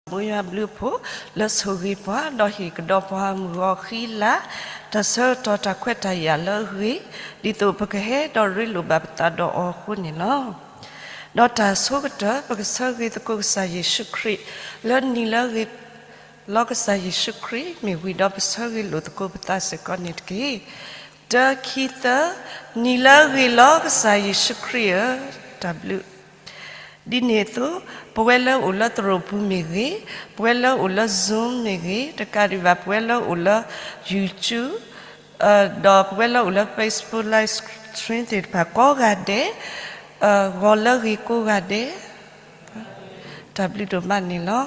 ပသးဘိယွၤဘျုးအဖှိၣ် လၢဆိၣ်ဂ့ၤပှၤ ဒီးဟ့ၣ်ကဒီးပှၤမုၢ်ဂီၤဃံလၤ တၢ်ဆၢကတီၢ်တၢ်ခွဲးတၢ်ယာ်လၢအဂ့ၤ ဒ်သိးပကဟဲဒီးရ့လိာ်ဘၣ်ပသးဒီးအီၤအဃိန့ၣ်လီၤ. ဒီးတၢ်အဆိကတၢၢ် ပကဆၢဂ့ၤသကိးကစၢ်ယ့ၣ်ၡူးခရံာ် လၢနံၤလၢအဂ့ၤလီၤကစၢ်ယ့ၣ်ၡူးခရံာ် မ့ၢ်ဝံၤဒီးပဆၢဂ့ၤလိာ်သကိးပသးစ့ၢ်ကီးန့ၣ်တက့ၢ်. တၢ ခံ သၢ, နံၤလၢအဂ့ၤလီၤကစၢ်ယ့ၣ်ၡူးခရံာ်ဧၢ, တၢ်ဘျုး ဒ်န့ၣ်အသိး ပဝဲလၢအိၣ်လၢသရိာ်ပူၤမ့ၢ်ဂ့ၤ, ပဝဲလၢအိၣ်လၢ Zoom မ့ၢ်ဂ့ၤ, တကးဒံးဘၣ် ပဝဲလၢအိၣ်လၢ YouTube ဒီးပဝဲလၢအိၣ်လၢ Facebook Live Stream သ့ၣ်တဖၣ်ကိးဂၤဒဲး ဂီၤလၢအဂ့ၤကိးဂၤဒဲး တၢ်ဘျုးဒိၣ်မးန့ၣ်လီၤ.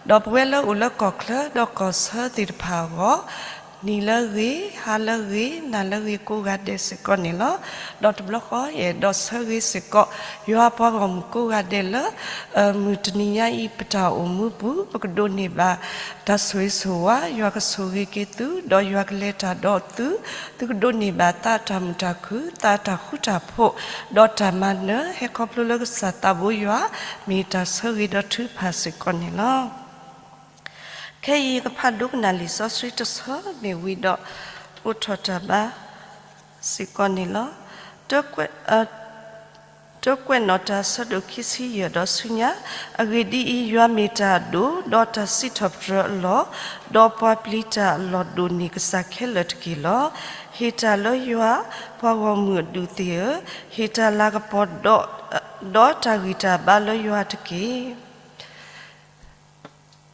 ဒီးပဝဲလၢအိၣ်လၢကီၢ်ချၢ ဒီးကီၢ်ဆၢသ့ၣ်တဖၣ်အဂီၢ် နံၤလၢအဂ့ၤ, ဟါလၢအဂ့ၤ, နၤလၢအဂ့ၤကိးဂၤဒဲးစ့ၢ်ကီးန့ၣ်လီၤ. ဒီးတဘျီဃီ ယအဲၣ်ဒိးဆၢဂ့ၤစ့ၢ်ကီး ယွၤပှၤဂီၢ်မုၢ်ကိးဂၤဒဲးလၢ မုၢ်တနံၤညါအံၤ ပတၢ်အိၣ်မူပူၤ ပကဒိးန့ၢ်ဘၣ် တၢ်ဆိၣ်ဂ့ၤဆိၣ်ဝါ, ယွၤကဆိၣ်ဂ့ၤက့ၤသု, ဒီးယွၤကလဲၤတၢ်ဒီးသု, သုကဒိးန့ၢ်ဘၣ်သးတၢ်မုာ်တၢ်ခုၣ်, သးတၢ်ဃူတၢ်ဖိး, ဒီးတၢ်မၤနၢၤ ဟဲခီဖျိလၢကစၢ်သးဘိယွၤ မ့ၢ်တၢ်ဆၢဂ့ၤဒီးထုကဖၣ်စ့ၢ်ကီးန့ၣ်လီၤ. ခဲအံၤယကဖးဒိကနၣ်လံာ်စီဆှံတဆၢ မ့ၢ်ဝံၤဒီး အိးထီၣ်တၢ်ဘါစ့ၢ်ကီးန့ၣ်လီၤ. တၢကွဲးနီၣ်တၢ် အဆၢဒိၣ်ခံဆံယဲၢ်ဒီးဆူညါ, အဂ့ၢ်ဒ်အံၤ, ယွၤမ့ၢ်တၢ်အဒိၣ်, ဒီးတၢ်စံးထီၣ်ပတြၢၤအလီၢ်, ဒီးပှၤပျံၤတၢ်အလီၢ်ဒိၣ်န့ၢ်ကစၢ်ခဲလၢာ်တက့ၢ်လီၤ. ဟ့ၣ်တၢ်လၢယွၤ, ပှၤဂီၢ်မုၢ်အဒူၣ်သ့ၣ်ဧၢ, ဟ့ၣ်တၢ်လၤကပီၤ, ဒီးတၢ်ဂံၢ်တၢ်ဘါလၢယွၤတက့ၢ်.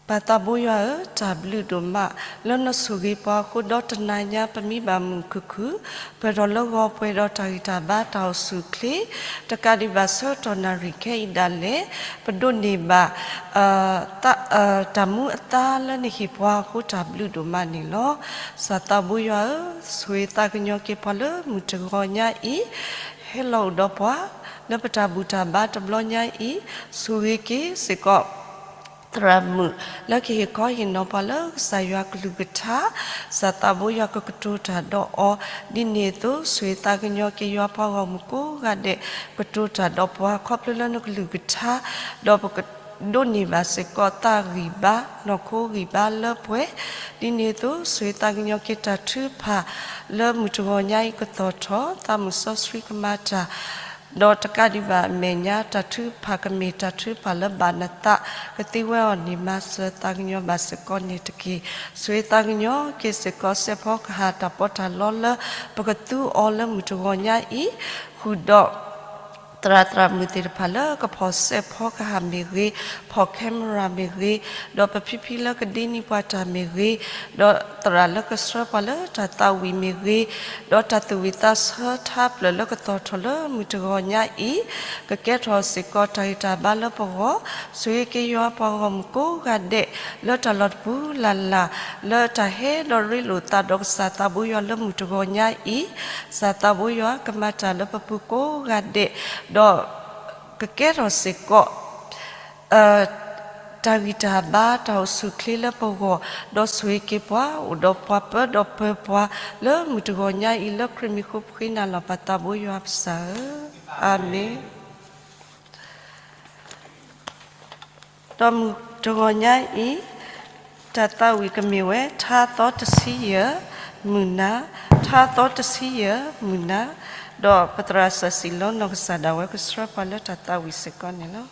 ပၢ်သးဘိယွၤဧၢ, တၢ်ဘျုးဒိၣ်မး လၢနဆိၣ်ဂ့ၤပှၤအဃိ ဒီးတနၤညါပမံဘၣ်မုာ်မုာ်ခုၣ်ခုၣ်, ပှဲၤထီၣ်လၢဂီၤပှဲၤဒီးတၢ်ဂံၢ်တၢ်ဘါတၢ်အိၣ်ဆူၣ်အိၣ်ချ့, တကးဒံးဘၣ်ဆၢကတီၢ်နၣ်ရံၣ်ခဲအံၤဒၣ်လဲာ်, ပဒိးန့ၢ်ဘၣ် တၢ်မူအသါလၢနဟ့ၣ်ပှၤအဃိ တၢ်ဘျုးဒိၣ်မးန့ၣ်လီၤ. ပၢ်သးဘိယွၤဧၢ, ဆိၣ်ဂ့ၤသးကညီၤက့ၤပှၤလၢမုၢ်တဂီၤညါအံၤ, ဟဲလီၤအိၣ်ဒီးပှၤ လၢပတၢ်ဘူၣ်တၢ်ဘါတဘျီညါအံၤ, ဆိၣ်ဂ့ၤက့ၤစ့ၢ်ကီး သရၣ်မုၣ် လၢကဟ့ၣ်ခီဟ့ၣ်နီၤပှၤလၢကစၢ်ယွၤကလုၢ်ကထါ, ပၢ်သးဘိယွၤကကတိၤတၢ်ဒီးအီၤ, ဒ်န့ၣ်အသိး ဆိၣ်ဂ့ၤသးကညီၤက့ၤယွၤပှၤဂီၢ်မုၢ်ကိးဂၤဒဲး ကတိၤတၢ်ဒီးပှၤ ခီဖျိလၢနကလုၢ်ကထါ, ဒီးပကဒိးန့ၢ်ဘၣ်စ့ၢ်ကီးသးဂံၢ်ဘါ နီၢ်ခိဂံၢ်ဘါလၢပှဲၤ, ဒ်န့ၣ်အသိး ဆိၣ်ဂ့ၤသးကညီၤက့ၤတၢ်ထုကဖၣ် လၢမုၢ်တဂီၤညါအံၤကသီၣ်ထီၣ် သးမုၢ်စီဆှံကမၤတၢ် ဒီးတကးဒံးဘၣ်အမဲာ်ညါ တၢ်ထုကဖၣ်ကမ့ၢ်တၢ်ထုကဖၣ်လၢဘၣ်နသး ကသ့ဝဲအီၤန့ၣ် မၤစၢၤသးကညီၤဘၣ်စ့ၢ်ကီးန့ၣ်တက့ၢ်. ဆိၣ်ဂ့ၤသးကညီၤက့ၤစ့ၢ်ကီး စဲးဖီကဟၣ်တၢ်ပီးတၢ်လီလၢ ပကသူအီၤလၢမုၢ်တဂီၤညါအံၤ, ဃုာ်ဒီး သရၣ်သရၣ်မုၣ်သ့ၣ်တဖၣ်လၢကဖီၣ်စဲးဖီကဟၣ်မ့ၢ်ဂ့ၤ, ဖီၣ် camera မ့ၢ်ဂ့ၤ, ဒီးပဖံဖံလၢကဒ့န့ၢ်ပှၤတၢ်မ့ၢ်ဂ့ၤ, ဒီးသရၣ်လၢကဆှၢပှၤလၢတၢ်သးဝံၣ်မ့ၢ်ဂ့ၤ, ဒီးတၢ်သူၣ်ဝံၣ်သးဆၢထါဖျၢၣ်လၢကသီၣ်ထီၣ်လၢမုၢ်တဂီၤညါအံၤ, ကကဲထီၣ်စ့ၢ်ကီးတၢ်ဂံၢ်တၢ်ဘါလၢပဂီၢ်, ဆိၣ်ဂ့ၤက့ၤယွၤပှၤဂီၢ်မုၢ်ကိးဂၤဒဲး လၢတၢ်လီၢ်တပူၤလၢ်လၢ် လၢတၢ်ဟဲဒီးရ့လိာ်သးဒီးကစၢ်သးဘိယွၤလၢမုၢ်တဂီၤညါအံၤ, ကစၢ်သးဘိယွၤကမၤတၢ်လၢပပူၤကိးဂၤဒဲး, ဒီး ကကဲထီၣ်စ့ၢ်ကီး တၢ်ဂံၢ်တၢ်ဘါတၢ်အိၣ်ဆူၣ်အိၣ်ချ့လၢပဂီၢ်, ဒီးဆိၣ်ဂ့ၤက့ၤပှၤ အိၣ်ဒီးပှၤပၢဒီးပၢၤပှၤ လၢမုၢ်တဂီၤညါအံၤ လၢခရံာ်မံၤဃိဖှ့နၤလီၤ ပၢ်သးဘိယွၤပစၢ်ဧၢ, အၤမ့ၣ်. ဒီးမုၢ်တဂီၤညါအံၤ တၢ်သးဝံၣ်ကမ့ၢ်ဝဲ ထါသီတဆံယဲၢ် မုၢ်နၤ, ထါသီတဆံယဲၢ် မုၢ်နၤ, ဒီးပသရၣ်စီၤစံၣ်လီနီၢ်ကစၢ်ဒၣ်ဝဲကဆှၢပှၤလၢတၢ်သးဝံၣ်စ့ၢ်ကီးန့ၣ်လီၤ.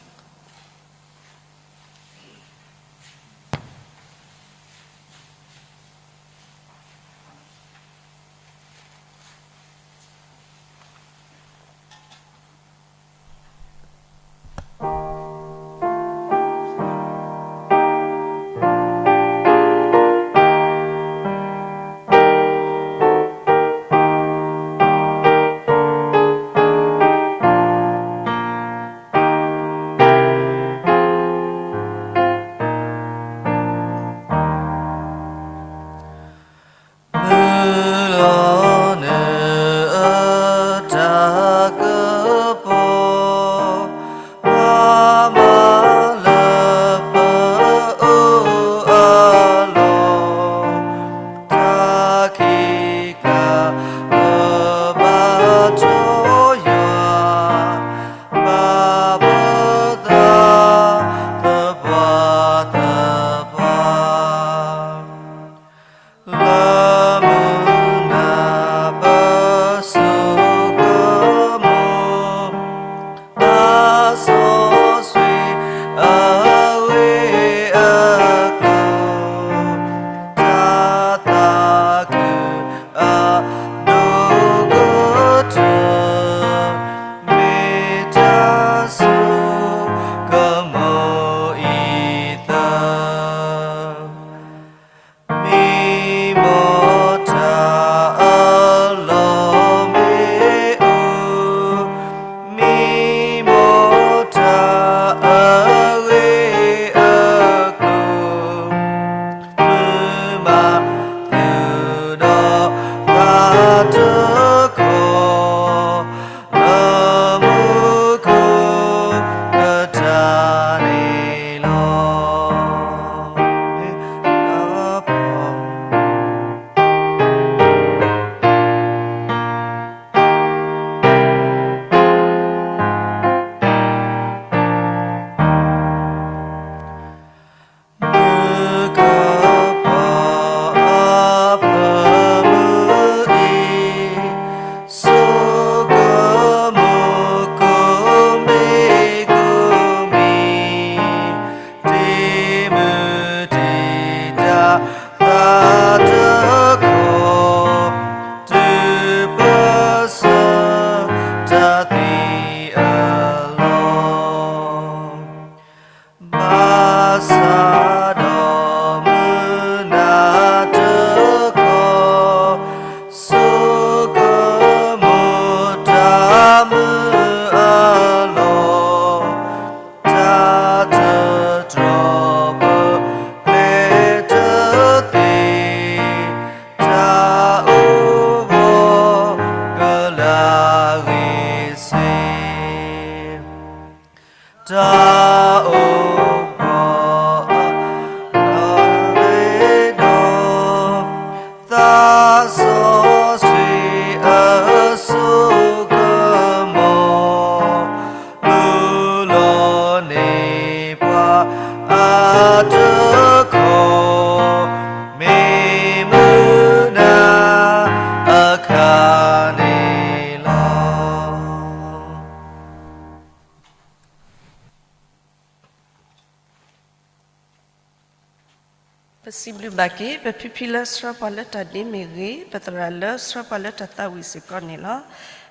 စံးဘျုးဘၣ်က့ၤ ပဖံဖံလၢဆှၢပှၤလၢတၢ်ဒ့မ့ၢ်ဂ့ၤ, ပသရၣ်လၢဆှၢပှၤလၢတၢ်သးဝံၣ်စ့ၢ်ကီးန့ၣ်လီၤ.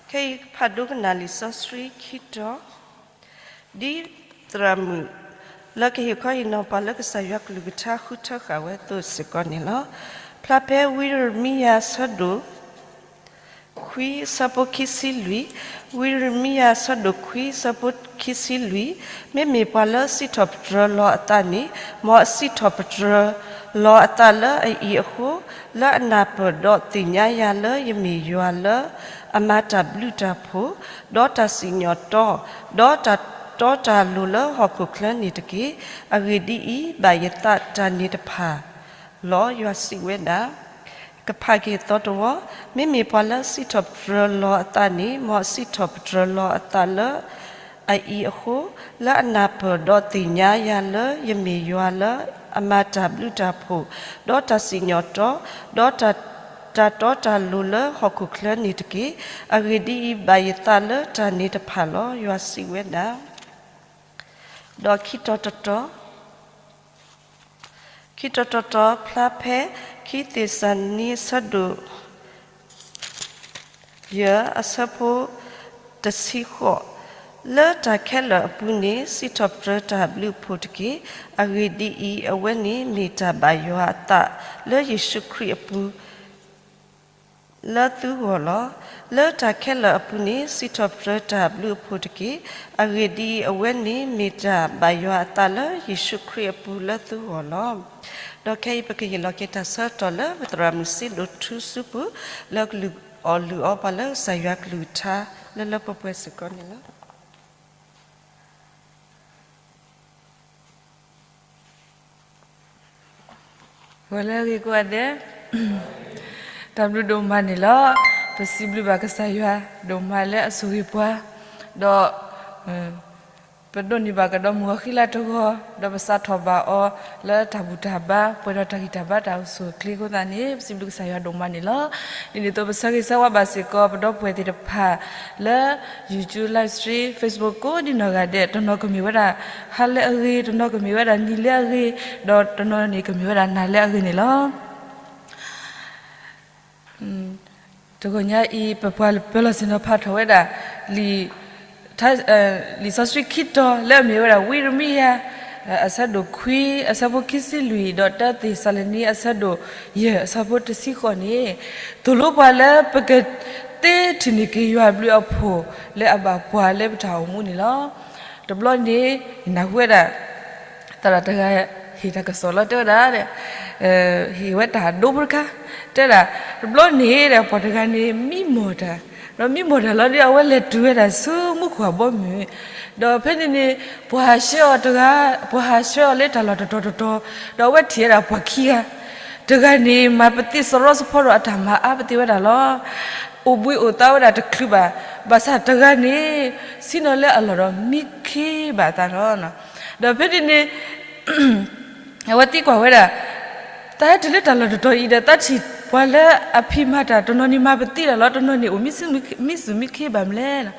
ခဲအံၤဖးဒိကနၣ်လံာ်စီဆှံခံတီၤ, ဒ်သရၣ်မုၣ်လၢကဟ့ၣ်ခီဟ့ၣ်နီၤပှၤလၢကစၢ်ယွၤကလုၢ်ကထါဃုထၢဃာ်ဝဲအသိးစ့ၢ်ကီးန့ၣ်လီၤ. ဖျါဖဲဝံရမံယၤအဆၢဒိၣ် ခွံအဆၢဖိခံဆံလွံၢ်, ဝံရမံယၤအဆၢဒိၣ်ခွံအဆၢဖိခံဆံလွံၢ်, မ့မ့ၢ်ပှၤလၢအစံးထီၣ်ပတြၢၤလီၤအသးန့ၣ်, မ်အစံးထီၣ်ပတြၢၤလီၤအသးလၢအအံၤအဃိ, လၢအနၢ်ပၢၢ်ဒီးသ့ၣ်ညါယၤလၢယမ့ၢ်ယွၤလၢအမၤတၢ်ဘျုးတၢ်ဖှိၣ်, ဒီးတၢ်စံၣ်ညီၣ်တီ, ဒီးတၢ်တီတၢ်လိၤလၢဟီၣ်ခိၣ်ချၢန့ၣ်တက့ၢ်. အဂ့ၢ်ဒ်အံၤ, ဘၣ်ယသးတၢ်န့ၣ်တဖၣ် လီၤ. ယွၤစံးဝဲဒၣ်, ကဖးက့ၤအသီတဝီ, မ့မ့ၢ်ပှၤလၢအစံးထီၣ်ပတြၢၤလီၤအသးန့ၣ်, မ်အစံးထီၣ်ပတြၢၤလီၤအသးလၢအအံၤအဃိ, လၢအနၢ်ပၢၢ်ဒီးသ့ၣ်ညါယၤလၢယမ့ၢ်ယွၤလၢအမၤတၢ်ဘျုးတၢ်ဖှိၣ်, ဒီးတၢ်စံၣ်ညီၣ်တီ, ဒီးတၢ်တီတၢ်လိၤလၢဟီၣ်ခိၣ်ချၢန့ၣ်တက့ၢ်. အဂ့ၢ်ဒ်အံၤ, ဘၣ်ယသးလၢတၢ်န့ၣ်တဖၣ်လီၤ. ယွၤစံးဝဲဒၣ်, ဒီးခံတီၤတတီၤ, ခံတီၤတတီၤဖျါဖဲ ခံသ့းစၤလနံအဆၢဒိၣ် ယဲၢ်အဆၢဖိ တဆံဃိး, လၢတၢ်ခဲလၢာ်အပူၤန့ၣ် စံးထီၣ်ပတြၢၤတၢ်ဘျုးအဖှိၣ်တက့ၢ်. အဂ့ၢ်ဒ်အံၤ, အဝဲန့ၣ်မ့ၢ်တၢ်ဘၣ်ယွၤအသးလၢယ့ၣ်ၡူးခရံာ်အပူၤ လၢသုဂီၢ်လီၤ. လၢတၢ်ခဲလၢာ်အပူၤန့ၣ် စံးထီၣ်ပတြၢၤတၢ်ဘျုးအဖှိၣ်တက့ၢ်. အဂ့ၢ်ဒ်အံၤ, အဝဲန့ၣ်မ့ၢ်တၢ်ဘၣ်ယွၤအသးလၢယ့ၣ်ၡူးခရံာ်အပူၤလၢသုဂီၢ်လီၤ. ဒီးခဲအံၤပကဟ့ၣ်လီၤက့ၤတၢ်ဆၢကတီၢ်လၢပသရၣ်မုၣ်စ့ဒိၣ်ထူစူပူၤ လၢကလုၢ်အီၣ်လုၢ်အီပှၤလၢကစၢ်ယွၤကလုၢ်ကထါလၢလၢပှဲၤပှဲၤစ့ၢ်ကီးန့ၣ်လီၤ. ဂီၤလၢအဂ့ၤကိးဂၤဒဲး, တၢ်ဘျုးဒိၣ်မးန့ၣ်လီၤ. ပစံးဘျုးဘၣ်ကစၢ်ယွၤဒိၣ်မးလၢအဆိၣ်ဂ့ၤပှၤ, ဒီး ပဒိးန့ၢ်ဘၣ်ကဒီးမုၢ်ဂီၤဃံလၤတဂီၤ, ဒီးပစးထီၣ်ဘၣ်အီၤလၢတၢ်ဘူၣ်တၢ်ဘါ, ပှဲၤဒီးတၢ်ဂံၢ်တၢ်ဘါတၢ်အိၣ်ဆူၣ်အိၣ်ချ့အဃိသတးန့ၣ် ပစံးဘျုးကစၢ်ယွၤဒိၣ်မးန့ၣ်လီၤ. ဒ်န့ၣ်အသိးပဆၢဂ့ၤဆၢဝါဘၣ်စ့ၢ်ကီး ပဒီပုၢ်ဝဲၢ်သ့ၣ်တဖၣ်လၢ YouTube live stream Facebook ကိးဒံနီၢ်ဂၤဒဲး, တနီၤကမ့ၢ်ဝဲဒၣ်ဟါလၢအဂ့ၤ, တနီၤကမ့ၢ်ဝဲဒၣ်နံၤလၢအဂ့ၤ, ဒီးတနီၤန့ၣ်ကမ့ၢ်ဝဲဒၣ်နၤလၢအဂ့ၤန့ၣ်လီၤ. တဂီၤညါအံၤ ပပှၤပၢၤလီၢ်ဆ့ၣ်နီၤဖးထီၣ်ဝဲဒၣ် လံာ် လံာ်စီဆှံခံတီၤလၢအမ့ၢ်ဝဲဒၣ် ဝံရမံယၤ အဆၢဒိၣ်ခွံ အဆၢဖိခံဆံလွံၢ် ဒီးတၢသ့းစၤလနံ အဆၢဒိၣ်ယဲၢ် အဆၢဖိတဆံဃိးန့ၣ်, သိၣ်လိပှၤလၢပကသ့ထံၣ်န့ၢ်က့ၤယွၤအဘျုးအဖှိၣ်လၢအဘၣ်ပှၤလၢပတၢ်အိၣ်မူန့ၣ်လီၤ. တဘျီန့ၣ် နၢ်ဟူဝဲဒၣ် သရၣ်တဂၤဟ့ၣ်တၢ်ကစီၣ်လီၤ တဲဝဲဒၣ် ဟ့ၣ်ဝဲတၢ်ဒိဖိတခါ, တဲဒၣ် တဘျီန့ၣ်ဒီး ပှၤတဂၤန့ၣ် မံမီၢ်တၢ်, ဒီးမံမီၢ်တၢ်လီၤဒီး အဝဲလဲၤတုၤဝဲဒၣ်ဆူမူခိၣ်အဘီအမုၢ်, ဒီးဖဲန့ၣ်န့ၣ် ပှၤဟးဆှၢအီၤတဂၤ, ပှၤဟးဆှၢအီၤလၢတၢ်လီၢ်တတီၤတတီၤ, ဒီးအဝဲထံၣ်ဝဲဒၣ်ပှၤခံဂၤ, တဂၤန့ၣ် မၤပသံစရီစဖီဒီးအတၢ်မၤအါပသ့ဝဲဒၣ်လီၤ. အိၣ်ဘှံးအိၣ်သါဝဲဒၣ်တချုးဘၣ်, ဘၣ်ဆၣ်တဂၤန့ၣ် ဆ့ၣ်နီၤလၢအလီၢ်ဒီးမံခ့ဘၣ်အသးလီၤ. ဒီးဖဲန့ၣ်န့ၣ် အဝဲသံကွၢ်ဝဲဒၣ်, သးဟဲတုၤလၢတၢ်လီၢ်တတီၤအံၤဒီး သးထံၣ်ပှၤလၢအဖံးမၤတၢ် တနီၤန့ၣ်မၤပသံတၢ်လီၤ, တနီၤန့ၣ်အိၣ်မံစူၢ်မံခ့ဘၣ်မလဲၣ်.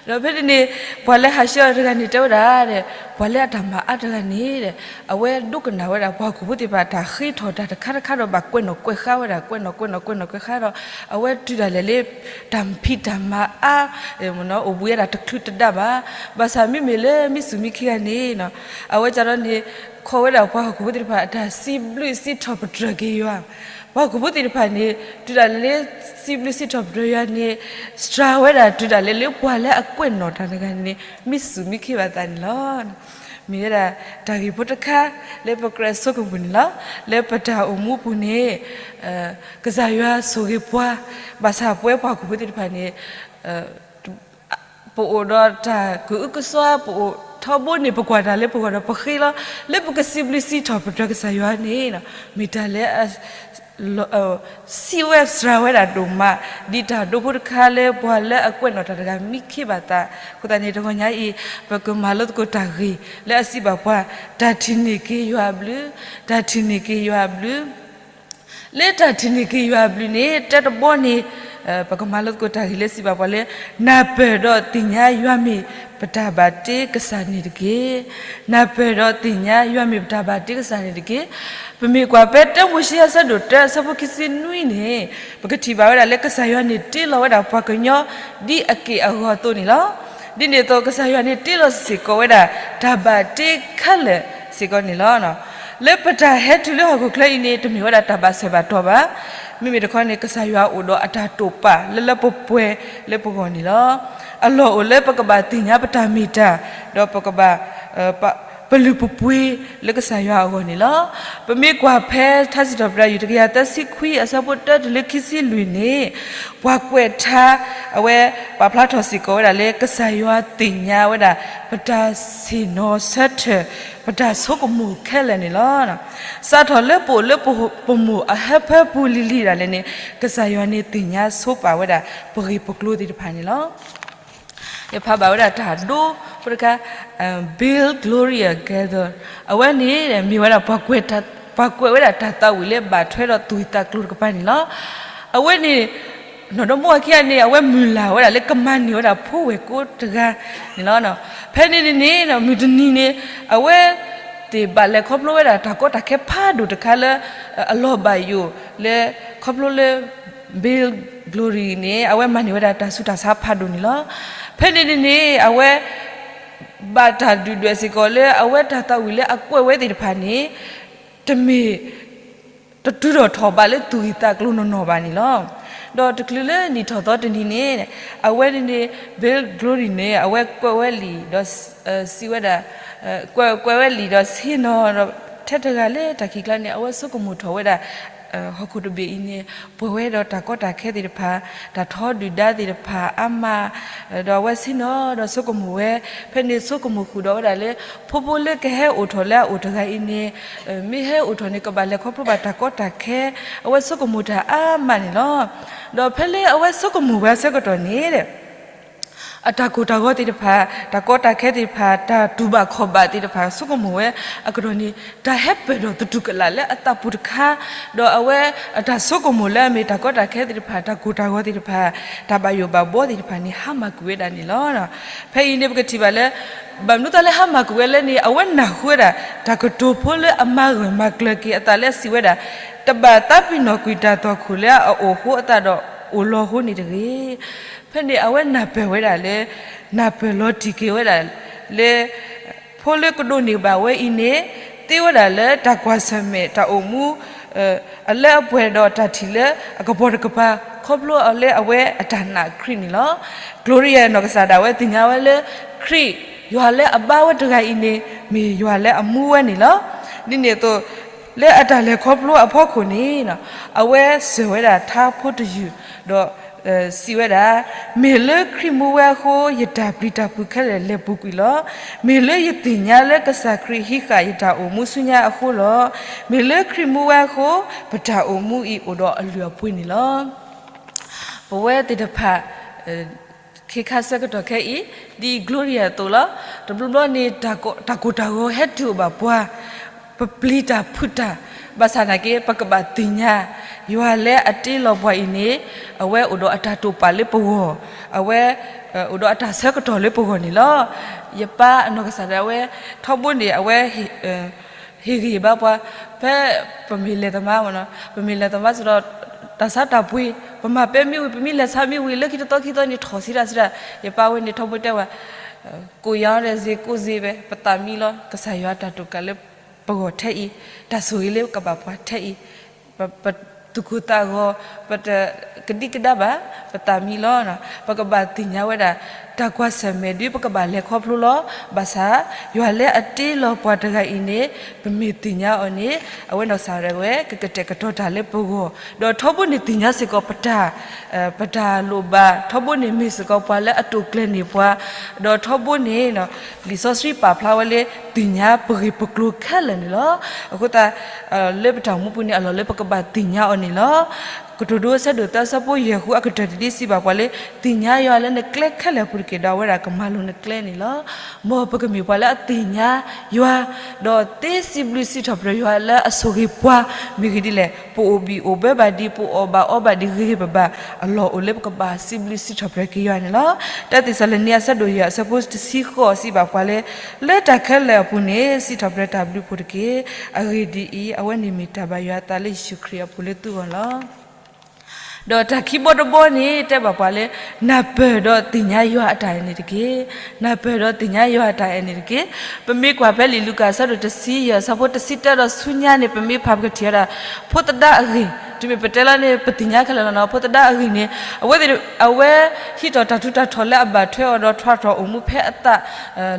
ဒီးဖဲန့ၣ်န့ၣ် ပှၤလၢဟးဆှၢအီၤတဂၤန့ၣ် တဲဝဲဒၣ်ဒီး ပှၤလၢအတၢ်မၤအါတဂၤန့ၣ်ဒီး အဝဲဒိကနၣ်ဝဲဒၣ် ပှၤဟီၣ်ခိၣ်ဖိသ့ၣ်တဖၣ်တၢ်ဃ့ထီၣ်တၢ်တခါတခါဒီး ဘၣ်ကွဲးနီၣ်ကွဲးဃါဝဲဒၣ် ကွဲးနီၣ်ကွဲးနီၣ်ကွဲးနီၣ်ကွဲးဃါဒီး အဝဲတုၤဒၣ်လဲာ်လၢ တၢ်ဖံးတၢ်မၤအါ အိၣ်ဘှံးဝဲဒၣ်တချုးတဒါဘၣ်. ဘၣ်ဆၣ်မ့မ့ၢ်လၢမံစူၢ်မံခ့ဂၤန့ၣ် အဝဲဒၣ်န့ၣ် ခီဝဲဒၣ်ပှၤဟီၣ်ခိၣ်ဖိသ့ၣ်တဖၣ်အတၢ်စံးဘျုးစံးထီၣ်ပတြၢၤက့ၤယွၤ, ပှၤဟီၣ်ခိၣ်ဖိသ့ၣ်တဖၣ်န့ၣ် တုၤဒၣ်လဲာ်လၢစံးဘျုးစံးထီၣ်ပတြၢၤယွၤန့ၣ် စှၤဝဲဒၣ်တုၤဒၣ်လဲာ်လၢပှၤလၢအကွဲးနီၣ်တၢ်တဂၤန့ၣ် မံစူၢ်မံခ့ဘၣ်သးန့ၣ်လီၤ. မ့ၢ်ဝဲဒၣ်တၢ်ဂ့ၢ်ဖိတခါ လၢပကြၢးဆိကမိၣ်န့ၣ်လီၤ. လၢပတၢ်အိၣ်မူပူၤန့ၣ် ကစၢ်ယွၤဆိၣ်ဂ့ၤပှၤ, ဘၣ်ဆၣ်ပဝဲပှၤဟီၣ်ခိၣ်ဖိသ့ၣ်တဖၣ်န့ၣ် ပအိၣ်ဒီးတၢ်ကအုကစွါ ပအိၣ်ထီဘိန့ၣ် ပကွၢ်တၢ်လၢပဂီၢ်ဒီးပဃ့လီၤ. လၢပကစံးဘျုးစံးထီၣ်ပတြၢၤကစၢ်ယွၤန့ၣ် မ့ၢ်တၢ်လၢ စံးဝဲစှၤဝဲဒၣ်ဒိၣ်မး ဒ်တၢ်ဒိဖိတခါလၢပှၤလၢအကွဲးနီၣ်တၢ်တဂၤမံခ့ဘၣ်သးအဃိသတးန့ၣ် တဂီၤညါအံၤ ပကမၤလိသကိးတၢ်ဂ့ၢ်လၢအစံးဘၣ်ပှၤ တၢ်ထံၣ်န့ၢ်က့ၤယွၤအဘျုး, တၢ်ထံၣ်န့ၢ်က့ၤယွၤအဘျုး လၢတၢ်ထံၣ်န့ၢ်က့ၤယွၤအဘျုးန့ၣ် တၢ်တဘီန့ၣ် ပကမၤလိသကိးတၢ်ဂ့ၢ်လၢစံးဘၣ်ပှၤလၢ နၢ်ပၢၢ်ဒီးသ့ၣ်ညါယွၤမ့ၢ်ပတၢ်ဘၣ်တ့ကစၢ်န့ၣ်တက့ၢ်. နၢ်ပၢၢ်ဒီးသ့ၣ်ညါယွၤမ့ၢ်ပတၢ်ဘၣ်တ့ကစၢ်န့ၣ်တက့ၢ်. ပမ့ၢ်ကွၢ်ဖဲတၢမိၤၡ့အဆၢဒိၣ်တၢအဆၢဖိခံဆံနွံန့ၣ် ပကထံၣ်ဘၣ်ဝဲဒၣ်လၢကစၢ်ယွၤန့ၣ်တ့လီၤဝဲဒၣ်ပှၤကညီဒ်အက့ၢ်အဂီၤအသိးန့ၣ်လီၤ. ဒ်န့ၣ်အသိးကစၢ်ယွၤန့ၣ်တ့လီၤစ့ၢ်ကီးဝဲဒၣ် တၢ်ဘၣ်တ့ခဲလၢာ်စ့ၢ်ကီးန့ၣ်လီၤ. လၢပတၢ်ဟဲတုၤလၢဟီၣ်ခိၣ်ချၢအံၤန့ၣ် တမ့ၢ်ဝဲဒၣ်တၢ်ဘၣ်ဆၢဘၣ်တီၢ်ဘၣ်. မ့မ့ၢ်တခီန့ၣ် ကစၢ်ယွၤအိၣ်ဒီးအတၢ်တိာ်ပာ်လၢလၢပှဲၤပှဲၤလၢပဂီၢ်န့ၣ်လီၤ. အလီၢ်အိၣ်လၢပကဘၣ်သ့ၣ်ညါပတၢ်မ့ၢ်တၢ်, ဒီးပကဘၣ် ပလုၢ်ပပှ့ၤလၢကစၢ်ယွၤအဂီၢ်န့ၣ်လီၤ. ပမ့ၢ်ကွၢ်ဖဲထါစံးထီၣ်ပတြၢၤယုၢ်တကယၤသၢဆံခွံအဆၢဖိတၢတုၤလၢခံဆံလွံၢ်န့ၣ် ပှၤကွဲးထါ အဝဲပာ်ဖျါထီၣ်စ့ၢ်ကီးဝဲဒၣ်လၢ ကစၢ်ယွၤသ့ၣ်ညါဝဲဒၣ် ပတၢ်ဆ့ၣ်နီၤဆၢထၢၣ် ပတၢ်ဆိကမိၣ်ခဲလၢာ်န့ၣ်လီၤ. စးထီၣ်လၢပအိၣ်လၢပမိၢ်အဟၢဖၢပူၤလံၤလံၤဒၣ်လဲာ်န့ၣ် ကစၢ်ယွၤန့ၣ်သ့ၣ်ညါဆိပာ်ဝဲဒၣ် ပဂ့ၢ်ပကျိၤသ့ၣ်တဖၣ်န့ၣ်လီၤ. ယဖးဘၣ်ဝဲဒၣ်တၢ်ဒိဖိတခါ Build Gloria Gather အဝဲန့ၣ် မ့ၢ်ဝဲဒၣ် ပှၤကွဲးဝဲဒၣ်တၢ်သးဝံၣ်လၢဘၣ်ထွဲဒီးသူၣ်ဝံၣ်သးကျိၤတကပၤန့ၣ်လီၤ. အဝဲန့ၣ် နီၢ်ဒီမါဝၤခံဂၤန့ၣ် အဝဲမုၢ်လၢ်ဝဲဒၣ်လၢကမၤန့ၢ်ဝဲဒၣ်ဖိဝဲၢ်ကိတဂၤန့ၣ်လီၤ. ဖဲန့ၣ်န့ၣ်န့ၣ် မုၢ်တနံၤန့ၣ် အဝဲသ့ၣ်ဘၣ်လဲၤခီဖျိဝဲဒၣ်တၢ်ကီတၢ်ခဲဖးဒိၣ်တခါလၢ အလီၤဘၣ်ယိၣ်လၢ ခီဖျိလၢ Build Glory န့ၣ် အဝဲမၤန့ၢ်ဝဲဒၣ်တၢ်ဆူးတၢ်ဆါဖးဒိၣ်န့ၣ်လီၤ. ဖဲန့ၣ်န့ၣ်န့ၣ် အဝဲ ဘၣ်တၢ်ဒုၣ်ဒွဲၣ်စ့ၢ်ကီးလၢအဝဲတၢ်သးဝံၣ်လၢအကွဲးဝဲသ့ၣ်တဖၣ်န့ၣ် တမ့ၢ် တတုၤထီၣ်ထီၣ်ဘးလၢသူၣ်ဂံၢ်သးကျိၤနီၢ်နီၢ်ဘၣ်န့ၣ်လီၤ. ဒီးတချုးလၢနံၣ်ထီၣ်သီတနံၤန့ၣ် အဝဲန့ၣ်န့ၣ် Build Glory န့ၣ် အဝဲကွဲးဝဲလံာ်ဒီး စံးဝဲဒၣ် ကွဲးဝဲလံာ်ဒီးဆ့ၣ်နီၤဒီး ထဲတဂၤလၢတၢ်ခံးကျါန့ၣ် အဝဲဆိကမိၣ်ထီၣ်ဝဲဒၣ် ဟီၣ်ခိၣ်တဘ့ၣ်အံၤန့ၣ် ပှဲၤဝဲဒီးတၢ်ကီတၢ်ခဲသ့ၣ်တဖၣ် တၢ်ထီဒုၣ်ဒါသ့ၣ်တဖၣ်အါမး ဒီးအဝဲဆ့ၣ်နီၤဒီးဆိကမိၣ်ဝဲ ဖဲန့ၣ်ဆိကမိၣ်ဃုာ်ဒီးဝဲဒၣ်လၢ ဖိဖိလၢကဟဲအိၣ်ထီၣ်လၢအအိၣ်တဂၤအံၤန့ၣ် မ့ၢ်ဟဲအိၣ်ထီၣ်န့ၣ် ကဘၣ်လဲၤခီဖျိဘၣ်တၢ်ကီတၢ်ခဲ အဝဲဆိကမိၣ်တၢ်အါမးန့ၣ်လီၤ. ဒီးဖဲလၢအဝဲဆိကမိၣ်ဝဲအဆၢကတီၢ်န့ၣ် အတၢ်ကိၢ်တၢ်ဂီၤသ့ၣ်တဖၣ် တၢ်ကီတၢ်ခဲသ့ၣ်တဖၣ် တၢ်တူၢ်ဘၣ်ခီၣ်ဘၣ်သ့ၣ်တဖၣ် ဆိကမိၣ်ဝဲအကတီၢ်န့ၣ် တၢ်ဟဲပၢၢ်ထီၣ်သတူၢ်ကလာ်လၢအသးပူၤတခါ ဒီးအဝဲအတၢ်ဆိကမိၣ်လၢအမ့ၢ်တၢ်ကီတၢ်ခဲသ့ၣ်တဖၣ် တၢ်ကိၢ်တၢ်ဂီၤသ့ၣ်တဖၣ် တၢ်ဘၣ်ယိၣ်ဘၣ်ဘှီသ့ၣ်တဖၣ်န့ၣ် ဟါမၢ်ကွံာ်ဝဲဒၣ်န့ၣ်လီၤ. ဖဲအံၤန့ၣ်ပကထံၣ်ဘၣ်လၢ ဘၣ်မနုၤအသးလၢဟါမၢ်ကွံာ်ဝဲလဲၣ်န့ၣ် အဝဲနၢ်ဟူဝဲဒၣ် တၢ်ကတိၤဖိလၢအမၤဂၢၢ်မၤကျၢၤက့ၤအသးလၢအစံးဝဲဒၣ် တဘၣ်သးပ့ၤနီၣ်ကွံာ်တၢ်သွၣ်ခိၣ်လၢအအိၣ်ဃိအသးဒီးအိၣ်လီၤဃိန့ၣ်တဂ့ၤ. ဖဲန့ၣ်အဝဲနၢ်ပၢၢ်ဝဲဒၣ်လၢ နၢ်ပၢၢ်လီၤတံၢ်က့ၤဝဲဒၣ်လၢ ဖိလၢကဒိးန့ၢ်ဘၣ်ဝဲအံၤန့ၣ် သ့ဝဲဒၣ်လၢတၢ်ကွၢ်ဆၢၣ်မဲာ်တၢ်အိၣ်မူ အလၢအပှဲၤဒီးတၢ်ထံၣ်လၢအကပီၤတကပၤ ခီဖျိလၢအဝဲအတၢ်နာ်ခရံာ်န့ၣ်လီၤ. Gloria နီၢ်ကစၢ်ဒၣ်ဝဲသ့ၣ်ညါဝဲလၢ ခရံာ် ယွၤလၢအဘါဝဲတဂၤအံၤန့ၣ် မ့ၢ်ယွၤလၢအမူဝဲန့ၣ်လီၤ. ဒ်န့ၣ်အသိး လၢအတၢ်လဲၤခီဖျိအဖီခိၣ်န့ၣ် အဝဲစၢၤဝဲဒၣ်ထါဖိတယုၢ် ဒီး စံးဝဲဒၣ်, မ့ၢ်လၢခရံာ်မူဝဲအဃိ ယတၢ်ပျံၤတၢ်ဖုးခဲလၢာ်လဲၤပူၤကွံာ်လီၤ. မ့ၢ်လၢယသ့ၣ်ညါလၢကစၢ်ခရံာ်ဟံးဃာ်ယတၢ်အိၣ်မူဆူညါအဃိလီၤ. မ့ၢ်လၢခရံာ်မူဝဲအဃိ ပတၢ်အိၣ်မူအံၤအိၣ်ဒီးအလုၢ်အပှ့ၤန့ၣ်လီၤ. ပဝဲသ့ၣ်တဖၣ် ခ့ခါဆၢကတီၢ်ခဲအံၤ ဒ် Gloria အသိးလီၤ. တဘျီဘျီန့ၣ် တၢ်ကိၢ်တၢ်ဂီၤဟဲတုၤအိၣ်ဘၣ်ပှၤ ပပျံၤတၢ်ဖုးတၢ်, ဘၣ်ဆၣ်နာ်က့ ပကဘၣ်သ့ၣ်ညါ ယွၤလၢအတ့လီၤပှၤအံၤန့ၣ် အဝဲအိၣ်ဒီးအတၢ်တိာ်ပာ်လၢပဂီၢ်, အဝဲ အိၣ်ဒီးအတၢ်ဆၢကတီၢ်လၢပဂီၢ်န့ၣ်လီၤ. ယပၢ်အနီၢ်ကစၢ်ဒၣ်ဝဲ ထီဘိန့ၣ် အဝဲ ဟ့ၣ်ဂံၢ်ဘါပှၤ, ဖဲပမ့ၢ်လဲၤသမါမ့ၢ်နီၤ, ပမ့ၢ်လဲၤသမါစ့ၢ်ဒီး တၢ်ဆါတၢ်ပှ့ၤ ပမၤပဲမ့ၢ်ဝံၤ ပမ့ၢ်လဲၤဆါမ့ၢ်ဝံၤ လၢခံတသီခံသီန့ၣ် ထီၣ်ဆံးတၢ်ဆံးတၢ်, ယပၢ်ဝဲန့ၣ် ထီဘိတဲဝဲ ကိၣ်ယၤဒီးစ့ကိၣ်စ့ဘဲ ပသးမံလီၤ. ကစၢ်ယွၤတၢ်တိာ်ကးလၢပဂီၢ်ထဲအံၤ, တၢ်ဆိၣ်ဂ့ၤလၢကဘၣ်ပှၤထဲအံၤ, ပသူၣ်ကိၢ်သးဂီၤ, ပတကဒံကဒါဘၣ်, ပသးမံလီၤ. ပကဘၣ်သ့ၣ်ညါဝဲဒၣ် တၢ်ကွၢ်ဆၢၣ်မဲာ်ဒ်ပကဘၣ်လဲၤခီဖျိလီၤ. ဘၣ်ဆၣ် ယွၤလၢအတ့လီၤပှၤတဂၤအံၤန့ၣ် ပမ့ၢ်သ့ၣ်ညါအီၤန့ၣ် အဝဲနီၢ်ကစၢ်ဒၣ်ဝဲ ကကတဲာ်ကတီၤတၢ်လၢပဂီၢ်, ဒီးထီဘိန့ၣ်သ့ၣ်ညါစ့ၢ်ကီးပတၢ် ပတၢ်လိၣ်ဘၣ်, ထီဘိန့ၣ်မ့ၢ်စ့ၢ်ကီးပှၤလၢအတိာ်ကျဲၤန့ၢ်ပှၤ, ဒီးထီဘိန့ၣ် လံာ်စီဆှံပာ်ဖျါဝဲလၢ သ့ၣ်ညါပဂ့ၢ်ပကျိၤခဲလၢာ်န့ၣ်လီၤ. အဃိသတး လၢပတၢ်အိၣ်မူပူၤန့ၣ် အလီၢ်လၢပကဘၣ်သ့ၣ်ညါအီၤန့ၣ်လီၤ. ကတိၤဒိအဆၢဒိၣ်သၢအဆၢဖိယဲၢ်ဃုအကတၢၢ်တဒ်စံးဘၣ်ပှၤလၢ သ့ၣ်ညါယွၤလၢနကျဲခဲလၢာ်အပူၤတက့ၢ်, ဒီးအဝဲဒၣ်ကမၤလိၤနကျဲန့ၣ်လီၤ. မ်ပကမ့ၢ်ပှၤလၢအသ့ၣ်ညါယွၤ, ဒီးသ့စံးဘျုးစံးထီၣ်ပတြၢၤယွၤလၢအဆိၣ်ဂ့ၤပှၤ မ့ၢ်ဂ့ၢ်ဒ်လဲၣ်, ပအိၣ်ဘံၣ်အိၣ်ဘၢဘၣ်ဒံး, ပအိၣ်ဘၣ်အီဘၣ်ဒံးဂ့ၤဂ့ၤဘၣ်ဘၣ်အလီၢ်အိၣ်လၢပကဘၣ်စံးဘျုးစံးထီၣ်ပတြၢၤက့ၤယွၤန့ၣ်လီၤ. တၢသ့းစၤလနံအဆၢဒိၣ်ယဲၢ်အဆၢဖိတဆံဃိးစံးဘၣ်ပှၤလၢ လၢတၢ်ခဲလၢာ်အပူၤန့ၣ် စံးထီၣ်ပတြၢၤတၢ်ဘျုးဖှိၣ်တက့ၢ်. အဂ့ၢ်ဒ်အံၤ, အဝဲန့ၣ်မ့ၢ်တၢ်ဘၣ်ယွၤအသးလၢယ့ၣ်ၡူးခရံာ်အပူၤလၢသုဂီၢ်လီၤ. ဒီးတၢ်ခံဘီတဘီန့ၣ် တဲဘၣ်ပှၤလၢ နၢ်ပၢၢ်ဒီးသ့ၣ်ညါယွၤအတၢ်အဲၣ်န့ၣ်တက့ၢ်. နၢ်ပၢၢ်ဒီးသ့ၣ်ညါယွၤအတၢ်အဲၣ်န့ၣ်တက့ၢ်. ပမ့ၢ်ကွၢ်ဖဲလံာ်လူၤကၣ်အဆၢဒိၣ်တဆံယဲၢ်အဆၢဖိတဆံတၢဒီးဆူညါန့ၣ် ပမ့ၢ်ဖးပကထံၣ်ဝဲဒၣ် ဖိသဒါအဂ့ၢ်, တုၤမ့ၢ်ပတဲလီၤန့ၣ် ပသ့ၣ်ညါခဲလၢာ်လီၤနီၤ, ဖိသဒါအဂ့ၢ်န့ၣ် အဝဲသ့ၣ် အဝဲဟံးထီၣ်တၢ်ထူးတၢ်တီၤလၢအဘၣ်ထွဲအီၤဒီးထွဲထီၣ်အိၣ်မူဖဲအသး,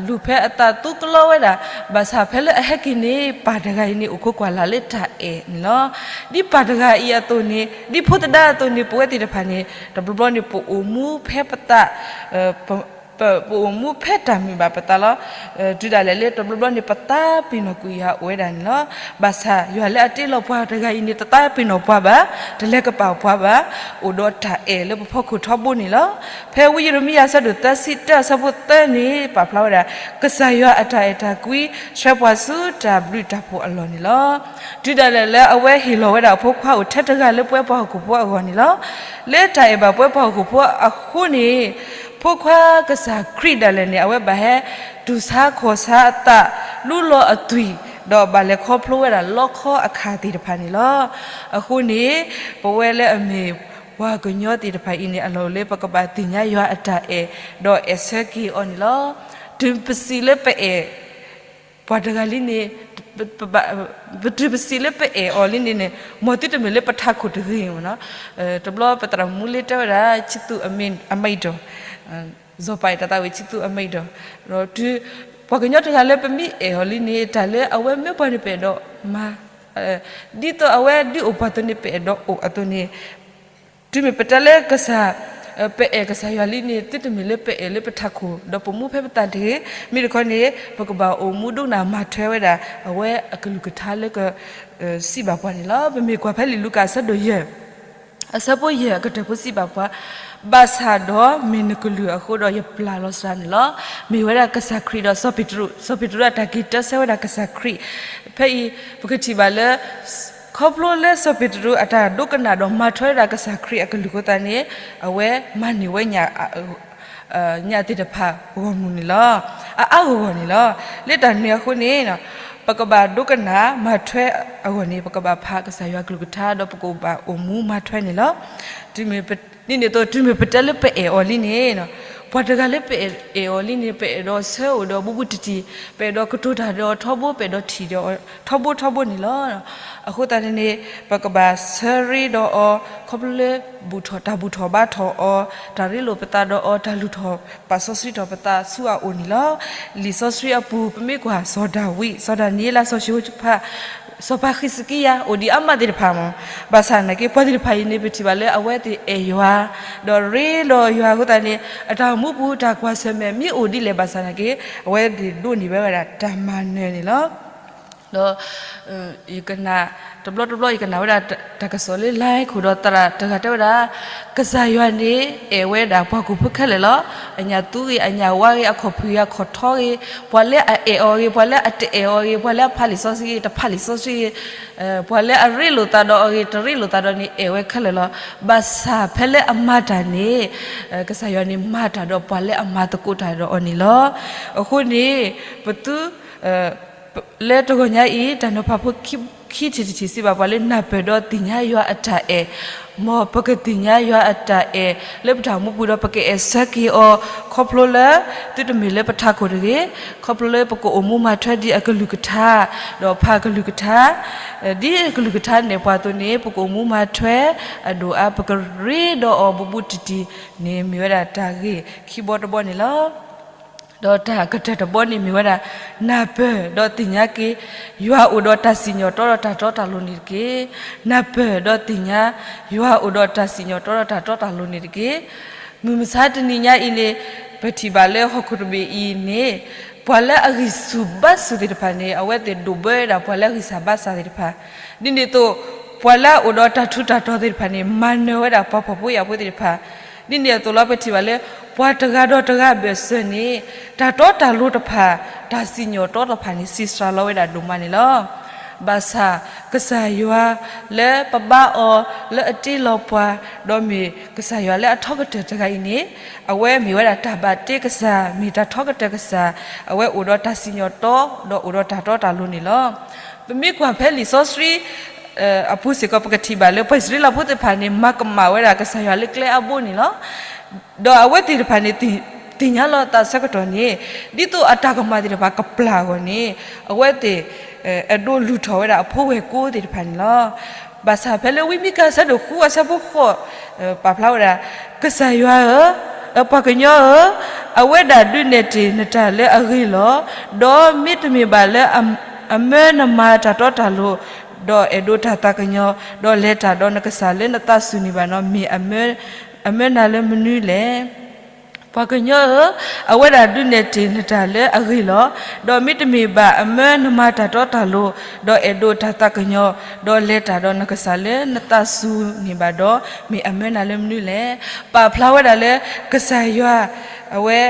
လူၤဖဲအသးသူကလီဝဲဒၣ်, ဘၣ်ဆၣ်ဖဲလၢအဟဲက့ၤန့ၣ် ပၢ်တဂၤအံၤန့ၣ် အိၣ်ခိးကွၢ်လၢ်လၢတၢ်အဲၣ်န့ၣ်လီၤ. ဒ်ပၢ်တဂၤအံၤအသိးန့ၣ်, ဒ်ဖိသဒါအသိးန့ၣ် ပဝဲသ့ၣ်တဖၣ်န့ၣ် တဘျီဘျီန့ၣ် ပအိၣ်မူဖဲပသး ပအိၣ်မူဖဲတၢ်မုာ်ဘၣ်ပသးလီၤ. တုၤဒၣ်လဲာ်လၢတဘျီဘျီန့ၣ် ပသးပ့ၤနီၣ်ကွံာ်ယွၤအိၣ်ဝဲဒၣ်န့ၣ်လီၤ. ဘၣ်ဆၣ်ယွၤလၢအတ့လီၤပှၤတဂၤအံၤန့ၣ် တသးပ့ၤနီၣ်ပှၤဘၣ်, တလဲၤကပာ်ပှၤဘၣ်, အိၣ်ဒီးတၢ်အဲၣ်လၢပဖီခိၣ်ထီဘိန့ၣ်လီၤ. ဖဲဝံယံးရမံယၤအဆၢဒိၣ်သၢဆံတၢအဆၢဖိသၢန့ၣ် ပာ်ဖျါဝဲဒၣ် ကစၢ်ယွၤအတၢ်အဲၣ်တၢ်ကွံ ဆှၢပှၤဆူတၢ်ဘျုးတၢ်ဖှိၣ်အလီၢ်န့ၣ်လီၤ. တုၤဒၣ်လဲာ်လၢအဝဲဟ့ၣ်လီၤဝဲဒၣ်အဖိခွါအိၣ်ထဲတဂၤလၢပဝဲပှၤဟီၣ်ခိၣ်ဖိအဂီၢ်န့ၣ်လီၤ. လၢတၢ်အဲၣ်ဘၣ်ပဝဲပှၤဟီၣ်ခိၣ်ဖိအဃိန့ၣ် ဖိခွါကစၢ်ခရံာ်ဒၣ်လဲာ်န့ၣ် အဝဲဘၣ်ဟဲတူၢ်ဆါခီၣ်ဆါအသး, လူလီၤအသွံၣ်, ဒီးဘၣ်လဲၤခီဖျိဝဲဒၣ်လီခီအခၣ်သ့ၣ်တဖၣ်န့ၣ်လီၤ. အဃိန့ၣ် ပဝဲလၢအမ့ၢ်ပှၤကညီသ့ၣ်တဖၣ်အံၤန့ၣ် အလီၢ်အိၣ်လၢပကဘၣ်သ့ၣ်ညါယွၤအတၢ်အဲၣ်, ဒီးအဲၣ်ဆၢက့ၤအီၤန့ၣ်လီၤ. တုၤပစံးလၢပအဲၣ် ပှၤတဂၤလံန့ၣ် ပတုၤပစံးလၢပအဲၣ်အီၤလံန့ၣ်န့ၣ် မ်သုတမ့ၢ်လၢပထးခိၣ်တဂ့ၤမ့ၢ်နီၤ. တဘျီပသရၣ်မုၣ်လၢတဲဝဲဒၣ် ဆံသူအမံၤဒီး စီၤပၤအံၤတၢ်သးဝံၣ်ဆံသူအမံၤဒီး, ဒီးတုၤ ပှၤကညီတဂၤလၢပမ့ၢ်အဲၣ်အီၤလံန့ၣ် တၢ်လၢအဝဲမၢပှၤန့ၣ် ပအဲၣ်ဒိးမၤ, ဒ်သိးအဝဲဒုးအိၣ်ပှၤအသိးန့ၣ် ပအဲၣ်ဒိးအိၣ်အသိးန့ၣ်, တုၤမ့ၢ်ပတဲလၢကစၢ် ပအဲၣ်ကစၢ်ယွၤလံန့ၣ် သုတမ့ၢ်လၢပအဲၣ်လၢပထးခိၣ် ဒီးပမူဖဲပသးတဂ့ၤ. မ့ၢ်တခီန့ၣ် ပကဘၣ်အိၣ်မူဒိကနၣ်မၤထွဲဝဲဒၣ် အဝဲအကလုၢ်ကထါလၢက စံးဘၣ်ပှၤန့ၣ်လီၤ. ပမ့ၢ်ကွၢ်ဖဲလံာ်လူၤကၣ်အဆၢဒိၣ်ယဲၢ် အဆၢဖိယဲၢ်အကတၢၢ်ဖိစံးဘၣ်ပှၤ, ဘၣ်ဆၣ်ဒီးမ့ၢ်နကလုၢ်အဃိဒီးယပျၢ်လီၤစှၤန့ၣ်လီၤ. မ့ၢ်ဝဲဒၣ်ကစၢ်ခရံာ်ဒီးစီၤပ့းတရူး, စီၤပ့းတရူးအတၢ်က့ၤတၢ်ဆၢဝဲဒၣ်ကစၢ်ခရံာ်, ဖဲအံၤ ပကထံၣ်ဘၣ်လၢ ခီဖျိလၢစီၤပ့းတရူးအတၢ်ဒိကနၣ်ဒီးမၤထွဲဝဲဒၣ်ကစၢ်ခရံာ်အကလုၢ်အဃိသတးန့ၣ် အဝဲမၤန့ၢ်ဝဲ ညၣ်သ့ၣ်တဖၣ်ဂီၢ်မုၢ်န့ၣ်လီၤ. အအါဂီၢ်ဂီၢ်န့ၣ်လီၤ. လၢတၢ်န့ၣ်အဃိန့ၣ် ပကဘၣ်ဒိကနၣ်မၤထွဲအဂီၢ်န့ၣ် ပကဘၣ်ဖးကစၢ်ယွၤကလုၢ်ကထါ ဒီးပကဘၣ်အိၣ်မူမၤထွဲန့ၣ်လီၤ. ဒ်န့ၣ်အသိး တုၤမ့ၢ်ပတဲလၢပအဲၣ်အီၤလံန့ၣ် ပှၤတဂၤလၢပအဲၣ်အီၤလံန့ၣ် ပအဲၣ်ဒိးဆၢအိၣ်ဒီးဘူးဘူးတံၢ်တံၢ်, ပအဲၣ်ဒိးကတိၤတၢ်ဒီးအီၤထီဘိ, ပအဲၣ်ဒိးထံၣ်ဒီးအီၤထီဘိထီဘိန့ၣ်လီၤ. အဃိသတးန့ၣ်န့ၣ် ပကဘၣ်ဆၢရ့ဒီးအီၤ ခီဖျိလၢ တၢ်ဘူၣ်ထီၣ်ဘါထီၣ်အီၤ, တၢ်ရ့လိာ်ပသးဒီးအီၤ, တၢ်လူၤထီၣ်ပာ်စီဆှံထီၣ်ပသးဆူအအိၣ်န့ၣ်လီၤ. လံာ်စီဆှံအပူၤ ပမ့ၢ်ကွၢ်စီၤဒၤဝံး, စီၤဒၤနံးယ့လး, စီၤၡံဟိၤၡဖး, စီၤပၤဃံးစကံယၤ အိၣ်ဒံးအါမးသ့ၣ်တဖၣ်မး, ဘၣ်ဆၣ်နာ်က့ ပှၤသ့ၣ်တဖၣ်အံၤန့ၣ် ပထံၣ်ဘၣ်လၢအဝဲသ့ၣ်အဲၣ်ယွၤ ဒီးရ့ဒီးယွၤအဃိသတးန့ၣ် အတၢ်အိၣ်မူပူၤတၢ်ကွၢ်ဆၢၣ်မဲာ်မ့ၢ်အိၣ်ဒ်လဲၣ်ဘၣ်ဆၣ်နာ်က့ အဝဲသ့ၣ်ဒိးန့ၢ်ဝဲဒၣ်တၢ်မၤနၢၤန့ၣ်လီၤ. ဒီး ယကနၣ် တဘျီတဘျီ ယကနၣ်ဝဲဒၣ်တၢ်ကစီၣ်လၢ လါခိၣ်ဒီးသရၣ်တဂၤတဲဝဲဒၣ် ကစၢ်ယွၤန့ၣ်အဲၣ်ဝဲဒၣ်ပှၤဟီၣ်ခိၣ်ဖိခဲလၢာ်လီၤ. အညၣ်သူဂ့ၤ အညၣ်ဝါဂ့ၤ အခီၣ်ဖံးဂ့ၤ အခီၣ်ထီဂ့ၤ, ပှၤလၢအအဲၣ်အီၤဂ့ၤ ပှၤလၢအတအဲၣ်အီၤဂ့ၤ, ပှၤလၢအဖးလံာ်စီဆှံဂ့ၤ တဖးလံာ်စီဆှံဂ့ၤ, ပှၤလၢအရ့လိာ်သးဒီးအီၤဂ့ၤ တရ့လိာ်သးဒီးန့ၣ် အဲၣ်ဝဲခဲလၢာ်လီၤ. ဘၣ်ဆၣ်ဖဲလၢအမၤတၢ်န့ၣ် ကစၢ်ယွၤန့ၣ်မၤတၢ်ဒီးပှၤလၢအမၤသကိးတၢ်ဒီးအီၤန့ၣ်လီၤ. အဃိန့ၣ် ပသု လၢတဂီၤညါအံၤ တၢ်နီၤဖးဖိခံထံၣ်တထံၣ်စံးဘၣ်ပှၤလၢ နၢ်ပၢၢ်ဒီးသ့ၣ်ညါယွၤအတၢ်အဲၣ်, မ်ပကသ့ၣ်ညါယွၤအတၢ်အဲၣ်လၢပတၢ်အိၣ်မူပူၤဒီး ပကအဲၣ်ဆၢက့ၤအီၤ ခီဖျိလၢ သုတမ့ၢ်လၢပထးခိၣ်တဂ့ၤ, ခီဖျိလၢပကအိၣ်မူမၤထွဲဒ်အကလုၢ်ကထါ, ဒီးဖးအကလုၢ်ကထါ, ဒ်အကလုၢ်ကထါနဲၣ်ပှၤအသိးန့ၣ် ပကအိၣ်မူမၤထွဲ အဒိၣ်အါ ပကရ့ဒီးအီၤဘူးဘူးတံၢ်တံၢ်န့ၣ် မ့ၢ်ဝဲဒၣ်တၢ်ဂ့ၢ်ခံဘီတဘီန့ၣ်လီၤ. ဒီးတၢ်ကတၢၢ်တဘီန့ၣ်မ့ၢ်ဝဲဒၣ် နၢ်ပၢၢ်ဒီးသ့ၣ်ညါက့ၤ ယွၤအိၣ်ဒီးတၢ်စံၣ်ညီၣ်တီဒီးတၢ်တီတၢ်လိၤန့ၣ်တက့ၢ်. နၢ်ပၢၢ်ဒီးသ့ၣ်ညါ ယွၤအိၣ်ဒီးတၢ်စံၣ်ညီၣ်တီဒီးတၢ်တီတၢ်လိၤန့ၣ်တက့ၢ်. မုၢ်မဆါတနံၤညါအံၤန့ၣ် ပထံၣ်ဘၣ်လၢဟီၣ်ခိၣ်တဘ့ၣ်အံၤန့ၣ် ပှၤလၢအဂံၢ်ဆူၣ်ဘါဆူၣ်သ့ၣ်တဖၣ်န့ၣ် အဝဲသ့ၣ်ဒိၣ်ဘၢဝဲဒၣ်ပှၤလၢအဂံၢ်စၢ်ဘါစၢ်သ့ၣ်တဖၣ်, ဒ်န့ၣ်အသိး ပှၤလၢအအိၣ်ဒီးတၢ်ထူးတၢ်တီၤသ့ၣ်တဖၣ်န့ၣ် မၤနၢၤဝဲဒၣ်ပှၤဖှီၣ်ဖိယာ်ဖိသ့ၣ်တဖၣ်, ဒ်န့ၣ်အသိးလီၤ ပထံၣ်ဘၣ်လၢ ပှၤတဂၤဒီးတဂၤအဘၢၣ်စၢၤန့ၣ် တၢ်တီတၢ်လိၤတဖၣ်, တၢ်စံၣ်ညီၣ်တီတဖၣ်န့ၣ် စံးစှၤလီၤဝဲဒၣ်ဒိၣ်မးန့ၣ်လီၤ. ဘၣ်ဆၣ် ကစၢ်ယွၤလၢပဘါအီၤလၢအတ့လီၤပှၤ, ဒီးမ့ၢ်ကစၢ်ယွၤလၢအထီကတၢၢ်တဂၤအံၤန့ၣ်, အဝဲမ့ၢ်ဝဲဒၣ်တၢ်ဘၣ်တ့ကစၢ်, မ့ၢ်တၢ်ထီကတၢၢ်ကစၢ်, အဝဲအိၣ်ဒီးတၢ်စံၣ်ညီၣ်တီ ဒီးအိၣ်ဒီးတၢ်တီတၢ်လိၤန့ၣ်လီၤ. ပမ့ၢ်ကွၢ်ဖဲလံာ်စီဆှံ အပူၤစ့ၢ်ကီး ပကထံၣ်ဘၣ်လၢ ပှၤအံၣ်စရ့လးဖိသ့ၣ်တဖၣ်န့ၣ် မၤကမၣ်ဝဲဒၣ်ကစၢ်ယွၤလၢကျဲအဘိန့ၣ်လီၤ. ဒီးအဝဲသ့ၣ်တဖၣ်န့ၣ် သ့ၣ်ညါလီၤအသးဆၢကတီၢ်န့ၣ်, ဒ်သိးအတၢ်ကမၣ်သ့ၣ်တဖၣ်ကပျၢ်အဂီၢ်န့ၣ်, အဝဲသ့ၣ် အဲၣ်ဒိးလုၢ်ထီၣ်ဝဲဒၣ်အဖိဝဲၢ်ကိာ်သ့ၣ်တဖၣ်န့ၣ်လီၤ. ဘၣ်ဆၣ်ဖဲလၢဝံမံကၤ အဆၢဒိၣ်ဃု အဆၢဖိဃိး ပာ်ဖျါဝဲဒၣ်, ကစၢ်ယွၤဧၢ, ပှၤကညီဧၢ, အဝဲဒၣ်ဒုးနဲၣ်တ့ၢ်နတၢ်လၢအဂ့ၤလီၤ. ဒီးမ့တမ့ၢ်ဘၣ်လၢအမၢနမၤတၢ်တီတၢ်လိၤ, ဒီးအဲၣ်ဒိးတၢ်သးကညီၤ, ဒီးလဲၤတၢ်ဒီးနကစၢ်လၢနသးစူၤန့ၣ်ဘၣ်န့ၣ်, မ့ၢ်အမၢနၤလၢမနုၤလဲၣ်. ပှၤကညီဧၢ, အဝဲဒၣ်ဒုးနဲၣ်တ့ၢ်နတၢ်လၢအဂ့ၤလီၤ. ဒီးမ့တမ့ၢ်ဘၣ်အမၢနမၤတၢ်တီတၢ်လိၤ, ဒီးအဲၣ်ဒိးတၢ်သးကညီၤ, ဒီးလဲၤတၢ်ဒီးနကစၢ်လၢနသးစူၤန့ၣ်ဘၣ်ဒီး, မ့ၢ်အမၢနၤလၢမနုၤလဲၣ်. ပာ်ဖျါဝဲဒၣ်လၢ ကစၢ်ယွၤ အဝဲ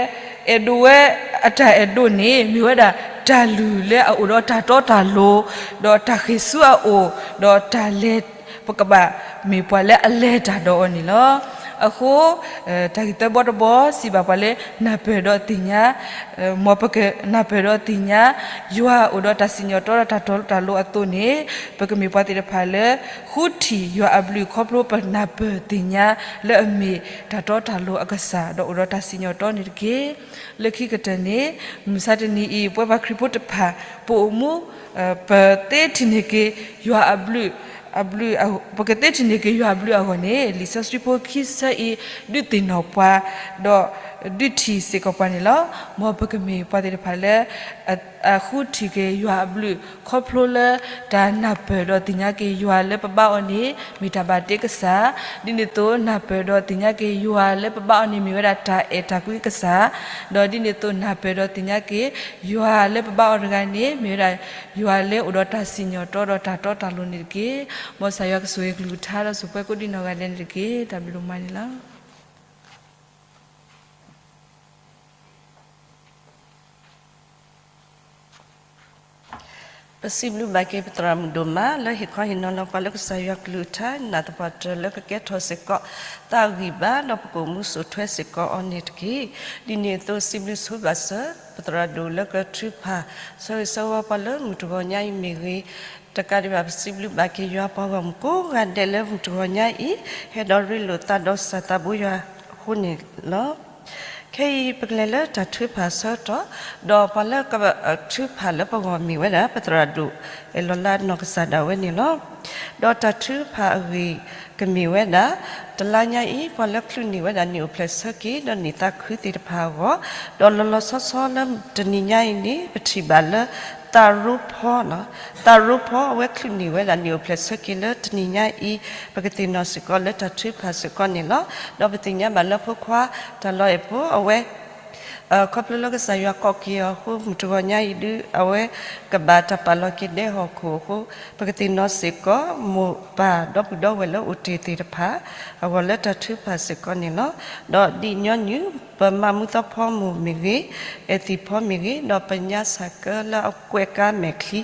အဲၣ်ဒိးဝဲ အတၢ်အဲၣ်ဒိးန့ၣ် မ့ၢ်ဝဲဒၣ်တၢ်လုၢ်လၢအအိၣ်ဒီးတၢ်တီတၢ်လိၤ, ဒီးတၢ်ဃ့ၢ်ဆူအအိၣ်, ဒီးတၢ်လဲၤ ပကဘၣ်မ့ၢ်ပှၤလၢအလဲၤတၢ်ဒီးအီၤန့ၣ်လီၤ. အဃိ တၢ်ဂ့ၢ်သၢဘီတဘီ စံးဘၣ်ပှၤလၢ နၢ်ပၢၢ်ဒီးသ့ၣ်ညါ, မ်ပကနၢ်ပၢၢ်ဒီးသ့ၣ်ညါ ယွၤအိၣ်ဒီးတၢ်စံၣ်ညီၣ်တီဒီးတၢ်တီတၢ်လိၤအသိးန့ၣ်, ပကမ့ၢ်ပှၤသ့ၣ်တဖၣ်လၢ ဃုထံၣ်ယွၤအဘျုးခီဖျိ ပနၢ်ပၢၢ်သ့ၣ်ညါလၢအမ့ၢ်တၢ်တီတၢ်လိၤအကစၢ် ဒီးအိၣ်ဒီးတၢ်စံၣ်ညီၣ်တီန့ၣ်တက့ၢ်. လၢခံကတၢၢ်န့ၣ် မုၢ်ဆါတနံၤအံၤ ပဝဲပှၤခရံာ်ဖိတဖၣ် ပအိၣ်မူ ပသ့ထံၣ်န့ၢ်က့ၤ ယွၤအဘျုး, အဘျုး, ပကသ့ထံၣ်န့ၢ်က့ၤယွၤအဘျုးအဂီၢ်န့ၣ်, လံာ်စီဆှံဖိခံဆၢအံၤ ဒုးသ့ၣ်နီၣ်ပှၤ, ဒီးဒုးထံၣ်စ့ၢ်ကီးပှၤန့ၣ်လီၤ. မ်ပကမ့ၢ်ပှၤသ့ၣ်တဖၣ်လၢ အဃုထံၣ်က့ၤယွၤအဘျုး ခီဖျိလၢတၢ်နၢ်ပၢၢ်ဒီးသ့ၣ်ညါက့ၤယွၤလၢပဘါအီၤန့ၣ် မ့ၢ်တၢ်ဘၣ်တ့ကစၢ်, ဒ်န့ၣ်အသိး နၢ်ပၢၢ်ဒီးသ့ၣ်ညါက့ၤယွၤလၢပဘါအီၤန့ၣ် မ့ၢ်ဝဲဒၣ်တၢ်အဲၣ်တၢ်ကွံကစၢ်, ဒီးဒ်န့ၣ်အသိး နၢ်ပၢၢ်ဒီးသ့ၣ်ညါက့ၤ ယွၤလၢပဘါအီၤတဂၤန့ၣ် မ့ၢ်ဝဲဒၣ်ယွၤလၢအိၣ်ဒီးတၢ်စံၣ်ညီၣ်တီဒီးတၢ်တီတၢ်လိၤန့ၣ်တက့ၢ်. မ်ကစၢ်ယွၤကဆိၣ်ဂ့ၤကလုၢ်ကထါဒီးဆိၣ်ပှဲၤကိးဒံနီၢ်ဂၤဒဲးန့ၣ်တက့ၢ်. တၢ်ဘျုးဒိၣ်မးန့ၣ်လီၤ. ပစံးဘျုးဘၣ်က့ၤပသရၣ်မုၣ်ဒိၣ်မး လၢဟ့ၣ်ခီဟ့ၣ်နီၤလီၤပှၤလၢကစၢ်ယွၤကလုၢ်ကထါ နာ်သပှၢ်တၢၢ်လၢကကဲထီၣ်စ့ၢ်ကီး သးဂံၢ်ဘါ ဒီးပကအိၣ်မူစိာ်ထွဲစ့ၢ်ကီးအီၤန့ၣ်တက့ၢ်. ဒ်န့ၣ်အသိး စံးဘျုးဆိဘၣ်စၢၤ ပသရၣ်ဒိၣ်လၢကထုးဖး ဆၢဂ့ၤဆၢဝါပှၤလၢမုၢ်တဂီၤညါအံၤမ့ၢ်ဂ့ၤ, တကးဒံးဘၣ် ပစံးဘျုးဘၣ်က့ၤယွၤပှၤဂီၢ်မုၢ်ကိးဂၤဒဲးလၢမုၢ်တဂီၤညါအံၤ ဟဲဒီးရ့လိာ်သးဒီးစၢ်သးဘိယွၤအဃိန့ၣ်လီၤ. ခဲအံၤ ပကလဲၤလၢတၢ်ထုကဖၣ်ဆၢကတီၢ်, ဒီးပှၤလၢကထုကဖၣ်လၢပဂီၢ်မ့ၢ်ဝဲဒၣ် ပသရၣ်ဒိၣ်အဲၣ်လီၤလါနီၢ်ကစၢ်ဒၣ်ဝဲန့ၣ်လီၤ. ဒီးတၢ်ထုကဖၣ်အဂ့ၢ်ကမ့ၢ်ဝဲဒၣ်, တလါညါအံၤ ပှၤလၢချုးန့ၢ်ဝဲဒၣ်နံၣ်အိၣ်ဖျဲၣ်ဆၢက့ၤ ဒီးနံၣ်သးခုသ့ၣ်တဖၣ်အဂီၢ်, ဒီးလီၤလီၤဆီဆီလၢတနံၤညါအံၤန့ၣ် ပထံၣ်ဘၣ်လၢ သးရိဖီ သးရိဖီအဝဲချုးန့ၢ်ဝဲဒၣ်နံၣ်အိၣ်ဖျဲၣ်ဆၢက့ၤလၢတနံၤညါအံၤ, ပကသ့ၣ်နီၣ်စ့ၢ်ကီးလၢတၢ်ထုကဖၣ်စ့ၢ်ကီးန့ၣ်လီၤ. ဒီးပသ့ၣ်ညါဘၣ်လၢဖိခွါတၢ်လီၤအဲၣ်ဖိအဝဲ ခီဖျိလၢကစၢ်ယွၤကိးက့ၤအီၤအဃိ မုၢ်တဂီၤညါအံၤဒုး အဝဲကဘၣ်တၢ်ပာ်လီၤက့ၤဒဲဟီၣ်ခိၣ်အဃိ, ပကသ့ၣ်နီၣ်စ့ၢ်ကီး မိၢ်ပၢ်ဒီပုၢ်ဒီဝဲၢ်လၢအိၣ်တ့ၢ်သ့ၣ်တဖၣ် အဂီၢ်လၢတၢ်ထုကဖၣ်စ့ၢ်ကီးန့ၣ်လီၤ. ဒီးဒ်ညီနုၢ် ပမၤမူသီဖီမိၢ်မ့ၢ်ဂ့ၤ, အဲၣ်သံၣ်ဖီမ့ၢ်ဂ့ၤ, ဒီးပညါစၢ်ကၢလၢအကွဲးကါမဲာ်ချံ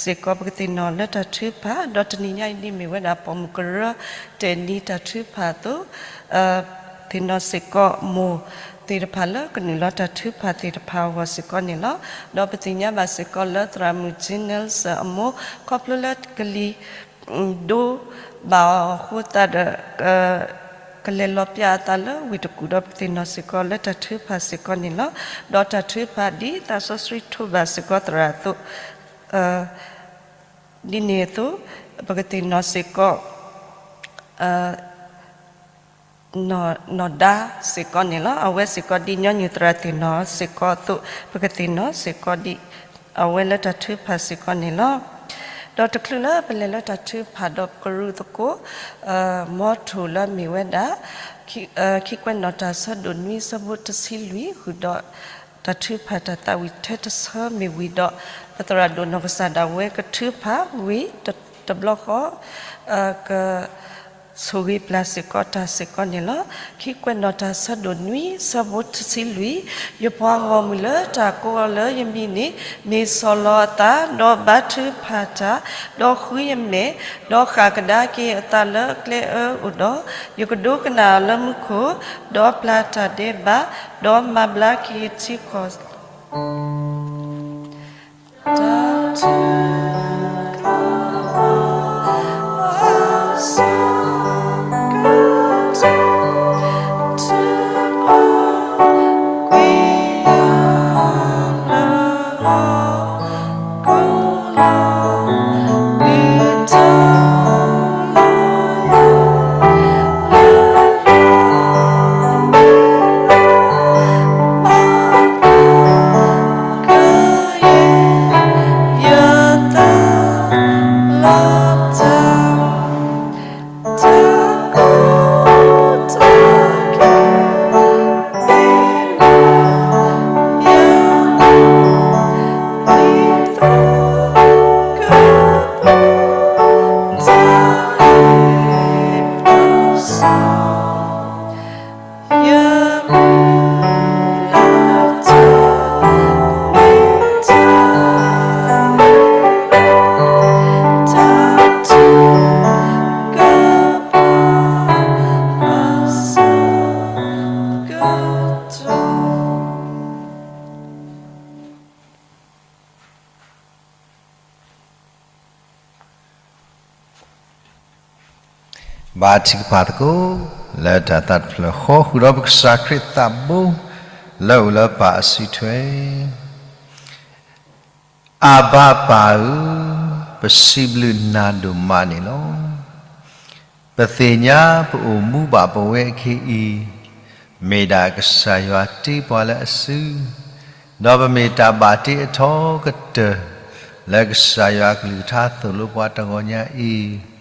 စ့ၢ်ကီး ပကသ့ၣ်နီၣ်လၢတၢ်ထုကဖၣ်, ဒီးတနံၤညါအံၤဒ်မ့ၢ်ဝဲဒၣ် ပိာ်မုၣ်ကရၢတဲာ်နံၤတၢ်ထုကဖၣ်အသိး သ့ၣ်နီၣ်စ့ၢ်ကီးမိၢ်သ့ၣ်တဖၣ်လၢကနုာ်လီၤတၢ်ထုကဖၣ်သ့ၣ်တဖၣ်အဂီၢ်စ့ၢ်ကီးန့ၣ်လီၤ. ဒီးပသ့ၣ်ညါဘၣ်စ့ၢ်ကီးလၢသရၣ်မုၣ် Jean Nelson အမိၢ် ခီဖျိလၢကလံၤဒိဘၣ်အီၤအဃိသတးဒီး ကလဲၤလီၤပျၢ်အသးလၢဝ့ၢ်တကူၣ်ဒီး ပကသ့ၣ်နီၣ်စ့ၢ်ကီးလၢတၢ်ထုကဖၣ်စ့ၢ်ကီးန့ၣ်လီၤ. ဒီးတၢ်ထုကဖၣ်ဒ်သးစီဆှံထိးဘၣ်စ့ၢ်ကီးသရၣ်အသိး ဒ်န့ၣ်အသိး ပကသ့ၣ်နီၣ်စ့ၢ်ကီး နီၢ်ဒါစ့ၢ်ကီးန့ၣ်လီၤ. အဝဲစ့ၢ်ကီးဒ်ညီနုၢ်သရၣ်သ့ၣ်နီၣ်စ့ၢ်ကီးအသိး ပကသ့ၣ်နီၣ်စ့ၢ်ကီးဒ်အဝဲလၢတၢ်ထုကဖၣ်စ့ၢ်ကီးန့ၣ်လီၤ. ဒီးတချုးလၢပလဲၤလၢတၢ်ထုကဖၣ်ဒီးပကရူၢ်သကိး မီထိၣ်လၢအမ့ၢ်ဝဲဒၣ် ခံကွဲးနီၣ်တၢ်ဆၢဒိၣ်နွံဆၢဖိတဆံလွံၢ် ဃုာ်ဒီးတၢ်ထုကဖၣ်တၢ်သးဝံၣ်ထဲတဆၢမ့ၢ်ဝံၤဒီး ပသရၣ်ဒိၣ်နီၢ်ကစၢ်ဒၣ်ဝဲကထုကဖၣ်ဝံၤ တဘျီဃီ ကဆိၣ်ဂ့ၤပျၢ်စ့ၢ်ကီးတၢ်စ့ၢ်ကီးန့ၣ်လီၤ. ခံကွဲးနီၣ်တၢ်ဆၢဒိၣ်နွံ ဆၢဖိတဆံလွံၢ်, ယပှၤဂီၢ်မုၢ်လၢတၢ်ကိးအီၤလၢယမံၤန့ၣ် မ့ၢ်ဆီၣ်လီၤအသး, ဒီးဘါထုကဖၣ်တၢ်, ဒီးဃုယမဲာ်, ဒီးဃၣ်ကဒါက့ၤအသးလၢအကျဲအၢအအိၣ်ဒီး, ယကဒိကနၣ်အီၤလၢမူခိၣ်, ဒီးပျၢ်တၢ်ဒဲးဘး, ဒီးမၤဘျါက့ၤထံကီၢ် ဘါထုကဖၣ်သကိး လၢတၢ်သးတဖျၢၣ်ဃီ ဃုာ်ဒီးပကစၢ်ခရံာ်သးဘိ လၢအိၣ်လၢပၢ်အစုထွဲ အဘၤပၢ်ဧၢ, ပစံးဘျုးနၤဒိၣ်မးန့ၣ်လီၤ. ပသ့ၣ်ညါပအိၣ်မူဘၣ်ပဝဲအခ့အံၤ, မ့ၢ်ဒၣ်ကစၢ်ယွၤတ့ပှၤလၢအစု, ဒီးပမ့ၢ်တၢ်ဘၣ်တ့အထီကတၢၢ် လၢကစၢ်ယွၤအကလုၢ်ကထါသိၣ်လိပှၤတဂီၤညါအံၤ,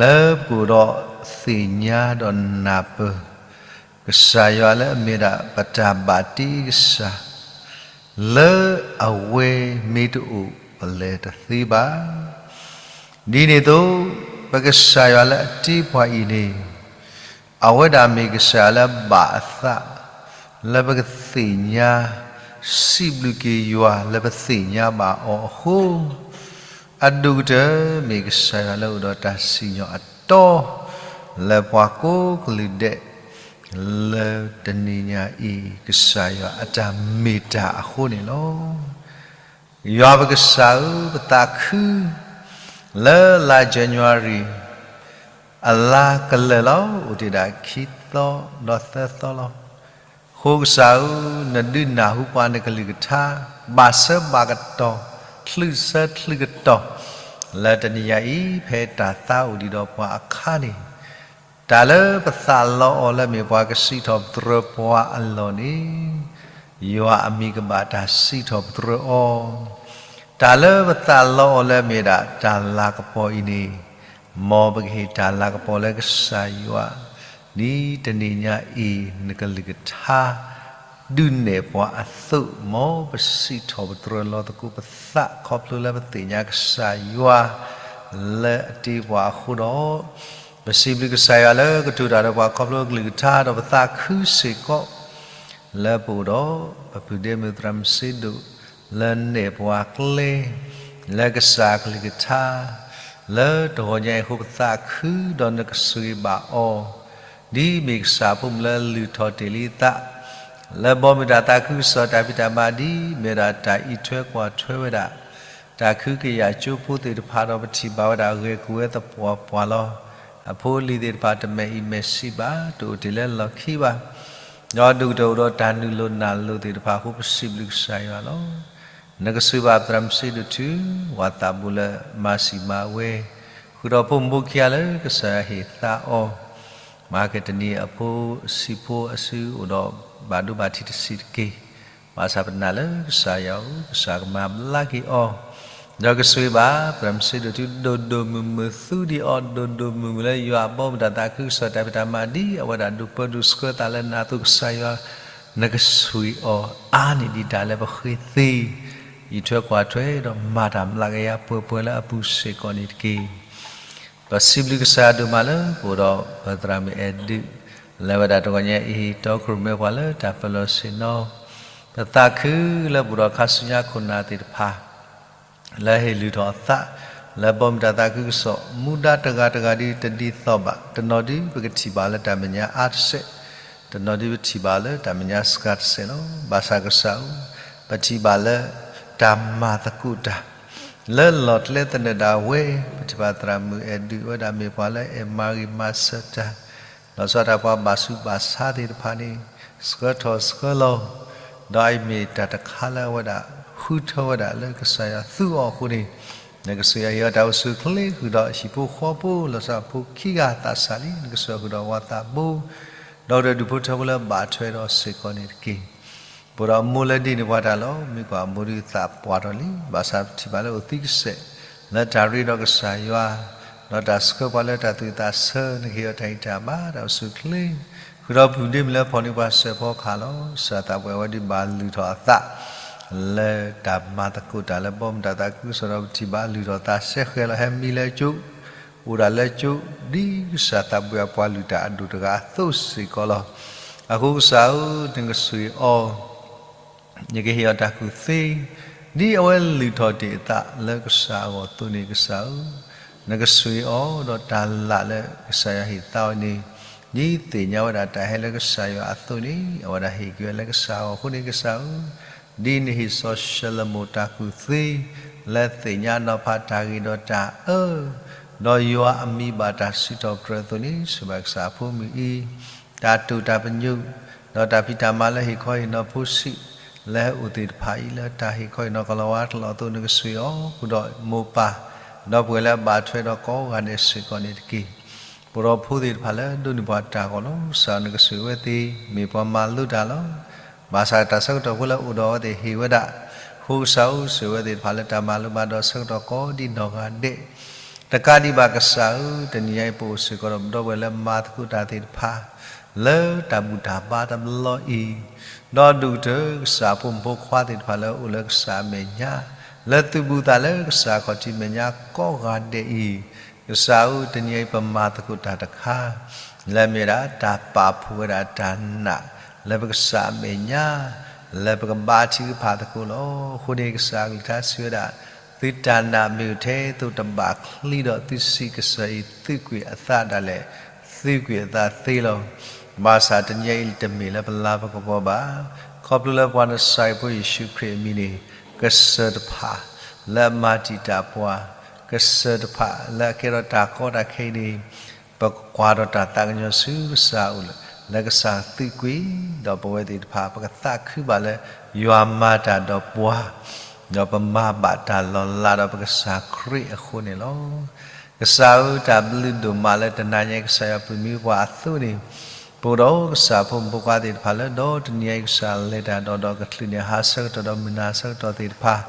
လၢပကအိၣ်ဒီးသ့ၣ်ညါဒီးနၢ်ပၢၢ် ကစၢ်ယွၤလၢအမ့ၢ်ဒၣ်ပတၢ်ဘၣ်တ့ကစၢ်, လၢအဝဲမ့ၢ်တအိၣ်ပလဲၤတသ့ဘၣ်. ဒ်န့ၣ်အသိး ပကစၢ်ယွၤလၢအတ့ပှၤအံၤန့ၣ် အဝဲဒၣ်မ့ၢ်ကစၢ်ယွၤလၢဘၣ်အသး လၢပကသ့ၣ်ညါ စံးဘျုးက့ၤယွၤလၢပသ့ၣ်ညါဘၣ်အီၤအဃိ, အဒိၣ်ကတၢၢ်မ့ၢ်ကစၢ်ယွၤလၢအိၣ်ဒီးတၢ်စံၣ်ညီၣ်အတီ လၢပှၤကိးကလုာ်ဒဲး လၢတနံၤညါအံၤ ကစၢ်ယွၤအတၢ်မ့ၢ်တၢ်အဃိန့ၣ်လီၤ. ယွၤပကစၢ်ဧၢ, ပသးခု လၢလါ January အလါကလၢာ်လီၤ, အိၣ်တ့ၢ်ဒၣ်ခံသီဒီးသၢသီလီၤ. ဃိကစၢ်ဧၢ, နဒုးနၢ်ဟူပှၤနကလုၢ်ကထါ ဘၣ်ဆၢဘၣ်ကတီၢ်, ချုးဆၢချုးကတီၢ် လၢတနံၤညါအံၤ ဖဲတၢ်သါအိၣ်ဒံးဒီးပှၤအခါန့ၣ်, တၢ်လၢပသးလီအီၤလၢမ့ၢ်ပှၤကစံးထီၣ်ပတြၢၤပှၤအလီၢ်န့ၣ်, ယွၤအမံၤကဘၣ်တၢ်စံးထီၣ်ပတြၢၤအီၤ, တၢ်လၢပသးလီအီၤလၢမ့ၢ်ဒၣ်တၢ်လၤကပီၤအံၤန့ၣ်, မ်ပကဟ့ၣ်တၢ်လၤကပီၤလၢကစၢ်ယွၤ, ဒ်တနံၤညါအံၤ နကလုၢ်ကထါ ဒုးနဲၣ်ပှၤအသိး, မ်ပစံးထီၣ်ပတြၢၤလီၤသကိးပသး ခီဖျိလၢပသ့ၣ်ညါကစၢ်ယွၤ လၢအတ့ပှၤအဃိဒီး, ပစံးဘျုးကစၢ်ယွၤလၢကတိၤတၢ်ဒီးပှၤခီဖျိကလုၢ်ကထါ ဒီးပသးခုစ့ၢ်ကီး လၢပအိၣ်ဒီး ပပုၢ်ဒ့မုၣ်သရၣ်မုၣ်စ့ဒိၣ် လၢနဲၣ်ပှၤကျဲ လၢကစၢ်ကလုၢ်ကထါ လၢတဂီၤညါအံၤအဃိ ပသးခုဒီးနကဆိၣ်ဂ့ၤဘၣ်အီၤ, ဒ်မ့ၢ်ကစၢ်အဖိမုၣ်လၢလုၢ်ထီၣ်တ့ၢ်လံအသး လၢဘီမုၢ်တၢ်သးခုကစီၣ်တၢ်ဖံးတၢ်မၤဒ် မ့ၢ်ဝဲဒၣ်တၢ်အံးထွဲကွၢ်ထွဲဝဲဒၣ် တၢ်ခုကယာ်ကၠိဖိသ့ၣ်တဖၣ်ဒီး ပထံၣ်ဘၣ်ဝဲဒၣ်ဂဲၤကိၣ်ဝဲသပှၢ်ပှၢ်လီၤ. အဖိအလံၤသ့ၣ်တဖၣ်တမဲာ်အံၤမဲာ်ဆံးဘၣ် တအိၣ်တ့ၢ်လၢလီၢ်ခံဘၣ် ဒီးဒိၣ်ကတၢၢ်အိၣ်ဒီးတၢ်နုာ်လီၤနၢ်လီၤသ့ၣ်တဖၣ်အဃိ ပစံးဘျုးကစၢ်ယွၤလီၤ. နကဆိၣ်ဂ့ၤဘၣ်သရၣ်မုၣ်စ့ဒိၣ်ထူ ဝၤသးဘူးလၢမၤစံၣ်မၤဝဲ ဃုာ်ဒီးဖိမုၣ်ဖိခံဂၤလၢကစၢ်ယွၤဟ့ၣ်သါအီၤ, မၤကတနံၤအဖိအဆံးဖိအစုအိၣ်ဒီးဘၣ်ဒိဘၣ်ထံးတဆံးတက့ၢ်. ဘၣ်ဆၣ်ပနာ်လၢကစၢ်ယွၤဧၢ, ကစၢ်ကမၤဘျါက့ၤအီၤ, ဒီးကဆိၣ်ဂ့ၤဘၣ်သရၣ်မုၣ်စ့ဒိၣ်ထူ ဒိၣ်ဒိၣ်မုၢ်မုၢ်သူဒံးအီၤ ဒိၣ်ဒိၣ်မုၢ်မုၢ်လၢယွၤအဘီမုၢ်တၢ်သးခုကစီၣ်တၢ်ဖံးတၢ်မၤဒ် အဝဲဒၣ်ဒိးပၢဒိးဆှၢသးလၢနၤအသိး ကစၢ်ယွၤ နကဆိၣ်ဂ့ၤအီၤအါန့ၢ်ဒံးတၢ်လၢပဃ့သ့ အံးထွဲကွၢ်ထွဲဒီးမၤတၢ်မျးကယၤပှဲၤပှဲၤလၢအပူၤစ့ၢ်ကီးန့ၣ်တက့ၢ်. ပစံးဘျုးကစၢ်ယွၤဒိၣ်မးလၢပအိၣ်ဒီးပသရၣ်မုၣ်အဲၣ်ဒုး လၢအဝဲဒၣ်တဂီၤညါအံၤ တီခိၣ်ရိၣ်မဲပှၤလၢတၢ်ပၢလီၤဆ့ၣ်နီၤ, ပသးခုလၢပအိၣ်ဒီးခါဆူညါခိၣ်နၢ်သ့ၣ်တဖၣ် လၢဟ့ၣ်လုၢ်ထီၣ်အသး လၢဘီမုၢ်တၢ်သးခုကစီၣ် မူဒါတဂၤတဂၤဒ်တဒ်သိးဘၣ်, တနီၤဒ်ပကထံၣ်ဘၣ်လၢတၢ်မဲာ်ညါအါတစဲး, တနီၤဒ်ပထံၣ်ဘၣ်လၢတၢ်မဲာ်ညါစှၤတစဲးလီၤ. ဘၣ်ဆၣ်ကစၢ်ဧၢ, ပထံၣ်ဘၣ်လၢတၢ်မၤသကိးတၢ် လၢလီၢ်ကျဲသနၢၣ်ဒၣ်ဝဲ, ပထံၣ်ဘၣ်သရၣ်မုၣ်အဲၣ်ဒုး အဝဲဒၣ်မ့ၢ်ပှၤလၢအဲၣ်မၤဂ့ၤမၤစၢၤတၢ်, လီၤဆီဒၣ်တၢ်ပှၤဘၣ်ဆူးဘၣ်ဆါသ့ၣ်တဖၣ်န့ၣ် ဆှၢထီၣ်ဆှၢလီၤ, ဒီးအအံၤမ့ၢ်တၢ်တခါလၢအဝဲဒၣ် ဃုထၢဝဲဒၣ်လၢကစၢ်ယွၤသူအီၤအဃိန့ၣ်, နကစၢ်ယွၤဟ့ၣ်အီၤတၢ်အိၣ်ဆူၣ်အိၣ်ချ့ဃုာ်ဒီးဟံၣ်ဖိဃီဖိ လီၤဆီဖိခံဂၤသးစၢ်လံ, နကစၢ်ယွၤဃုာ်ဒီးဝၤသးဘိ ဒီးကဒုးဒုးဖိထၢဖိလၢဘၣ်ထွဲဒီးစ့ၢ်ကီးန့ၣ်တက့ၢ်. ပအိၣ်ဒီးအမိၢ်လၢဒ်န့ၣ်ပှၤတၢ်လီၤ, မ့ၢ်ကွၢ်အမိၢ်ဒုးသးပှၢ်ထီၣ်လံ, ဘၣ်ဆၣ်ပထံၣ်ဘၣ်လၢအိၣ်သံကစဲး လၢတၢ်ရ့ဒီးကစၢ်ယွၤ, ဒီးတၢ်ဆှၢပှၤလၢတၢ်သူၣ်ဝံၣ်သးဆၢ, နကဟ့ၣ်အီၤတၢ်ဂံၢ်တၢ်ဘါ တၢ်အိၣ်ဆူၣ်အိၣ်ချ့ ဃုာ်ဒီးပုၢ်ဒ့မုၣ်လၢဖီၣ်န့ၢ်ပှၤစဲးဖီကဟၣ်လီၤ. ကစၢ်သးပှၢ်ဝဲဒုးဘၣ်လုၢ်ထီၣ်အသး လၢတၢ်မၤသကိးတၢ်လၢဘီမုၢ်တၢ်သးခုကစီၣ်ဒီး ပထံၣ်ဘၣ်လုၢ်ထီၣ်သးစဲဃဲၤလီၤ ဟဲမံလၢကၠိ, အိၣ်ဒၣ်လၢကၠိ ဒ်ကစၢ်သးပှၢ်ပှၤလုၢ်တၢ်အဒိၣ်တဂၤအသိးစ့ၢ်ကီးလီၤ. အဃိကစၢ်ဧၢ, နကဆိၣ်ဂ့ၤအီၤ နကဟ့ၣ်အီၤတၢ်ကူၣ်သ့, ဒ်အဝဲလုၢ်ထီၣ်တ့ၢ်အသးလၢကစၢ်အဂီၢ်အသိးန့ၣ် ကစၢ်ဧၢ, နကဆိၣ်ဂ့ၤအီၤဒီးတၢ်လၢ်လၢကစၢ်ယွၤဟ့ၣ်သါအီၤန့ၣ်, ဒ်သ့ၣ်ညါဝဲဒၣ်တၢ်ဟဲလၢကစၢ်ယွၤအသိးန့ၣ် အဝဲဒၣ်ဟ့ၣ်က့ၤဝဲလၢကစၢ်အဂီၢ်အဃိန့ၣ် ကစၢ်ဧၢ, ဒ်နဟ့ၣ်စီၤၡလိၤမိၣ်တၢ်ကူၣ်သ့ လၢသ့ၣ်ညါနီၤဖးတၢ်ဂ့ၤဒီးတၢ်အၢ ဒီးယွၤအမံၤဘၣ်တၢ်စံးထီၣ်ပတြၢၤအသိးန့ၣ် ဆိၣ်ဂ့ၤဘၣ်ကစၢ်အဖိမုၣ်အံၤ တၢ်တိာ်တၢ်ပညိၣ်, ဒီးတၢ်ဖံးတၢ်မၤလၢဟ့ၣ်ခီဟ့ၣ်နီၤဖိဆံး လၢဟဲအိၣ်သ့ၣ်တဖၣ်အံၤ လၢတၢ်ဟ့ၣ်ခီဟ့ၣ်နီၤကလီၤဝါကလီၤအသိး နကဆိၣ်ဂ့ၤအီၤဃုာ်ဒီးမိၢ်ပၢ်, ဒီပုၢ်ဝဲၢ်လၢအဘၣ်ထွဲဒီးကိးဂၤဒဲးစ့ၢ်ကီးန့ၣ်တက့ၢ်. ပအိၣ်ဒီးဖိသ့ၣ်တဖၣ်လၢဒိးန့ၢ်ပှၤတၢ်ဂီၤလီၤ. ကစၢ်နကဆိၣ်ဂ့ၤဝဲသ့ၣ် မ့ၢ်ပှၤမၤလိတၢ်လီၤ. ဘၣ်ဆၣ်တၢ်ဆၢကတီၢ်ဖိလၢအိၣ်ဒီးအဝဲသ့ၣ်ဟ့ၣ်ဝဲဒၣ်, အဃိကစၢ်ဧၢ ဆိၣ်ဂ့ၤဝဲသ့ၣ်တဖၣ်လၢတၢ်မၤလိဘၣ်ဒီးဆၢကတီၢ်ကိးဒံးနီၢ်ဂၤဒဲး တကးဒံးဘၣ်ကစၢ်ဧၢ, တနံၤညါအံၤပအိၣ်စ့ၢ်ကီးဒီးပဒီပုၢ်ဝဲၢ်လၢမၤသကိးတၢ်သ့ၣ်တဖၣ် လၢတၢ်ဘူၣ်တၢ်ဘါတဘျီအံၤ, ဒီးဒိၣ်ကတၢၢ်ကစၢ်အဖိမုၣ်ဖိခွါသ့ၣ်တဖၣ်လၢအအိၣ်လၢကစၢ်အမဲာ်ညါ, လၢသုးဘူးသးလၢကစၢ်ခီၣ်ထံးမဲာ်ညါကိးဂၤဒဲးအံၤ, ကစၢ်ဧၢ တနံၤညါအံၤပမၤသကိးတၢ်တခါ လၢအမ့ၢ်ဝဲဒၣ်တၢ်ပာ်ဖှိၣ်ဝဲဒၣ်တၢ်နာ် လၢပကစၢ်အမဲာ်ညါ, လၢပကဘါထုကဖၣ်သကိးလီၤ. အဃိန့ၣ်ကစၢ်အကလုၢ်ကထါစံးဝဲဒၣ်, သုတၢ်နာ်မ့ၢ်အိၣ်ထဲသိးတဘၣ်ချံဒီး သုစံးကစၢ်အံၤ သုးကွံာ်အသးဒၣ်လဲာ်, သုးကွံာ်အသးသ့လီၤ. ဘၣ်ဆၣ်တနံၤညါအံၤတမ့ၢ်လၢပလၤပကပီၤဘၣ်. ခီဖျိလၢပှၤနစၤရ့းဖိယ့ၣ်ၡူးခရံာ်အမံၤန့ၣ်, ကစၢၢ်တဖၣ်လၢအမၤတံာ်တာ်ပှၤ, ကစၢၢ်တဖၣ်လၢအကဲထီၣ်တၢ်ကီတၢ်ခဲအံၤန့ၣ်, ပကကွၢ်ဒီးတၢ်သးကညီၤဆူကစၢ်အအိၣ်လၢ လၢကစၢ်သုးကွံာ်, ဒီးပဝဲသ့ၣ်တဖၣ် ပကသးခုဘၣ်လၢ ယွၤမၤတၢ်ဒီးပှၤ, ဒီးပမၤဘၣ်တၢ်လီၤလးဒီးပကစၢ်ခရံာ်အဃိန့ၣ်လီၤ. ကစၢ်ဧၢ တၢ်ဘျုးဒိၣ်မးလၢတနၤညါအံၤ ကစၢ်ယွၤပၢၤမံပှၤအသိးန့ၣ်, ပအိၣ်ဒီးကစၢ်ဖိမုၣ်ဖိခွါသ့ၣ်တဖၣ်လၢ ဒီတနံၤညါအံၤ ကစၢ်လဲၤတၢ်ဒီး ဒီးကချုးန့ၢ်ဟါဆၢကတီၢ်ဒီးမုၢ်နၤဆၢကတီၢ်သ့ၣ်တဖၣ်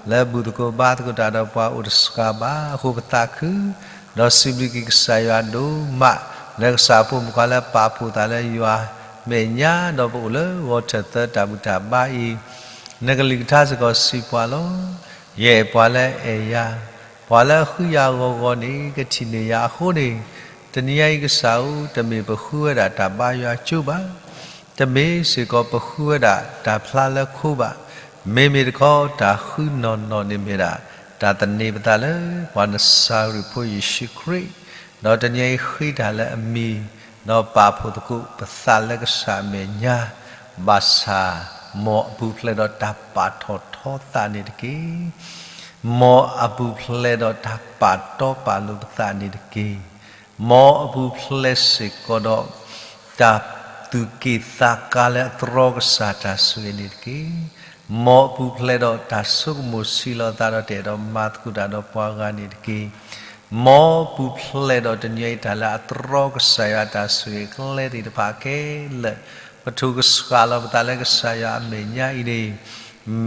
လၢဘူၣ်သကိးဘါသကိးတၢ်ဒီးပှၤအိၣ်တစှၤဘၣ်အဃိ ပသးခု ဒီးစံးဘျုးက့ၤကစၢ်ယွၤဒိၣ်မး လၢကစၢ်ဖိမုၣ်ဖိခွါလၢပာ်ဖှိၣ်သးလၢယွၤမဲာ်ညါ ဒီးပအိၣ်လၢဂီၤထၢၣ်သၢတၢ်ဘူၣ်တၢ်ဘါအံၤ, နကလုၢ်ကထါစ့ၢ်ကီးစံးပှၤလီၤ. ယအဲၣ်ပှၤလၢအဲၣ်ယၤ, ပှၤလၢအဃုယၤဂီၤဂီၤန့ၣ် ကထံၣ်န့ၢ်ယၤအဃိန့ၣ်, တနံၤညါအံၤကစၢ်ဧၢ, တမ့ၢ်ပဃုဝဲဒၣ်တၢ်ဘါယွၤကၠိဘၣ် တမ့ၢ်စ့ၢ်ကီးပဃုဝဲဒၣ်တၢ်ဖျါလၢခိဘၣ်. မ့မ့ၢ်တခီ တၢ်ဃုနီၢ်နီၢ်န့ၣ်မ့ၢ်ဒၣ် တၢ်သန့ၤပသးလၢပှၤနစၤရ့းဖိယ့ၣ်ၡူးခရံာ်, ဒီးတနံၤအံၤဃ့တၢ်လၢအမံၤ, ဒီးပာ်ဖှိၣ်သကိးပသးလၢကစၢ်အမဲာ်ညါ, ဘၣ်ဆၣ် မ်အပူၤဖျဲးဒီးတၢ်ပာ်ထီၣ်ထီသးန့ၣ်တက့ၢ်. မ်အပူၤဖျဲးဒီးတၢ်ပာ်တီပာ်လိၤပသးန့ၣ်တက့ၢ်. မ်အပူၤဖျဲးစ့ၢ်ကီးဒီး တၢ်သူၣ်က့ၣ်သးကါလၢအတြီကစၢ်တၢ်ဆိၣ်ဂ့ၤန့ၣ်တက့ၢ်. မ်အပူၤဖျဲးဒီးတၢ်ဆိကမိၣ်ဆံးလီၤသးဒီးတအဲၣ်ဒိးမၤသကိးတၢ်ဒီးပှၤဂၤန့ၣ်တက့ၢ်. မ်အပူၤဖျဲးဒီးတနံၤအံၤတၢ်လၢအတြီကစၢ်ယွၤတၢ်ဆိၣ်ဂ့ၤကျဲသ့ၣ်တဖၣ်ခဲလၢာ်, ပထိၣ်ကဆှၣ်လီၤပသးလၢကစၢ်ယွၤအမဲာ်ညါအံၤန့ၣ်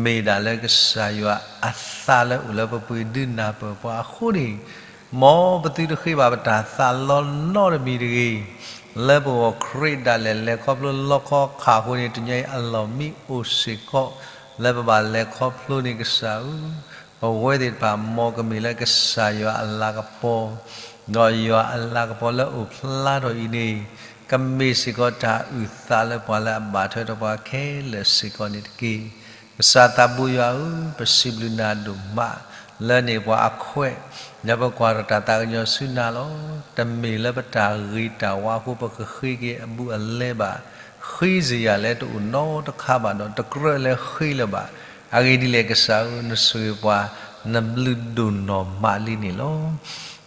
မ့ၢ်ဒၣ်လၢကစၢ်ယွၤအသးလၢအိၣ်လၢပပှ့ၤဒုးနၢ်ပၢၢ်ပှၤအဃိန့ၣ်, မ်ပသုတဃ့ဘၣ်ပတၢ်သးလီနီတမံၤတဂ့ၤ, လၢပဂီၢ်ခရံာ်ဒၣ်လဲာ်လဲၤခီဖျိလီခီခးအဃိန့ၣ် တနံၤအံၤအလီၢ်မံအိၣ်စ့ၢ်ကီး လၢပဘၣ်လဲၤခီဖျိန့ၣ်ကစၢ်ဧၢ, ပဝဲသ့ၣ်တဖၣ်မ်ကမ့ၢ်လၢကစၢ်ယွၤအလၤကပီၤ ဒီးယွၤအလၤကပီၤလၢအိၣ်ဖျါထီၣ်အံၤန့ၣ် ကမ့ၢ်စ့ၢ်ကီးတၢ်အုၣ်သးလၢပှၤလၢအဘၣ်ထွဲဒီးပှၤခဲလၢာ်စ့ၢ်ကီးန့ၣ်တက့ၢ်. ကစၢ်သးဘိယွၤဧၢ, ပစံးဘျုးနၤဒိၣ်မး လၢန့ၣ်ပှၤအခွဲး လၢပကွၢ်ထီၣ်တၢ်သးကညီၤဆူနၤလီၤ. တမ့ၢ်လၢပတၢ်ဂ့ၤတၢ်ဝါအဃိ ပကဃ့က့ၤအဘူးအလဲဘၣ်. ဃ့စ့ၢ်ယၤလၢတအိၣ်နီတခါဘၣ်ဒီး တကြၢးလၢဃ့လၢၤဘၣ်. အဂ့ၢ်ဒ်လဲၣ်ကစၢ်ဧၢ, နဆိၣ်ဂ့ၤပှၤ နဘျုးဒိၣ်နီၢ်မးလံန့ၣ်လီၤ.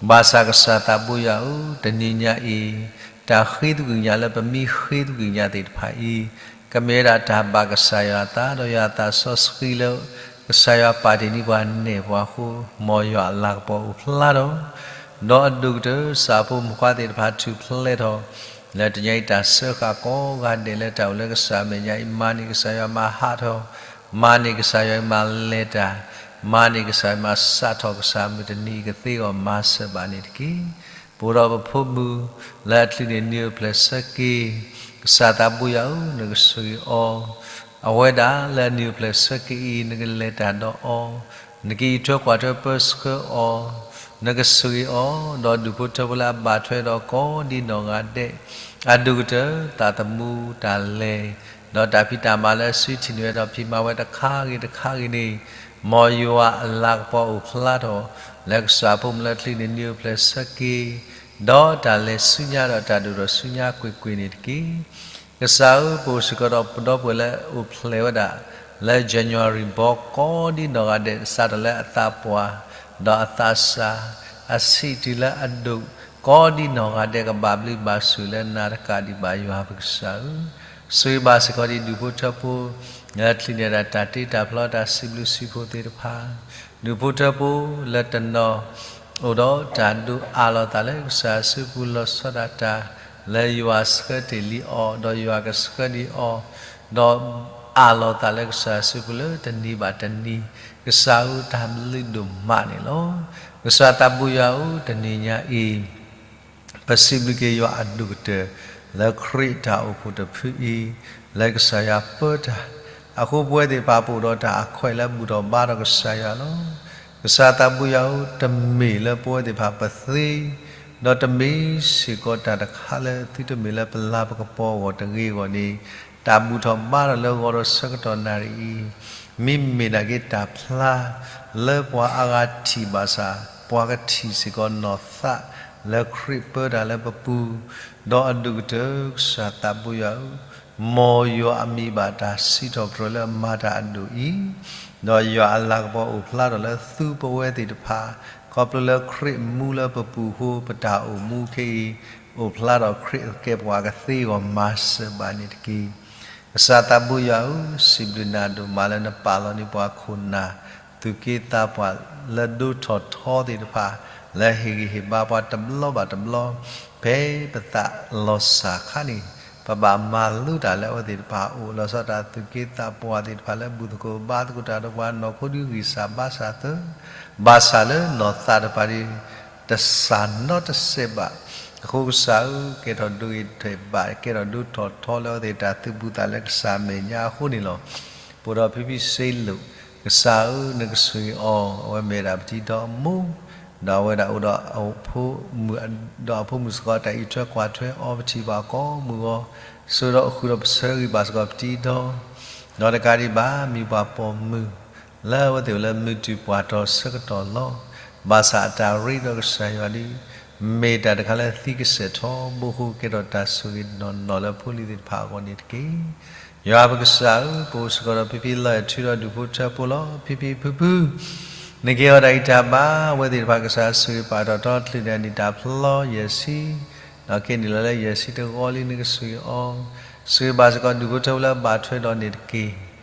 ဘၣ်ဆၣ်ကစၢ်သးဘိယွၤဧၢ, တနံၤညါအံၤ တၢ်ဃ့သကွံာ်ညါလၢပမ့ၢ်ဃ့သကွံာ်ညါသ့ၣ်တဖၣ်အံၤ ကမ့ၢ်ဝဲဒၣ်တၢ်ဘၣ်ကစၢ်ယွၤအသး ဒီးယွၤအသးစီဆှံလၢ ကစၢ်ယွၤပာ်တ့ၢ်န့ၢ်ပှၤနဲၣ်ပှၤအဃိ မ်ယွၤအလၤကပီၤအိၣ်ဖျါထီၣ် ဒီးအဒိၣ်ကတၢၢ် ကစၢ်ဖိမုၣ်ဖိခွါသ့ၣ်တဖၣ်ထူၣ်ဖျဲးထီၣ် လၢတနံၤညါအံၤတၢ်စၢဃာ်ကိးဂၤဒဲးလၢတၢ်အိၣ်လၢကစၢ်အမဲာ်ညါအံၤ မၤန့ၢ်ကစၢ်ယွၤမၤဟးထီၣ်, မၤန့ၢ်ကစၢ်ယွၤအံၤမၤလဲၤတၢ်, မၤန့ၢ်ကစၢ်အံၤမၤစးထီၣ် ကစၢ်မုၢ်တနံၤအံၤကသ့အဂီၢ်မၤစၢၤဘၣ်န့ၣ်တက့ၢ်. ပအိၣ်ဒီးပဖိမုၣ် လၢအချုးန့ၢ်နံၣ်အိၣ်ဖျဲၣ်ဆၢက့ၤ, ကစၢ်သးဘိယွၤဧၢ, နကဆိၣ်ဂ့ၤအီၤ အဝဲဒၣ်လၢအနံၣ်အိၣ်ဖျဲၣ်ဆၢက့ၤအံၤ နကလဲၤတၢ်ဒီးအီၤ, နကအံးထွဲကွၢ်ထွဲပၢဆှၢအီၤ, နကဆိၣ်ဂ့ၤအီၤ, ဒီးဒူၣ်ဖိထၢဖိလၢအဘၣ်ထွဲဒီးကိးဒံနီၢ်ဂၤဒဲး, အဒိၣ်ကတၢၢ် သးသမူတၢ်လဲၤ, ဒီးတၢ်ဖံးတၢ်မၤလၢအစုထံၣ်န့ၢ်ဝဲဒီးဖံးမၤဝဲတခါဂ့ၤတခါဂ့ၤန့ၣ်, မ်ယွၤအလၤကပီၤအိၣ်ဖျါထီၣ် လၢကစၢ်ဖိမုၣ်လၢအချုးန့ၢ်နံၣ်အိၣ်ဖျဲၣ်ဆၢက့ၤ ဒီးတၢ်လဲၤဆူညါဒီးတၢ်ဒိၣ်ထီၣ်ဆူညါကွ့ၢ်ကွ့ၢ်န့ၣ်တက့ၢ်. ကစၢ်ဧၢ, ပအိၣ်စ့ၢ်ကီးဒီးပဒီပုၢ်ဝဲၢ်လၢအိၣ်ဖျဲၣ်ဝဲဒၣ် လၢ January ဘီကိးဒံနီၢ်ဂၤဒဲး စးထီၣ်လၢအသးပှၢ် ဒီးအသးစၢ် အဆံးတုၤလၢအဒိၣ် ကိးဒံနီၢ်ဂၤဒဲး ကဘၣ်ဘျုးဘၣ်ဆိၣ်လၢနၤတကးဒံးဘၣ် ယွၤပကစၢ်ဧၢ. ဆိၣ်ဂ့ၤဘၣ်စ့ၢ်ကီးဒံးဒူၣ်ဖိထၢဖိ လၢအချုးန့ၢ်ဒၣ်တၢ်တ့တၢ်ဖျီတၢ်စံးဘျုးစံးဖှိၣ်သ့ၣ်တဖၣ်, ဒူၣ်ဖိထၢဖိလၢတနီၤ အိၣ်ဒီးတၢ်ဒိးအးလီၤသးလၢကစၢ်စုပူၤလီၤဆီဒၣ်တၢ် လၢယွၤဆှၢတ့ၢ်လံအီၤ ဒီးယွၤကဆှၢဒံးအီၤ, ဒီးအးလီၤသးလၢကစၢ်စုပူၤလၢတနံၤဘၣ်တနံၤ, ကစၢ်ဧၢ တၢ်ဘျုးဒိၣ်မးန့ၣ်လီၤ. ကစၢ်သးဘိယွၤဧၢ, တနံၤညါအံၤ ပစံးဘျုးက့ၤယွၤအဒိၣ်ကတၢၢ် လၢခရံာ်တၢ်အိၣ်ဖှိၣ်တဖုအံၤ လၢကစၢ်ယွၤပၢတၢ်, အဃိပဝဲသ့ၣ်တဖၣ်ပအိၣ်ဒီးတၢ်အခွဲးလၢဘူၣ်ထီၣ်ဘါထီၣ်ကစၢ်ယွၤလီၤ. ကစၢ်သးဘိယွၤဧၢ, တမ့ၢ်လၢပဝဲသ့ၣ်တဖၣ်ပသ့, ဒီးတမ့ၢ်စ့ၢ်ကီးတၢ်တခါလၢသုတမ့ၢ်လၢပလၤပကပီၤအဂီၢ်တဂ့ၤအဂီၢ်န့ၣ်, တၢ်ဘူၣ်ထီၣ်ဘါထီၣ်လၢဂီၤဒီးဆၢကတီၢ်နၣ်ရံၣ်အံၤ မ့မ့ၢ်နာ်က့တၢ်ဖျါ လၢပှၤအါဂၤထံၣ်ဘၣ်ဆၣ် ပှၤကထံၣ်စ့ၢ်ကီးနီၢ်သး လၢခရံာ်ပၢတၢ်လၢပပူၤ, ဒီးအဒိၣ်ကတၢၢ်ကစၢ်သးဘိယွၤဧၢ, မ်ယွၤအမံၤဘၣ်တၢ်စံးထီၣ်ပတြၢၤလၢအမၤတၢ်အဒိၣ်အံၤ, ဒီးယွၤအလၤကပီၤအိၣ်ဖျါထီၣ်လၢသုပဝဲသ့ၣ်တဖၣ်, ခီဖျိလၢခရံာ်မူလၢပပူၤအဃိ ပတၢ်အိၣ်မူခဲအံၤ အိၣ်ဖျါထီၣ်ခရံာ်အကဲပှၤကသ့အဂီၢ်မၤစၢၤဘၣ်န့ၣ်တက့ၢ်. ကစၢ်သးဘိယွၤဧၢ, စံးဘျုးနၤဒိၣ်မးလၢနပာ်လီၤန့ၢ်ပှၤခိၣ်နၢ် သူၣ်က့သးပှၢ်လၢဒိထီၣ်ထီသ့ၣ်တဖၣ် လၢဟ့ၣ်ဂံၢ်ဟ့ၣ်ဘါပှၤတဘျီဘၣ်တဘျီ, ဖဲပသးလီၤစၢ်ခါန့ၣ် ပဘၣ်မၤလိတၢ်လၢအဝဲသ့ၣ်တဖၣ်အအိၣ် လီၤဆီဒၣ်တၢ်သူၣ်က့သးပှၢ်သ့ၣ်တဖၣ်လၢဘူၣ်သကိးဘါသကိးတၢ်ဒီးပှၤနီၢ်ခိဒုးဂံၢ်စၢ်ဘါစၢ်သၢ, ဘၣ်ဆၣ်လၢနီၢ်သးတဖၣ်န့ၣ် တစၢ်နီတစဲးဘၣ်. အဃိကစၢ်ဧၢ, ကဲထီၣ်ဒိဂ့ၤထဲးဘၣ်, ကဲထီၣ်ဒိထီၣ်ထီလၢအဝဲသ့ၣ်တၢ်သူၣ်ဘူၣ်သးလၢကစၢ်အမဲာ်ညါအဃိန့ၣ်လီၤ. ပအိၣ်ဒီးဖံဖံစ့လိာ်, ကစၢ်ဧၢ, နကဆိၣ်ဂ့ၤအီၤ, အဝဲမ့ၢ်ဝဲဒၣ်ပတံၤဒီးအမိၢ်, ဒီးအဝဲဒၣ်အိၣ်ဒီးအဖိမုၣ်, ဒီးအဖိမုၣ်စ့ၢ်ကီး တၢ်အံးထွဲကွၢ်ထွဲအီၤ ပထံၣ်ဘၣ်ကိးမုၢ်ဂီၤ, ဆိၣ်ဒီးဃုာ်ဒီးပဆၢဂ့ၤဘၣ်စ့ၢ်ကီးပတံၤဒီး, ဒီးတကးဒံးဘၣ် မ့ၢ်ပှၤပိာ်မုၣ် လၢအဝဲသ့ၣ်အိၣ်လၢမုၢ်တုၤပှၢ်ထီၣ်ဆၢကတီၢ်လီၤ. ဘၣ်ဆၣ်အတၢ်ရ့ဒီးကစၢ်ယွၤဒီး မ့ၢ်တၢ်တခါလၢသံကစဲၢ်ထီဘိအဃိ ကဲထီၣ်တၢ်ဆိၣ်ဂ့ၤနီၢ်နီၢ်လၢဖိလံၤသ့ၣ်တဖၣ်အဂီၢ်န့ၣ်တက့ၢ်. ယွၤပကစၢ်ဧၢ, ပအိၣ်စ့ၢ်ကီးဒီးဖံဖံလီၤအဲၣ်ထုဒီးဒူၣ်ဖိထၢဖိလီၤ. ဖံဖံဖုဖု နကဲထီၣ်တၢ်ဂံၢ်တၢ်ဘါ, အဝဲသ့ၣ်တဖၣ်ကစၢ်ဆိၣ်ဂ့ၤပာ်ထီၣ်ထီချုးန့ၢ်အနံၣ်တၢ်ဖျီယဲၢ်ဆံ, ဒီးက့ၤနုာ်လီၤလၢယဲၢ်ဆံတဂီၤလံ နကဆိၣ်ဂ့ၤအီၤ, ဆိၣ်ဂ့ၤဘၣ်စ့ၢ်ကီးဒူၣ်ဖိထၢဖိလၢအဘၣ်ထွဲဒီးန့ၣ်တက့ၢ်.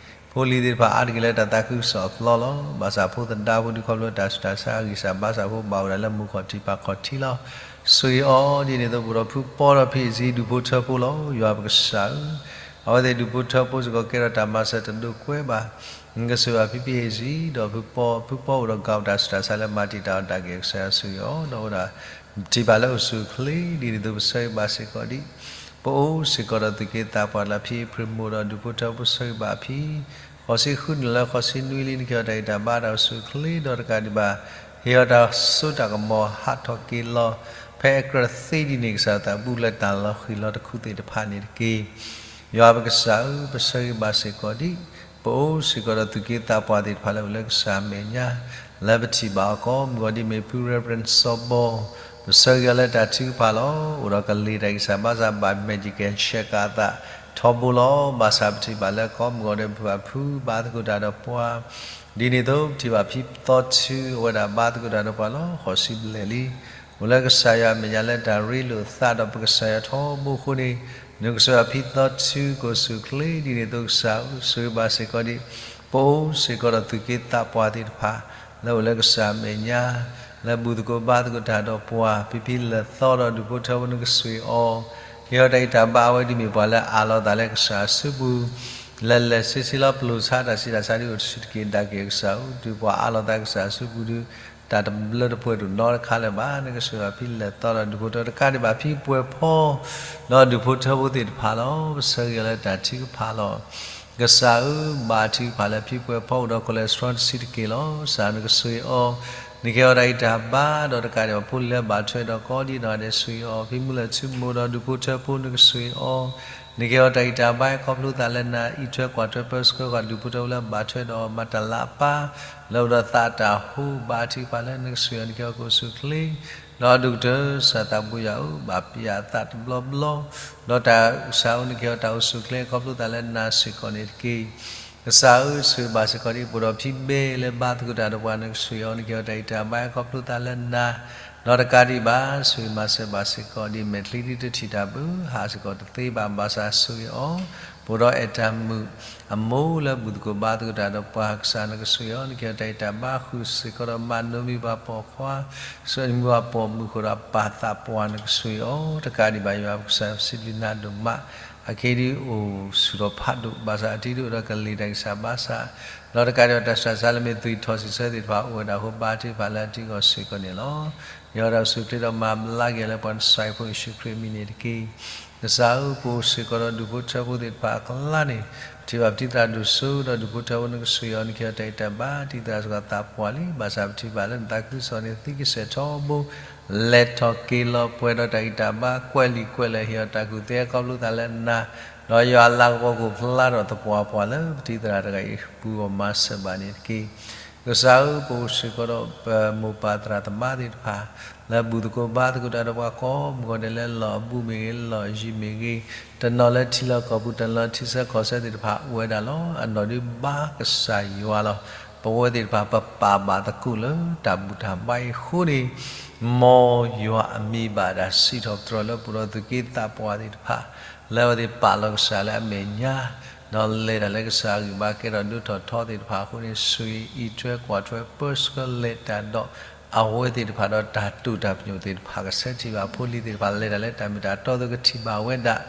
ဖိလံၤသ့ၣ်တဖၣ်အါတက့ၢ်လၢတၢ်သးခုကစီၣ်အဖျီလီၤ. ဘၣ်ဆၣ်ဖိသဒါဖိဒုးခီဖျိတၢ်ဆူးတၢ်ဆါအဂံၢ်စၢ်ဘါစၢ်ဖိ ဘၣ်အိၣ်ဒၣ်လၢမုၢ်ခီၣ်ထံးပၢ်ခီၣ်ထံးလီၤ. ဆိၣ်ဂ့ၤအီၤဒ်န့ၣ်အသိး ပအိၣ်ဒီးဖုပီဒီးဖံအ့ၣ်စံဒူၣ်ဖိထၢဖိလီၤ. ယွၤပကစၢ်ဧၢ, အဝဲသ့ၣ်ဒူၣ်ဖိထၢဖိစ့ၢ်ကီးကဲထီၣ်တၢ်မၤစၢၤတဒိးကွဲဘၣ်. နကဆိၣ်ဂ့ၤဘၣ်ဖံဖံအ့ၣ်စံဒီးဖုပီ, ဖုပီအိၣ်ဒီးကးတၢ်ဆူးတၢ်ဆါလၢမၤတံာ်တာ်အီၤတၢ်ဂ့ၢ် ကစၢ်ယွၤဆိၣ်ဂ့ၤအီၤ ဒီးအိၣ်ဒၣ် ထံၣ်ဘၣ်လၢအိၣ်ဆူၣ်အိၣ်ချ့ဒ်န့ၣ်အသိး ပဆၢဂ့ၤဘၣ်စ့ၢ်ကီးဒံး ပအိၣ်စ့ၢ်ကီးဒီးသူၣ်က့သးပှၢ်လၢဖံဖံပြံမိၢ်ဒီးဒူၣ်ဖိထၢဖိ ဆၢဂ့ၤဘၣ်ဖံ ဃိးဆံဃုနုာ်လၢဃိးဆံနွံလံ နကဲထီၣ်တၢ်ဂံၢ်တၢ်ဘါတၢ်အိၣ်ဆူၣ်အိၣ်ချ့ဒီးတကးဒံးဘၣ် ဟ့ၣ်အီၤတၢ်စိတၢ်ကမီၤဟးထီၣ်က့ၤလီၤ ဖဲအကြၢးသ့ဒ်န့ၣ် ကစၢ်သးဘိလၢတၢ်လီၤဃံၤလီၤတခူသ့ၣ်တဖၣ်န့ၣ်တက့ၢ်. ယွၤပကစၢ်ဧၢ, ပဆၢဂ့ၤဘၣ်စ့ၢ်ကီးဒံး ပအိၣ်စ့ၢ်ကီးဒီးသူၣ်က့သးပှၢ်သ့ၣ်တဖၣ်လၢအိၣ်လၢကစၢ်အမဲာ်ညါ လၢပထံၣ်ဘၣ်အီၤကိးမုၢ်ဂီၤဒ်အမ့ၢ်ဖု Reverend စီၤဘီ, ပဆၢဂ့ၤအီၤလၢတၢ်ထုကဖၣ်လီၤ. အိၣ်ဒီးကလံၤတၢ်အံၣ်စၢ်ဘါစၢ်ဘၣ် magic and ဆဲးကၤအသးထီဘိလီၤ. ဘၣ်ဆၣ်ပထံၣ်ဘၣ်လၢကိးမုၢ်ဂီၤဒီးပဖုဘါသကိးတၢ်ဒီးပှၤ ဒ်န့ၣ်အသိး ပထံၣ်ဘၣ်ဖံသီထု အဝဲဒၣ်ဘါသကိးတၢ်ဒီးပှၤလီၤ. ဃိးဆံဘျဲၣ်လံ အိၣ်လၢကစၢ်ယွၤအမဲာ်ညါလၢတၢ်ရ့လိာ်သးဒီးပကစၢ်ယွၤထီဘိအဃိန့ၣ်, နကစၢ်ယွၤဖံသီထုကအိၣ်ဆူၣ်အိၣ်ချ့ဒ်န့ၣ်အသိး ကစၢ်ဧၢ, ဆၢဂ့ၤဘၣ်စ့ၢ်ကီးဒံး ပအိၣ်စ့ၢ်ကီးဒီးသူၣ်က့သးပှၢ်သ့ၣ်တဖၣ် လၢအိၣ်လၢကစၢ်အမဲာ်ညါ လၢဘူၣ်သကိးဘါသကိးတၢ်ဒီးပှၤ ဖံဖံလဲၤသီဒီးဒူၣ်ဖိထၢဖိနကဆှ့ၣ်အီၤ, ကဟ့ၣ်အီၤတၢ်ဂံၢ်တၢ်ဘါ အဝဲဒ်အမ့ၢ်ပှၤလၢအးလီၤသးလၢကစၢ်အစုပူၤ လဲၤလဲၤဆ့ဆ့လီၤ ပျိာ်ဆါတၢ်ဆံးတၢ်ဆါဒ်အိၣ်တဆံးတက့ၢ် ဒၣ်က့ၤအကစၢ်ဧၢ, တုၤပှၤအးလီၤသးကစၢ်အစုပူၤဒုး တၢ်တဘျၢတပှဲၤတအိၣ်နီတခါလၢၤဘၣ်. နကစၢ်ယွၤဖံလဲၤသီဒီးဒူၣ်ဖိထၢ တကးဒံးဘၣ်ဖံပှဲၤဖီ ဒီးဒူၣ်ဖိထၢဖိသ့ၣ်တဖၣ်လီၤ. ပဆၢဂ့ၤအီၤလၢတၢ်ထုကဖၣ်လီၤ. ကစၢ်ဧၢ, ဘါထုကဖၣ်လၢဖံပှဲၤဖီအိၣ်ဒီး cholesterol တဆံးတက့ၢ်လီၤ. ကစၢ်နကဆှ့ၣ်အီၤ, နကဟ့ၣ်အီၤတၢ်ဂံၢ်တၢ်ဘါ ဒီးတကးဒံးဘၣ်ဖိလံၤလၢဘၣ်ထွဲဒီးကိးဒ်နီၢ်ဂၤဒဲးဆှ့ၣ်အီၤ, ဖံမုၢ်လၢၢ်ထူမိၢ်ဒီးဒူၣ်ဖိထၢဖိနကဆှ့ၣ်အီၤ, နကဟ့ၣ်အီၤတၢ်ဂံၢ်တၢ်ဘါ ခီဖျိသးလၢနၤ အံးထွဲကွၢ်ထွဲပၢဆှၢဃာ်ဒူၣ်ဖိထၢဖိလၢဘၣ်ထွဲဒီးမၤတၢ်လၤအပၢ် လၢအိၣ်ဒီးသးတၢ်ဟူ ဘါထုကဖၣ်လၢနကဆှ့ၣ်အီၤ နကဟ့ၣ်အီၤကအိၣ်ဆူၣ်အိၣ်ချ့ ဒီးဒိၣ်ကတၢၢ် ကစၢ်သးဘိယွၤဧၢ, ဘၣ်ပျဲအသးတဘျီဘျီ, ဒီးတၢ်ကစၢ်ဧၢ နကဟ့ၣ်အီၤတၢ်အိၣ်ဆူၣ်အိၣ်ချ့ ခီဖျိသးလၢနၤစ့ၢ်ကီးန့ၣ်တက့ၢ်. ကစၢ်ဧၢ, ဆၢဂ့ၤဘၣ်စ့ၢ်ကီးဒံး ပအိၣ်ဒီးဖံဘဲလၢဘါသကိးတၢ်ဒီးပှၤနကဆှ့ၣ်အီၤ နကဟ့ၣ်အီၤတၢ်ဂံၢ်တၢ်ဘါ ခီဖျိသးလၢနၤ, ဒီးတကးဒံးဘၣ် ဆၢဂ့ၤမၤစၢၤဘၣ်စ့ၢ်ကီးဒံး မဲာ်ချံဒ်တထံၣ်တၢ်ဘၣ် ဟးစ့ၢ်ကီးတသ့ဘၣ် ဘၣ်ဆၣ်ဆှ့ၣ်အီၤ, ပအိၣ်ဒီးအဲၣ်တၢ်မုာ် အမိၢ်လၢဘူၣ်သကိးဘါသကိးတၢ်ဒီးပှၤကစၢ်နကဆှ့ၣ်အီၤ နကဟ့ၣ်အီၤတၢ်ဂံၢ်တၢ်ဘါ ဃုာ်စ့ၢ်ကီးဒီးမၤနိမံၤပှၤပိာ်ခွါ ဆှၢနုာ်ပှၤပိာ်မုၣ်ဃုာ်ဒီးပၢ်သးပှၢ်နကဆှ့ၣ်အီၤ တကးဒံးဘၣ် ယွၤပကစၢ်စံးဘျုးနၤဒိၣ်မး အခဲအံၤဒ်အိၣ်ဆူၣ်ထီၣ်ဖးဒိၣ် ဘၣ်ဆၣ်အထံဒ်အိၣ်ဒီးကလံၤတၢ်အံၣ်စၢ်ဘါစၢ် ဒီးတကးဒံးဘၣ်တၢ်ဆှၢစါလၢမ့ၢ်သွံၣ်ထီၣ်စံးဆၢသ့ၣ်တဖၣ်အိၣ်ဝဲဒၣ်အဃိ ဘါထုကဖၣ်လၢအထံအဂီၢ်စ့ၢ်ကီးန့ၣ်လီၤ. ယွၤဒီးစူၢ်ချ့ဒီးမၤဘျါက့ၤလၢပှၤနစၢ်ဖိယ့ၣ်ၡူးခရံာ်အမံၤန့ၣ်တက့ၢ်. ကစၢ်ဧၢ, ပအိၣ်စ့ၢ်ကီးဒီးဒူၣ်ဖိထၢဖိသ့ၣ်တဖၣ်အကျါန့ၣ် ပထံၣ်ဘၣ်ပတံၤသရၣ်ဒိၣ်စိဒီးဒူၣ်ဖိထၢဖိနကဆှ့ၣ်အီၤ နကဟ့ၣ်အီၤတၢ်ဂံၢ်တၢ်ဘါ တံၤသရၣ်စ့ၢ်ကီးသးပှၢ်လံ ဘၣ်ဆၣ်ပထံၣ်ဘၣ်လၢနသးခုကစီၣ်န့ၣ် သံကစဲၢ်ထီဘိ လဲၤထီၣ်က့ၤလီၤပှဲၤဒီးတၢ်ဂံၢ်တၢ်ဘါ ကွဲးလံာ်ကွဲးလဲၢ်ဟ့ၣ်အီၤတၢ်ကူၣ်သ့ခီဖျိသးလၢနၤ, ဒီးယွၤအလၤကပီၤကအိၣ်ဖျါထီၣ်သပှၢ်ပှၢ်လၢပတံၤသရၣ်တဂၤအံၤအပူၤအဂီၢ် မၤစၢၤဘၣ်န့ၣ်တက့ၢ်. ကစၢ်ဧၢ, ပအိၣ်စ့ၢ်ကီးဒီးပမိၢ်ပၢ်သရၣ်သမါသ့ၣ်တဖၣ် လၢဘူၣ်သကိးဘါသကိးတၢ်ဒီးပှၤကိးမုၢ်ဂီၤဒဲးလၢလီၢ်အဘူးမ့ၢ်ဂ့ၤ လီၢ်ယံၤမ့ၢ်ဂ့ၤ, တနီၤလၢထံလီၢ်ကီၢ်ပူၤ တနီၤလၢထံဆၢကီၢ်ဆၢသ့ၣ်တဖၣ်အိၣ်ဝဲဒၣ်လီၤ. အနီၢ်ဒုးဘါကစၢ်ယွၤလီၤ. ပဝဲသ့ၣ်တဖၣ်ပပာ်ဘၣ်သကိးလၢတၢ်ဘူၣ်တၢ်ဘါအံၤအဃိန့ၣ် မ်ယွၤအမံၤဘၣ်တၢ်စံးထီၣ်ပတြၢၤလၢပအိၣ်ဒီးသူၣ်က့သးပှၢ်သ့ၣ်တဖၣ် လၢအဝဲသ့ၣ်ပာ်လီၤကစၢ်လၢအမဲာ်ညါ ဒီးလဲၤတၢ်လၢကစၢ်အဂံၢ်ဘါကဲထီၣ်ဒိၣ်ထီၣ်ထီသ့ၣ်တဖၣ်အဃိန့ၣ် ဆှ့ၣ်အံးထွဲကွၢ်ထွဲပၢဆှၢလဲၤတၢ်ဒီး အဝဲသ့ၣ်တဖၣ်ဒီးတၢ်တိာ်တၢ်ပညိၣ်သ့ၣ်တဖၣ် ကဆၢထံၣ်ဘၣ်ဖိလံၤသ့ၣ်တဖၣ် လဲၤတၢ်လၢတၢ်မ့ၢ်တၢ်တီအသိးကထံၣ်ဘၣ်ဝဲဒၣ်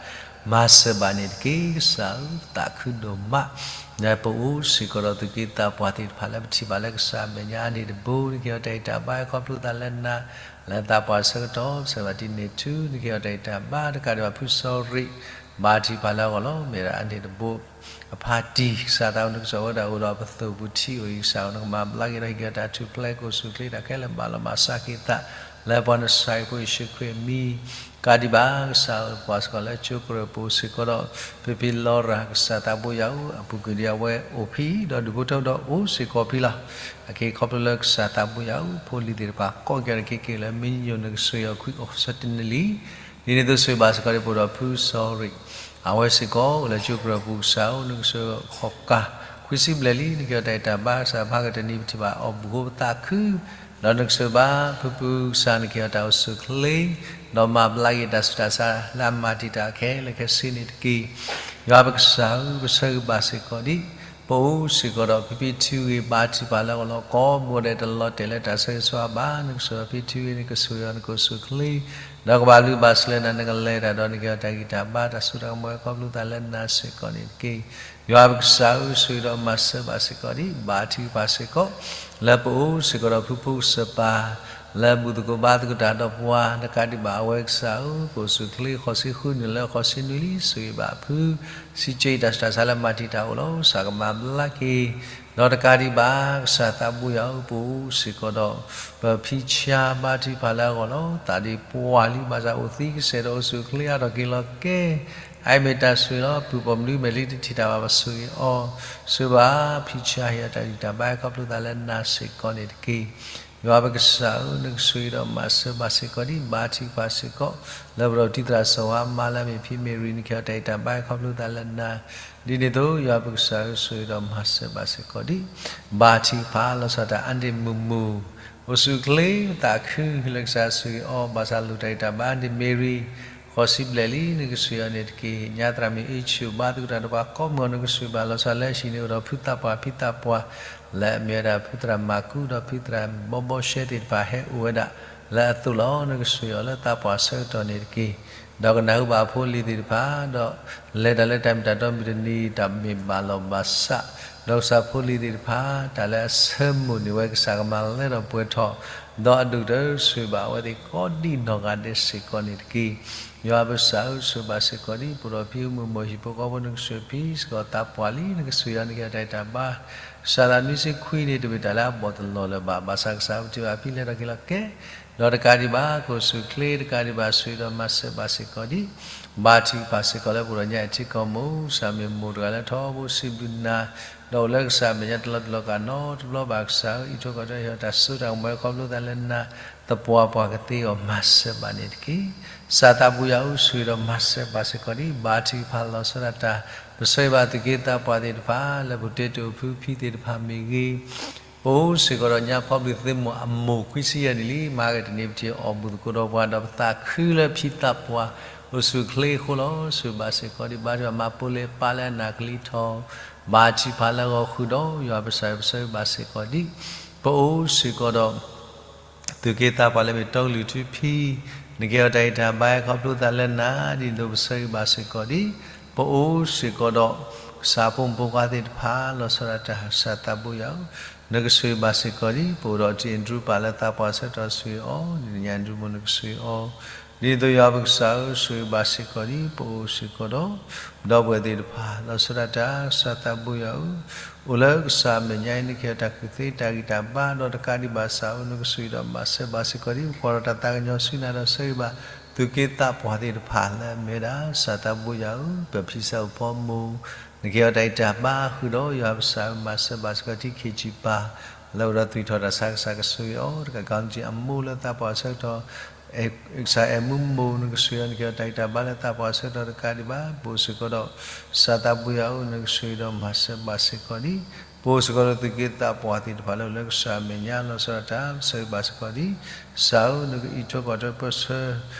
မၤစၢၤဘၣ်န့ၣ်တက့ၢ်. ကစၢ်ဧၢ, သးခုဒိၣ်မး ဒီးပအိၣ်စ့ၢ်ကီးဒီးသူၣ်က့သးပှၢ်သ့ၣ်တဖၣ်လၢပထံၣ်ဘၣ်လၢကစၢ်အမဲာ်ညါအါန့ၣ်တဘိ နကဟ့ၣ်အီၤတၢ်ဂံၢ်တၢ်ဘါခီဖျိသးလၢနၤ လၢသးပှၢ်ဆၢကတီၢ် ဆၢဘၣ်တံၢ်န့ၢ်ထူ နကဟ့ၣ်အီၤတၢ်ဂံၢ်တၢ်ဘါ တကးဒံးဘၣ်ဖုစီၤရံး ဘါထုကဖၣ်လၢအဂီၢ်လီၤ. မ့ၢ်ဒၣ်အါန့ၣ်တဘိ အဖါတံၢ် ကစၢ်သးအိၣ်နကစၢ်ဝဲဒၣ်အိၣ်ဒီးပသိၣ်ပူၤထံအိၣ်အံၤ ကစၢ်ဧၢ နကမၤဘျါက့ၤဒီးဟ့ၣ်က့ၤအီၤတၢ်ထူၣ်ဖျဲးကအိၣ်ဆူၣ်အိၣ်ချ့တၢ်ခဲလၢာ်ဘၣ်လီၤမၢ်ဆါက့ၤသး လၢပှၤနစၢ်အံၤဖိယ့ၣ်ၡူးခရံာ်အမံၤ ကးဒံးဘၣ် ကစၢ်ဧၢ ပကွၢ်စ့ၢ်ကီးလၢကၠိကရၢၢ်ပူၤစ့ၢ်ကီးဒီး ဖံဖံလီၤရၤ ကစၢ်သးဘိယွၤဧၢ အပူၤကွံာ်ဒံးအဝဲအိၣ်ဖဲအံၤ ဒီးဒူၣ်ဖိထၢဖိဒီးအိၣ်စ့ၢ်ကီးဖဲလီၤ. အခဲအံၤခီဖျိလၢကစၢ်သးဘိယွၤဧၢ ဖိလံၤသ့ၣ်တဖၣ်ကိးက့ၤအီၤတက့ၢ်လၢ မ့ၢ်ညိၣ်နကစၢ်ယွၤခွံကီၢ်ဆၢတနံၤလံ ဒ်န့ၣ်အသိးဆှ့ၣ်ဘၣ်စ့ၢ်ကီးဒံးပအိၣ်ဒီးဖုစီၤရံး အဝဲစ့ၢ်ကီးအိၣ်လၢကၠိကရၢၢ်ပူၤ ကစၢ်ဧၢ နကစၢ်ဃီၤကၤ ခွံဆံဘျဲၣ်လံ နကဟ့ၣ်အီၤတၢ်ဂံၢ်တၢ်ဘါ ကစၢ်ဖးကတၢၢ်တနံၤ ပထံၣ်ဘၣ်အီၤဘူးဃိပသးခု ဒီးနကစၢ်ဘါ ဖုဖုကစၢ် နကဟ့ၣ်အီၤတၢ်အိၣ်ဆူၣ်အိၣ်ချ့ ဒီးမၤဘျါက့ၤတၢ်ဆူးတၢ်ဆါလၢအမၤတံာ်တာ်ခဲလၢာ်ခဲဆ့န့ၣ်တက့ၢ်. ယွၤပကစၢ်ဧၢ ပဆၢဂ့ၤဘၣ်စ့ၢ်ကီးဒံး ပအိၣ်စ့ၢ်ကီးဒီးဖံဖံထံဂ့ၤ ဘါထုကဖၣ်လၢအဂီၢ်လီၤ. ကိးမုၢ်ဂီၤဒဲးတလီၤတဲာ်လၢတၢ်ဆၢဂ့ၤဆၢဝါဘၣ် နကစၢ်ယွၤဖံထံဂ့ၤ နကစၢ်ယွၤ နကအိၣ်ဆူၣ်အိၣ်ချ့ ဒီးကဘၣ်ဘျုးဘၣ်ဆိၣ်လၢနၤ နကလဲၤတၢ်ဒီး နကဟ့ၣ်အီၤတၢ်ဂံၢ်တၢ်ဘါ တၢ်စိတၢ်ကမီၤခီဖျိသးလၢနၤစ့ၢ်ကီးန့ၣ်တက့ၢ်. ယွၤပကစၢ်ဧၢ ဆိၣ်ဂ့ၤဒီးမၤစၢၤဘၣ်စ့ၢ်ကီးဒံး ဘါထုကဖၣ်စ့ၢ်ကီး လၢပအိၣ်စ့ၢ်ကီးဒီးဖုဖိကစၢ်ပၢ် လၢဘူၣ်သကိးဘါသကိးတၢ်ဒီးပှၤ တကးဒံးဘၣ်အဝဲကစၢ်ဧၢ, ကအိၣ်ဆူၣ်အိၣ်ချ့ဃိးဆံဃုနံၣ်လၢဃိးဆံနွံလံ ဆိၣ်ဂ့ၤဘၣ်အဖု, စံးကၠံတၢ်ဆူးတၢ်ဆါလၢမၤတံာ်တာ်အိၣ်လီၤ. ကစၢ်ကမၤဘျါက့ၤ, ဒီးတကးဒံးဘၣ် ကစၢ်သးဘိယွၤဧၢ, ပအိၣ်စ့ၢ်ကီးဒီး ပဖံဆါဘါထုကဖၣ်လၢအဂီၢ်လီၤ. သးဒ့ပှၢ်လံ ဘၣ်ဆၣ်အိၣ်သံကစဲးဒီးအိၣ်ဆူၣ်အိၣ်ချ့အါထီၣ်က့ၤလီၤကဲ, အအံၤမ့ၢ်တၢ်ဆိၣ်ဂ့ၤလီၤ. ပုၢ်ပိာ်မုၣ်ဒ်မ့ၢ်လံတထံၣ်တၢ်ဘၣ် ပဆိၣ်ဂ့ၤအီၤ, ဆိၣ်ဂ့ၤဘၣ်ဖံဆါ ဟ့ၣ်အီၤတၢ်ဂံၢ်တၢ်ဘါ ခီဖျိသးလၢနၤစ့ၢ်ကီးန့ၣ်တက့ၢ်. ယွၤပကစၢ်ဧၢ, နကဆိၣ်ဂ့ၤဒီးမၤစၢၤဘၣ်စ့ၢ်ကီးဒံး ဘါထုကဖၣ်စ့ၢ်ကီး လၢပဒီးတံၤသရၣ်စီၤဝါမါလၢအမ့ၢ်ဖံမ့ၢ်ရံ နကဟ့ၣ်အီၤတၢ်ဂံၢ်တၢ်ဘါ ခီဖျိသးလၢနၤ, ဒ်န့ၣ်အသိး ယွၤပကစၢ်ဧၢ, ဆိၣ်ဂ့ၤဒီးမၤစၢၤဘၣ်စ့ၢ်ကီးဒံး ဘါထုကဖၣ် လီၤဆီဒၣ်တၢ်အါဒ့ၣ်မုၢ်မုၢ်, အိၣ်ဆူၣ်အိၣ်ချ့သးခုလၢကစၢ်ဆိၣ်ဂ့ၤအီၤ ဘၣ်ဆၣ်လိၣ်တၢ်ဂံၢ်တၢ်ဘါဒ်မ့ၢ်ရံ ဃိးဆံဘျဲၣ်လံ နကဆိၣ်ဂ့ၤအီၤန့ၣ်တက့ၢ်. ညါသရၣ်မုၣ်အ့ၣ်ဆူၣ် ဘါသကိးတၢ်ဒီးပှၤကိးမုၢ်ဂီၤ နကဆိၣ်ဂ့ၤဘၣ် လီၤဆီဒၣ်လၢဟံၣ်န့ၣ်အိၣ်ဒီးဖုသးပှၢ်ဖံသးပှၢ် လၢအမ့ၢ်ဝဲဒၣ်ဖုသရၣ်မၤကူ ဒီးဖုသရၣ်ဘီဘီရှဲသ့ၣ်တဖၣ်ဟဲအိၣ်ဝဲဒၣ်လၢအသိးလီၤ. နကဆိၣ်ဂ့ၤအီၤလၢသးပှၢ်အဆၢကတီၢ်န့ၣ်တက့ၢ်. ဒီးကနၢ်ဟူဘၣ်အဖိအလံၤသ့ၣ်တဖၣ် ဒီးလဲၤတၢ်လၢတၢ်မ့ၢ်တၢ်တီမုၢ်တနံၤ တၢ်မ့ၢ်ဘၣ်လီၤဘၣ်ဆး, ဒီးကစၢ်ဖိလံၤသ့ၣ်တဖၣ် တၢ်လၢအဆၢမိၣ်န့ၢ်ဝဲ ကစၢ်ကမၤလၢထီၣ်ပှဲၤထီၣ်, ဒီးအဒိၣ်ကတၢၢ်ဆိၣ်ဂ့ၤဘၣ်အဝဲသ့ၣ်ကိးဒံးနီၢ်ဂၤဒဲးစ့ၢ်ကီးန့ၣ်တက့ၢ်. ယွၤပကစၢ်ဧၢ, ဆိၣ်ဂ့ၤဘၣ်စ့ၢ်ကီးဒံး ပအိၣ်ဒီးဖံမုၢ်မိၢ်ဟံၣ်ဖိဃီဖိ နကဆိၣ်ဂ့ၤဖံစ့ၢ်ကီး သးပှၢ်လံ နကဆိၣ်ဂ့ၤအီၤ နကဟ့ၣ်အီၤတၢ်ဂံၢ်တၢ်ဘါ ကစၢ်သးနွံဆံခွံန့ၣ် တမ့ၢ်တၢ်လၢအဘီၣ်တလီၢ်လၢၤဘၣ်. ဘၣ်ဆၣ်ကစၢ်အပတီၢ်အဖံ လဲၤထီၣ်က့ၤလီၤကဲ, ဒီးတကးဒံးဘၣ် ကအိၣ်ဆူၣ်အိၣ်ချ့ တကးဒံးဘၣ် ဆိၣ်ဂ့ၤဒီးမၤစၢၤဘၣ်စ့ၢ်ကီးဒံး ဘါထုကဖၣ်စ့ၢ်ကီးလၢပအိၣ်ဒီးညါအံၤထံကီၢ်မ့ၢ် ကစၢ်မ့ၢ်မိၢ်တဂၤလၢထီဘိစံးဘျုးနၤ, ဒီးအိၣ်လၢကစၢ်အမဲာ်ညါတလီၤတလီၤကးနီတဘျီဘၣ်. ကစၢ်ဧၢ, အံးထွဲကွၢ်ထွဲ ဟ့ၣ်အီၤတၢ်စိတၢ်ကမီၤ ခီဖျိသးလၢနၤ, သပှၢ်ပှၢ်ကသ့အီၤ မၤစၢၤဘၣ်န့ၣ်တက့ၢ်. ကစၢ်သးဘိယွၤဧၢ, ဆိၣ်ဂ့ၤဒီးမၤစၢၤဘၣ်စ့ၢ်ကီးဒံး ဘါထုကဖၣ်လီၤဆီဒၣ်တၢ် ပဆၢဂ့ၤဘၣ်သုးက့သးပှၢ်သ့ၣ်တဖၣ် လၢပတဲတ့ၢ်အိၣ်ဖုဖံသ့ၣ်တဖၣ်မ့ၢ်ဂ့ၤ, ပအိၣ်စ့ၢ်ကီးဒီးညါဖီဘျုးသ့ၣ်မုၢ်အမိၢ်ခွံဆံယဲၢ်နံၣ်လံ, မၤဂ့ၤတနံၤပထံၣ်အီၣ်ဘူၣ်သကိးဒီးပှၤ ဒီးပသးခုလၢဖံသးပှၢ် အိၣ်ဆူၣ်အိၣ်ချ့အဃိလီၤ. ဆိၣ်ဂ့ၤဘၣ်စ့ၢ်ကီးဒံး ဘါထုကဖၣ် မၤပိာ်လၢပၢ်လၢအနၢ်ကလံၤထီၣ်, ဘါထုကဖၣ်လၢအဂီၢ်ဃုာ်ဒီး ယွၤပကစၢ်ဧၢ, ပဆၢဂ့ၤဘၣ်စ့ၢ်ကီးဒံး ပအိၣ်စ့ၢ်ကီးဒီး သုးက့သးပှၢ်လၢမ့ၢ်တီကလုာ်ထူဖံ, နကဟ့ၣ်အီၤတၢ်ဂံၢ်တၢ်ဘါ ခီဖျိသးလၢနၤ, ဒ်န့ၣ်အသိးပဆၢဂ့ၤဘၣ်စ့ၢ်ကီးဒံး ပအိၣ်စ့ၢ်ကီးဒီး ကစၢ်ဖိမုၣ်ဖိခွါသ့ၣ်တဖၣ် လီၤဆီဒၣ်တၢ် ကစၢ်သးဘိယွၤဧၢ, နကဆိၣ်ဂ့ၤဘၣ်စ့ၢ်ကီးဒံး ပအိၣ်ဒီးတံၤအဒြူပၢ်လၢသးပှၢ်ဆၢကတီၢ်ဆိၣ်ဂ့ၤအီၤ, ဒ်န့ၣ်ညါဒြူမုၢ်နကဆိၣ်ဂ့ၤအီၤ, ဒ်န့ၣ်အသိးယွၤပကစၢ်ဧၢ, ဆိၣ်ဂ့ၤဘၣ်စ့ၢ်ကီးဒံး ပအိၣ်စ့ၢ်ကီးဒီး ဒီပုၢ်ဝဲၢ်သ့ၣ်တဖၣ် လီၤဆီဒၣ်တၢ် ကစၢ်သးဘိယွၤဧၢ, အိၣ်လၢကစၢ်အမဲာ်ညါအံၤ နကဟ့ၣ်အီၤတၢ်ကူၣ်သ့တၢ်ဂံၢ်တၢ်ဘါ ဒီးတကးဒံးဘၣ်ကစၢ်ဧၢ, နကဆိၣ်ဂ့ၤဒီးမၤစၢၤဘၣ်စ့ၢ်ကီးဒံး ပကွၢ်ဒီးတၢ်သးကညီၤဆူနၤဒီးဆၢဂ့ၤဘၣ် သုးက့သးပှၢ်သ့ၣ်တဖၣ်လၢအမ့ၢ်ဝဲဒၣ် ကစၢ်သးဘိယွၤဧၢ, ပဖံစၢ်ဖိမုၣ် နကဟ့ၣ်အီၤတၢ်ဂံၢ်တၢ်ဘါဃုာ်ဒီး ယွၤပကစၢ်ဧၢ မၤစၢၤဘၣ်စ့ၢ်ကီးထံခ့ၣ်ကၠံပၢ် လၢအိၣ်ဒီးသွံၣ်ထီၣ်တၢ်ဆါ ကစၢ်ကဆိၣ်ဂ့ၤအီၤ တကးကီၤနံၣ်အမိၢ်လၢသးပှၢ်ဆၢကတီၢ် ကစၢ်အဲၣ်မူမိၢ် နကဆိၣ်ဂ့ၤအီၤ နကဟ့ၣ်အီၤတၢ်ဂံၢ်တၢ်ဘါလၢသးပှၢ်ဆၢကတီၢ်တကးဒံးဘၣ် ပအိၣ်စ့ၢ်ကီးဒီး ကစၢ်သးဘိယွၤဧၢ, နကဆိၣ်ဂ့ၤဒီးမၤစၢၤဘၣ်စ့ၢ်ကီးဒံး ပအိၣ်စ့ၢ်ကီးဒီးသုးက့သးပှၢ်သ့ၣ်တဖၣ်လၢအိၣ်လၢကစၢ်အမဲာ်ညါ လီၤဆီဒၣ်တၢ် ပဆၢဂ့ၤဘၣ်စ့ၢ်ကီးဒံး ကစၢ်ဧၢ, နကအံးထွဲကွၢ်ထွဲပၢဆှၢ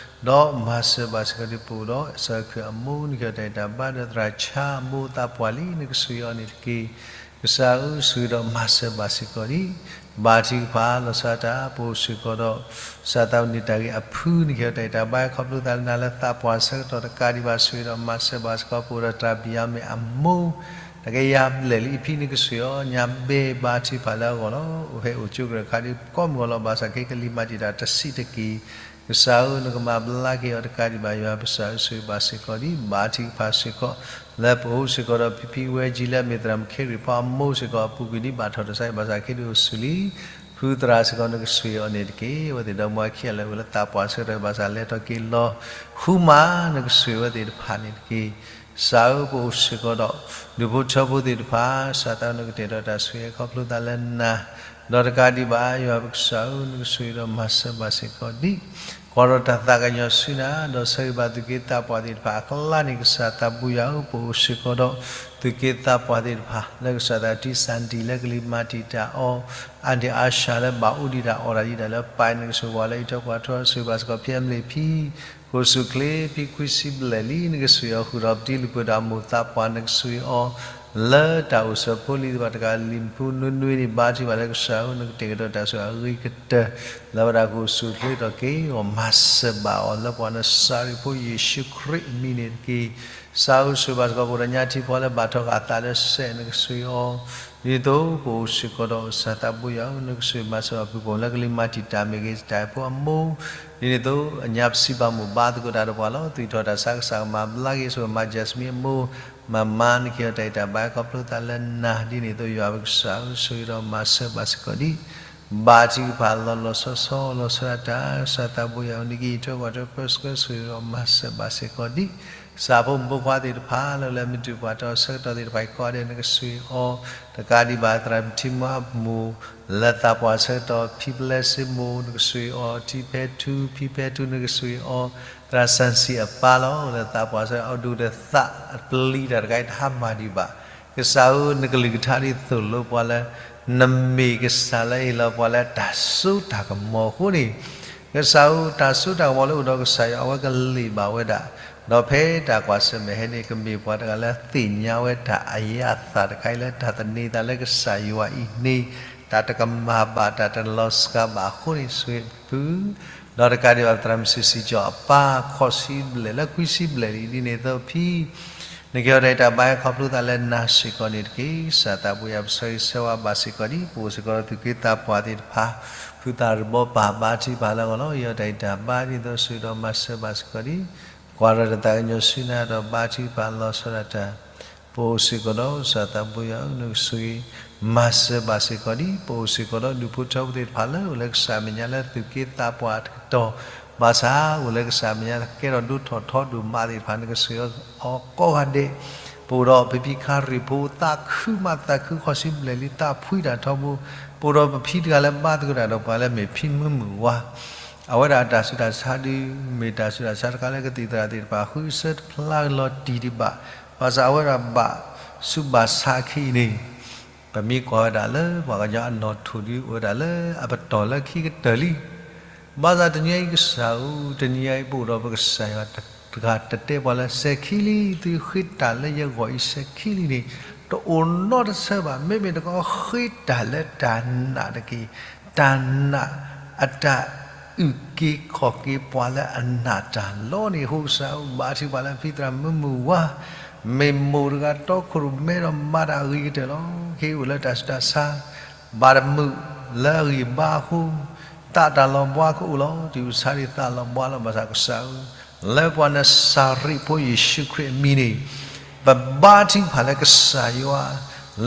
ဒီးမၤစၢၤဘၣ်စ့ၢ်ကီးဒံး ပအိၣ်ဒီးကစၢ်ခရံာ်အမိၢ် နကဟ့ၣ်အီၤတၢ်ဂံၢ်တၢ်ဘါ ဒီးသရၣ်ဆါမိၢ်သးပှၢ်လံ နကဆိၣ်ဂ့ၤအီၤန့ၣ်တက့ၢ်. ကစၢ်ဧၢ, ဆိၣ်ဂ့ၤဒီးမၤစၢၤဘၣ်စ့ၢ်ကီးဒံး ဘါထုကဖၣ် လီၤဆီဒၣ်တၢ် ပအိၣ်စ့ၢ်ကီးဒီး ကစၢ်သးန့ၣ်တၢ်ဂ့ၢ်အဖု နကဟ့ၣ်အီၤတၢ်ဂံၢ်တၢ်ဘါ ခီဖျိသးလၢနၤလၢသးပှၢ်ဆၢကတီၢ်တကးဒံးဘၣ် ဆိၣ်ဂ့ၤဒီးမၤစၢၤဘၣ်စ့ၢ်ကီး ပအိၣ်ဒီးတြၢ်ဘံၣ်ယါမ့ၢ်အမိၢ် တကယၤဘျဲၣ်လံအဖံ နကဆိၣ်ဂ့ၤအီၤ ညါဘဲဘါထုကဖၣ်လၢအဂီၢ်လီၤ. အိၣ်ဖဲအိၣ်ကၠိကရၢၢ်ခါဒ်ကိးမုၢ်ဂီၤလီၤ ဘၣ်ဆၣ်ခဲကလံၤမၤတံာ်တာ်တဆံးတက့ၢ်. ကစၢ်ဧၢ, နကမၤဘျါက့ၤအီၤတကးဒံးဘၣ် ယွၤပကစၢ်ဧၢ, ဆိၣ်ဂ့ၤဘၣ်စ့ၢ်ကီးဒံး ဘါထုကဖၣ်စ့ၢ်ကီး လၢပအိၣ်စ့ၢ်ကီးဒီးဖံဖံဝဲကၠံ လၢအမ့ၢ်သရၣ်မုၣ်ခ့ရံၣ်ဖီအမိၢ်စ့ၢ်ကီး အပူၤကွံာ်ဒံး ဘၣ်ထီၣ်တစဲး ဘၣ်ဆၣ်ခဲဒုးအိၣ်ဆူၣ်လံ ဖုသရၣ်စ့ၢ်ကီး နကဆိၣ်ဂ့ၤအီၤန့ၣ်တက့ၢ်. အဝဲသ့ၣ်ဒီမါဝၤခံဂၤလၢအအိၣ်လၢသးပှၢ်ဆၢကတီၢ် ဘၣ်ဆၣ်လဲၤထီၣ်က့ၤလီၤ ဃုမၤ နကဆိၣ်ဂ့ၤအဝဲသ့ၣ်တဖၣ်န့ၣ်တက့ၢ်. ကစၢ်ဧၢ, ပအိၣ်စ့ၢ်ကီးဒီး ဒူၣ်ဖိထၢဖိသ့ၣ်တဖၣ် ကစၢ်သး နကတဲာ်ဒီးတၢ်ဆိၣ်ဂ့ၤ ခီဖျိသးလၢနၤ ဒီးတကးဒံးဘၣ် ယွၤပကစၢ်ဧၢ, နကဆိၣ်ဂ့ၤဒီးမၤစၢၤဘၣ်စ့ၢ်ကီးဒံး ကွၢ်ဒီးတၢ်သးကညီၤဆူနၤ ဒီးဆၢဂ့ၤဘၣ်သုးက့သးပှၢ်သ့ၣ်တဖၣ်အကျါန့ၣ် ကစၢ်သးဘိယွၤဧၢ, ပအိၣ်စ့ၢ်ကီးဒီး သုးက့သးပှၢ်သ့ၣ်တဖၣ် လၢကစၢ်သးတံၢ်စၢ်တံၢ်လၢကလံၤမၤတံာ်တာ်အီၤ အါဒံၣ်အါဆၣ်လၢဘၣ်အိၣ်ဒံးတၢ်အီၣ်တၢ်ဒံးတၢ်လၢပၢ် နကဆိၣ်ဂ့ၤဝဲလၢအံးထွဲကွၢ်ထွဲ ဆိၣ်ဂ့ၤဘၣ်စ့ၢ်ကီး ဖံအမလ့ၣ်ဖံ ကအိၣ်ဆူၣ်အိၣ်ချ့ ဖံခွံဆံဘျဲၣ်လံ နကဆိၣ်ဂ့ၤအီၤဃုာ်ဒီး ပတံၤလုၢ်ပှ့ၤဒီးအမိၢ်သးပှၢ် နကဆိၣ်ဂ့ၤအီၤ လၢတၢ်အိၣ်ဆိးဖိလံၤသ့ၣ်တဖၣ်တကး လံာ်မူနွ့နွ့န့ၣ် ဘါထုကဖၣ်လၢကစၢ်ဧၢ နကတဲာ်ကတီၤတၢ်ဆိၣ်ဂ့ၤအဂ့ၤကတၢၢ် လၢပတၢ်ကအိၣ်ဆူၣ်အိၣ်ချ့ထီၣ်က့ၤအီၤ မၤစၢၤဘၣ်အီၤလၢပှၤနၡၤရ့းဖိယ့ၣ်ၡူးခရံာ်အမံၤန့ၣ်တက့ၢ်. ကစၢ်ဧၢ ဆိၣ်ဂ့ၤဘၣ်စ့ၢ်ကီး ပှၤကညီထံဖိလၢဘၣ်ထီၣ်ဃာ်အသးလၢစဲး နကဆိၣ်ဂ့ၤအီၤ ဒ်သိးပအိၣ်စ့ၢ်ကီးဒီးကစၢ်သးဘိယွၤဧၢ နကဆိၣ်ဂ့ၤမၤစၢၤဘၣ်ဖုပိာ်မုၣ်လၢကလံၤမၤတံာ်တာ်မ့ၢ်ဂ့ၤ တၢ်အဲၣ်ဖိအမိၢ် ဒ်န့ၣ်အသိး အညါပစံးဘၣ်မိၢ်ဘါသကိးတၢ်ဒီးပှၤလီၤ. သူၣ်ထီၣ်တၢ်ဆါကစၢ်ကမၤဘျါက့ၤ ဆိၣ်ဂ့ၤမၤ Jasmine အမိၢ် မၤမါ နကဟ့ၣ်အီၤတၢ်အံၤတၢ်ဘါ ခီဖျိသးလၢနၤ ဒ်န့ၣ်အသိး ယွၤပကစၢ်ဧၢ ဆိၣ်ဂ့ၤဒီးမၤစၢၤဘၣ်စ့ၢ်ကီးဒံး ဘါထုကဖၣ်လီၤလီၤဆီဆီ လီၤဆီဒၣ်တၢ် ကစၢ်သးဘိယွၤဧၢ နကဟ့ၣ်ထွဲကွၢ်ထွဲပၢဆှၢ ဆိၣ်ဂ့ၤဒီးမၤစၢၤဘၣ်စ့ၢ်ကီးဒံး ကစၢ်ဖိမုၣ်ဖိခွါသ့ၣ်တဖၣ် လၢလၢမ့ၢ်တုၤပှၤတီဆၢကတီၢ်သ့ၣ်တဖၣ်အံၤ ကိးဂၤဒဲး နကဆိၣ်ဂ့ၤအီၤ တကးဒံးဘၣ် သရၣ်မုၣ်ထံမွါအမိၢ် လၢသးပှၢ်ဆၢကတီၢ် ဖံပျဲစ့မိၢ် နကဆိၣ်ဂ့ၤအီၤ ထံဖဲထူ ဖံဖဲထူ နကဆိၣ်ဂ့ၤအီၤ သရၣ်စၣ်စံၣ်အပၢ်လီၤ လၢသးပှၢ်ဆၢကတီၢ် အဒိၣ်ဒီးသးအပျံၤတၢ်တခါအံၤ တဟါမၢ်ဒံးဘၣ်. ကစၢ်ဧၢ နကလုၢ်ကထါဒ်သိးလိပှၤလၢ နမ့ၢ်ကစၢ်လၢအဟ့ၣ်လီၤပှၤလၢတၢ်စိတၢ်ကမီၤအဃိန့ၣ် ကစၢ်ဧၢ တၢ်စိတၢ်ကမီၤလၢအိၣ်ဒီးကစၢ်ယွၤ အဝဲကလ့ၣ်ဘၣ်ဝဲဒၣ်, ဒီးဖဲတၢ်ကွၢ်ဆၢၣ်မဲာ်ဟဲန့ၣ် ကမ့ၢ်ပှၤတဂၤလၢသ့ၣ်ညါဝဲတၢ်အယၣ်သးတခါအံၤလၢတၢ်သန့ၤသးလၢကစၢ်ယွၤအံၤန့ၣ် တၢ်တကမၣ်ဘၣ် တၢ်တလီၤစှၤဘၣ်အဃိန့ၣ် ဆိၣ်ဂ့ၤဖု ဒီးတကးဒံးဘၣ် သရၣ်မုၣ်စံၣ်စံၣ်ကၠီၣ်အပၢ် ခီဆံဘျဲၣ်လၢခွံဆံဘျဲၣ်လံ ဒ်န့ၣ်အသိးဖံ နကဟ့ၣ်အီၤတၢ်အံၤတၢ်ဘါခီဖျိသးလၢနၤစ့ၢ်ကီးန့ၣ်တက့ၢ်. ကစၢ်သးဘိယွၤ ပဆၢဂ့ၤဆၢဝါဘၣ်စ့ၢ်ကီးဒံး ပအိၣ်စ့ၢ်ကီးဒီးသူၣ်က့သးပှၢ်သ့ၣ်တဖၣ် ဖုသးတဘီပၢ်ဘါထုကဖၣ်လၢအဂီၢ်လီၤ. ဟ့ၣ်အီၤတၢ်အံၤတၢ်ဘါဒ်သိး ဆိၣ်ဂ့ၤဒီးမၤစၢၤဘၣ်စ့ၢ်ကီးဒံး ကွၢ်ထီၣ်တၢ်သးကညီၤဆူနၤဒီးဘါထုကဖၣ်လီၤဆီဒၣ်တၢ် ပအိၣ်စ့ၢ်ကီးဒီးကစၢ်သးဘိယွၤဧၢ နကဆိၣ်ဂ့ၤ မၤစၢၤဘၣ်စ့ၢ်ကီးဒံး ပအိၣ်စ့ၢ်ကီးဒီးဒူၣ်ဖိထၢဖိသ့ၣ်တဖၣ်လၢအိၣ်လၢကစၢ်အမဲာ်ညါလၢသူၣ်က့သးပှၢ်တကတီၢ် ဘၣ်ဆၣ်အိၣ်လၢကစၢ်အမဲာ်ညါ ကဲထီၣ်ဒိၣ်ထီၣ်ထီဒိၣ်မးသ့ၣ်တဖၣ် နကဆိၣ်ဂ့ၤအီၤကိးဂၤဒဲး, ပအိၣ်ဒီးပဖံဖံခါရံၣ်ဖိ သးခုမးသးခု ခီဆံဘျဲၣ်လံ သးဖှံတၢ်ထီဘိ, ပအိၣ်ဒီးပဖံတဂၤလၢဘါသကိးတၢ်ဒီးပှၤလၢမ့ၢ်ဖံမုၢ်မုၢ်ဝါ အဝဲဒၣ်တၢ်ဆူးတၢ်ဆါဒုး မ့ၢ်တၢ်ဆူးတၢ်ဆါတခါလၢကသံၣ်သရၣ်သ့ၣ်တဖၣ် ဃုဆၢတဖျါလီၤတံၢ်ဒံးဘၣ်, ဘၣ်ဆၣ်အဝဲဒၣ်ဘၣ်ဆူးဘၣ်ဆါအခံန့ၣ် ပမ့ၢ်ကွၢ်ဝဲဒၣ်လၢပှၤကညီအနီၣ်ထိၣ်ဒုး အိၣ်ဝဲဒၣ်လၢအပတီၢ်လၢခံကတၢၢ်လံ ဘၣ်ဆၣ်တနံၤအံၤကစၢ်ဧၢ, တနံၤအံၤပအိၣ်ဒီးပကစၢ်ယွၤတဂၤတတဲပှၤလၢ စဲၤခံလံ, သုဃ့တၢ်လၢယဂီၢ်အံၤစဲၤခံလံန့ၣ် တအိၣ်နီတဆၢဘၣ်. မ့မ့ၢ်တခီဃ့တၢ်လၢတၢ်နာ်တက့ၢ်. တၢ်နာ်အတၢ်အုၣ်က့ၤခီၣ်က့ၤပှၤလၢအနာ်တၢ်လီၤန့ၣ် အဃိကစၢ်ဧၢ ဘါထုကဖၣ်လၢဖံသရၣ်မုၣ်မုၢ်ဝါ မ့ၢ်မိၢ်တဂၤတီခိၣ်ရိၣ်မဲဒီးမၤတၢ်အဂ့ၤကတၢၢ်လီၤ. က့ၤအိၣ်လၢတၢ်ဆူးတၢ်ဆါ ဘၣ်တမုာ်လၢအဂံၢ်အဘါအဃိ သးတၢ်လီၤဘှါကအိၣ်လီၤ. တုၤပဆါဒံးသးလီၤဘှါလီၤ. ဘၣ်ဆၣ်ကစၢ်ဧၢ, လၢပှၤနၡၤရ့းဖိယ့ၣ်ၡူးခရံာ်အမံၤန့ၣ် ပဘါထုကဖၣ်လၢကစၢ်ယွၤ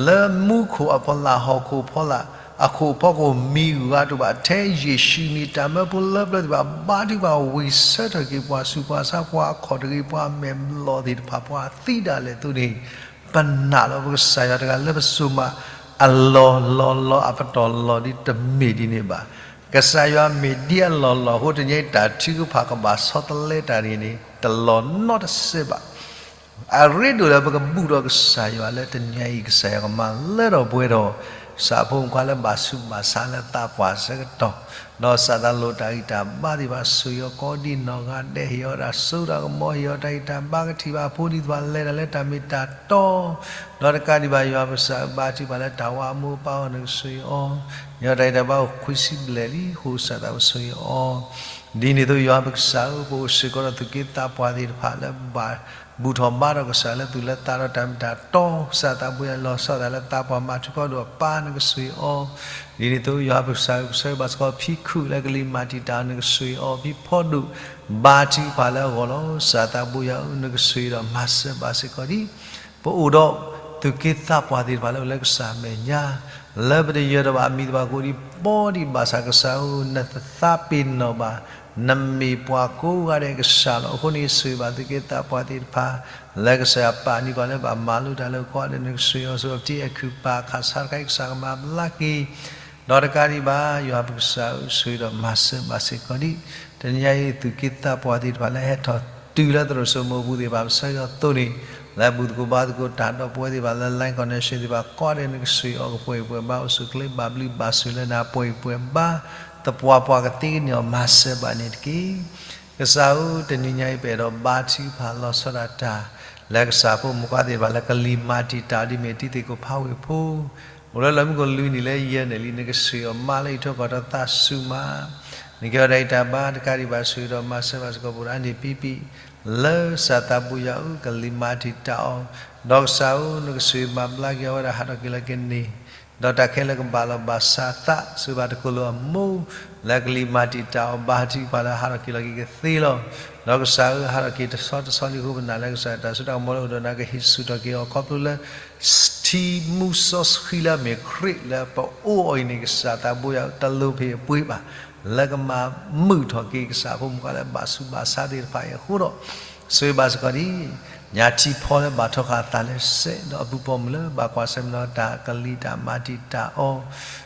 လၢမူခိၣ်အဖီလာ် ဟီၣ်ခိၣ်အဖီလာ် အခိၣ်အဖီခိၣ်မံၤဂၤတအိၣ်ဘၣ် ထဲယ့ၣ်ၡူးအမံၤ တၢ်မၢဖိလၢပျၢၤသ့ၣ်တဖၣ် ဘါထုကဖၣ်ဝံၤဆၢထၢၣ်က့ၤ ပှၤဆူးပှၤဆါ ပှၤအခီၣ်တဂ့ၤ ပှၤအမဲာ်ဘျီၣ်သ့ၣ်တဖၣ် ပှၤသံဒၣ်လဲာ်အသိးန့ၣ် ပနာ်လီၤပကစၢ်ယွၤတဂၤလၢပစိၤမး အလီၢ်လီၢ်လီၢ် အပတီၢ်လီၢ်ဒ်တမ့ၢ်ဒ်န့ၣ်ဘၣ်. ကစၢ်ယွၤမ့ၢ်ဒ်အလီၢ်လီၢ်အဃိ တနံၤအံၤတၢ်ထုကဖၣ်ကဘၣ်ဆီတလဲတၢ်န့ၣ်န့ၣ် တလီၢ်နီတစဲးဘၣ်. အရ့ဒိၣ်လၢပကဘူၣ်ထီၣ်ကစၢ်ယွၤလၢတနံၤအံၤ ကစၢ်ယွၤကမၤလၢထီၣ်ပှဲၤထီၣ် ကစၢ်ဖိမုၣ်ဖိခွါလၢဘၣ်ဆူးဘၣ်ဆါလၢသးပှၢ်ဆၢကတီၢ်, ဒီးစးထီၣ်လိၣ်တၢ်ဂံၢ်တၢ်ဘါသ့ၣ်တဖၣ် ဆိၣ်ဂ့ၤအီၤကိးဒံးနီၢ်ဂၤဒဲး ဟ့ၣ်အီၤတၢ်စိတၢ်ကမီၤ ဟ့ၣ်အီၤတၢ်ဂံၢ်တၢ်ဘါ ကထံၣ်ဘၣ်ဖိဒံးသ့ၣ်တဖၣ် လဲၤတၢ်လၢတၢ်မ့ၢ်တၢ်တီ ဒီးတကးဒံးဘၣ် ယွၤပကစၢ်ဧၢ ဘါထုကဖၣ်လၢတၢ်ဝါအမိၢ်အပၢ်အဂီၢ် နကဆိၣ်ဂ့ၤအီၤ, ဟ့ၣ်အီၤတၢ်ဂံၢ်တၢ်ဘါအိၣ်ခွံဆံဘျဲၣ်လံ အဃိကစၢ်သးဘိဆိၣ်ဂ့ၤအီၤ ဒ်န့ၣ်အသိး ယွၤပကစၢ်ဧၢ, ပအိၣ်စ့ၢ်ကီးဒီးသူၣ်က့သးပှၢ်သ့ၣ်တဖၣ်လၢဘၣ်ဘူၣ်ထီၣ်ဘါထီၣ်ကစၢ်လၢသူၣ်လၢသးဒီးတၢ်မ့ၢ်တၢ်တီ ကစၢ်သးဘိယွၤလီၤဆီသးလၢသးပှၢ်မၤထူၣ်ကီၢ်ဒိၣ်အပၢ် နကဆိၣ်ဂ့ၤအီၤ, ဒ်န့ၣ်အသိး ယွၤပကစၢ်ဧၢ ပဆၢဂ့ၤဘၣ်စ့ၢ်ကီးဖံခုၣ်လၢကလံၤမၤတံာ်တာ် နကဆိၣ်ဂ့ၤအီၤ ဖံဖီဒိၣ် ဘါထုကဖၣ်လၢအဂီၢ်လီၤ. ကစၢ်သးဘိယွၤဧၢ နကဆိၣ်ဂ့ၤဒီးမၤစၢၤဘၣ်စ့ၢ်ကီးဒံး ပအိၣ်ဒီးသူၣ်က့သးပှၢ်သ့ၣ်တဖၣ်လၢအိၣ်လၢကစၢ်အမဲာ်ညါ လၢပတယၢၤဒီးဘၣ်အမံၤသ့ၣ်တဖၣ် ကိးဒံးဘီဒံးဘၣ်ဆၣ် ကစၢ်ဧၢ နသးပ့ၤနီၣ်ဘၣ် နမ့ၢ်ပှၤကိးဂၤဒဲးကစၢ်လီၤ. အဃိန့ၣ် ဆိၣ်ဂ့ၤဘၣ်သူၣ်က့သးပှၢ်သ့ၣ်တဖၣ် လၢကစၢ်ယွၤပာ်န့ၢ်ပှၤလၢဘၣ်မၤလိတၢ်လၢပကိးဂၤဒဲး နကဆိၣ်ဂ့ၤအီၤ ဆိၣ်ဂ့ၤအီၤ ပထံၣ်အဲၣ်ခုၣ်ပာ်ခးဆါတခါအံၤ ကစၢ်ကမၤဘျါက့ၤ ဒီးတကးဒံးဘၣ် ယွၤပကစၢ်ဧၢ ဆိၣ်ဂ့ၤဒီးမၤစၢၤဘၣ်စ့ၢ်ကီးဒံး တနံၤအံၤ သူၣ်က့သးပှၢ်သ့ၣ်တဖၣ်လၢ ဟဲထီၣ်တုၤလၢသရိာ်စိမိးပူၤသ့ၣ်တဖၣ် ပဆၢဂ့ၤအီၤအသိးန့ၣ် လၢဘူၣ်သကိးဘါသကိးတၢ်ဒီးပဝဲသ့ၣ်တဖၣ်လၢ line connection သ့ၣ်တဖၣ် ကိးဂၤဒဲး နကဆိၣ်ဂ့ၤအီၤ ကပှဲၤပှဲၤဘါ အိၣ်ဆူၣ်အိၣ်ချ့ ဘၣ်ဘျုးဘၣ်ဆိၣ်လၢနၤပှဲၤပှဲၤဘါ သပှၢ်ပှၢ်ကသ့ကန့ၢ်အီၤ မၤစၢၤဘၣ်န့ၣ်တက့ၢ်. ကစၢ်ဧၢ တနံၤညါအံၤ ပအဲၣ်ဒိးဘါထုကဖၣ်လီၤဆီဒၣ်တၢ် လၢကစၢ်ဖိမုၣ်ဖိခွါသ့ၣ်တဖၣ်လၢကလံၤမၤတံာ်တာ်အီၤဒ်မ့ၢ်တံၤသကိးဖးဝ့ၢ်ဖိ, အိၣ်လၢလီၢ်မံခိၣ်လွံၢ်နံၣ်လၢယဲၢ်နံၣ်လံ နကဆှၢအီၤမါလၢအံးထွဲကွၢ်ထွဲသးစူၤမး, နကဟ့ၣ်အီၤတၢ်အံးတၢ်ဘါတကးဒံးဘၣ် ဆှၢဒီးမၤစၢၤဘၣ်စ့ၢ်ကီးပအိၣ်ဒီးအါန့ၢ်ပံပံ, လၢကစၢ်သးဘိယွၤဧၢ ကလံၤမၤတံာ်တာ်အီၤ, ဒီးကစၢ်ဧၢ နကဆှၢမၤဘျါက့ၤအီၤဝဲဒၣ်ဟးထီၣ်က့ၤလၢကန့ၢ် ဒီးတၢ်ခဲလၢာ်ကဘၣ်လီၤဘၣ်စးသး စံးဘၣ်တကိၢ်လိာ်အမိၢ်, လၢကလံၤမၤတံာ်တာ်အီၤ ဘါထုကဖၣ်လၢဟးထီၣ်က့ၤလီၤက့ၤကသ့လီၤ. ဒီးကစၢ်ဧၢ ဟးထီၣ်က့ၤတဆီတဆီလံအဃိ ပနာ်လၢကစၢ်တၢ်စိတၢ်ကမီၤလၢအိၣ်ဒီးနၤကဟ့ၣ်ဆူၣ်ထီၣ်က့ၤအီၤ ခီဖျိလၢ ထံမူစီဆှံလၢအမ့ၢ်ခရံာ်လၢပအိၣ်အီၤအံၤန့ၣ် ကစၢ်သးဘိယွၤဧၢ တလိၣ်ဖံးအပှ့ၤဘၣ် လၢကမၤမုာ်ထီၣ်က့ၤကစၢ်ဖိမုၣ်ဖိခွါလၢဘၣ်ဆူးဘၣ်ဆါသ့ၣ်တဖၣ်အံၤအဃိဒီး ဆိၣ်ဂ့ၤဘၣ်စ့ၢ်ကီးဒ် ညၣ်ထံဖီလၢဘၣ်ထီဃာ်အသးလၢစဲး ဒီးအပူၤပီၣ်မုၢ်လၢဘၣ်ကွၢ်ဆၢၣ်မဲာ်ဒီးတၢ်ကလံၤတၢ်မၤတံာ်တာ်အီၤ,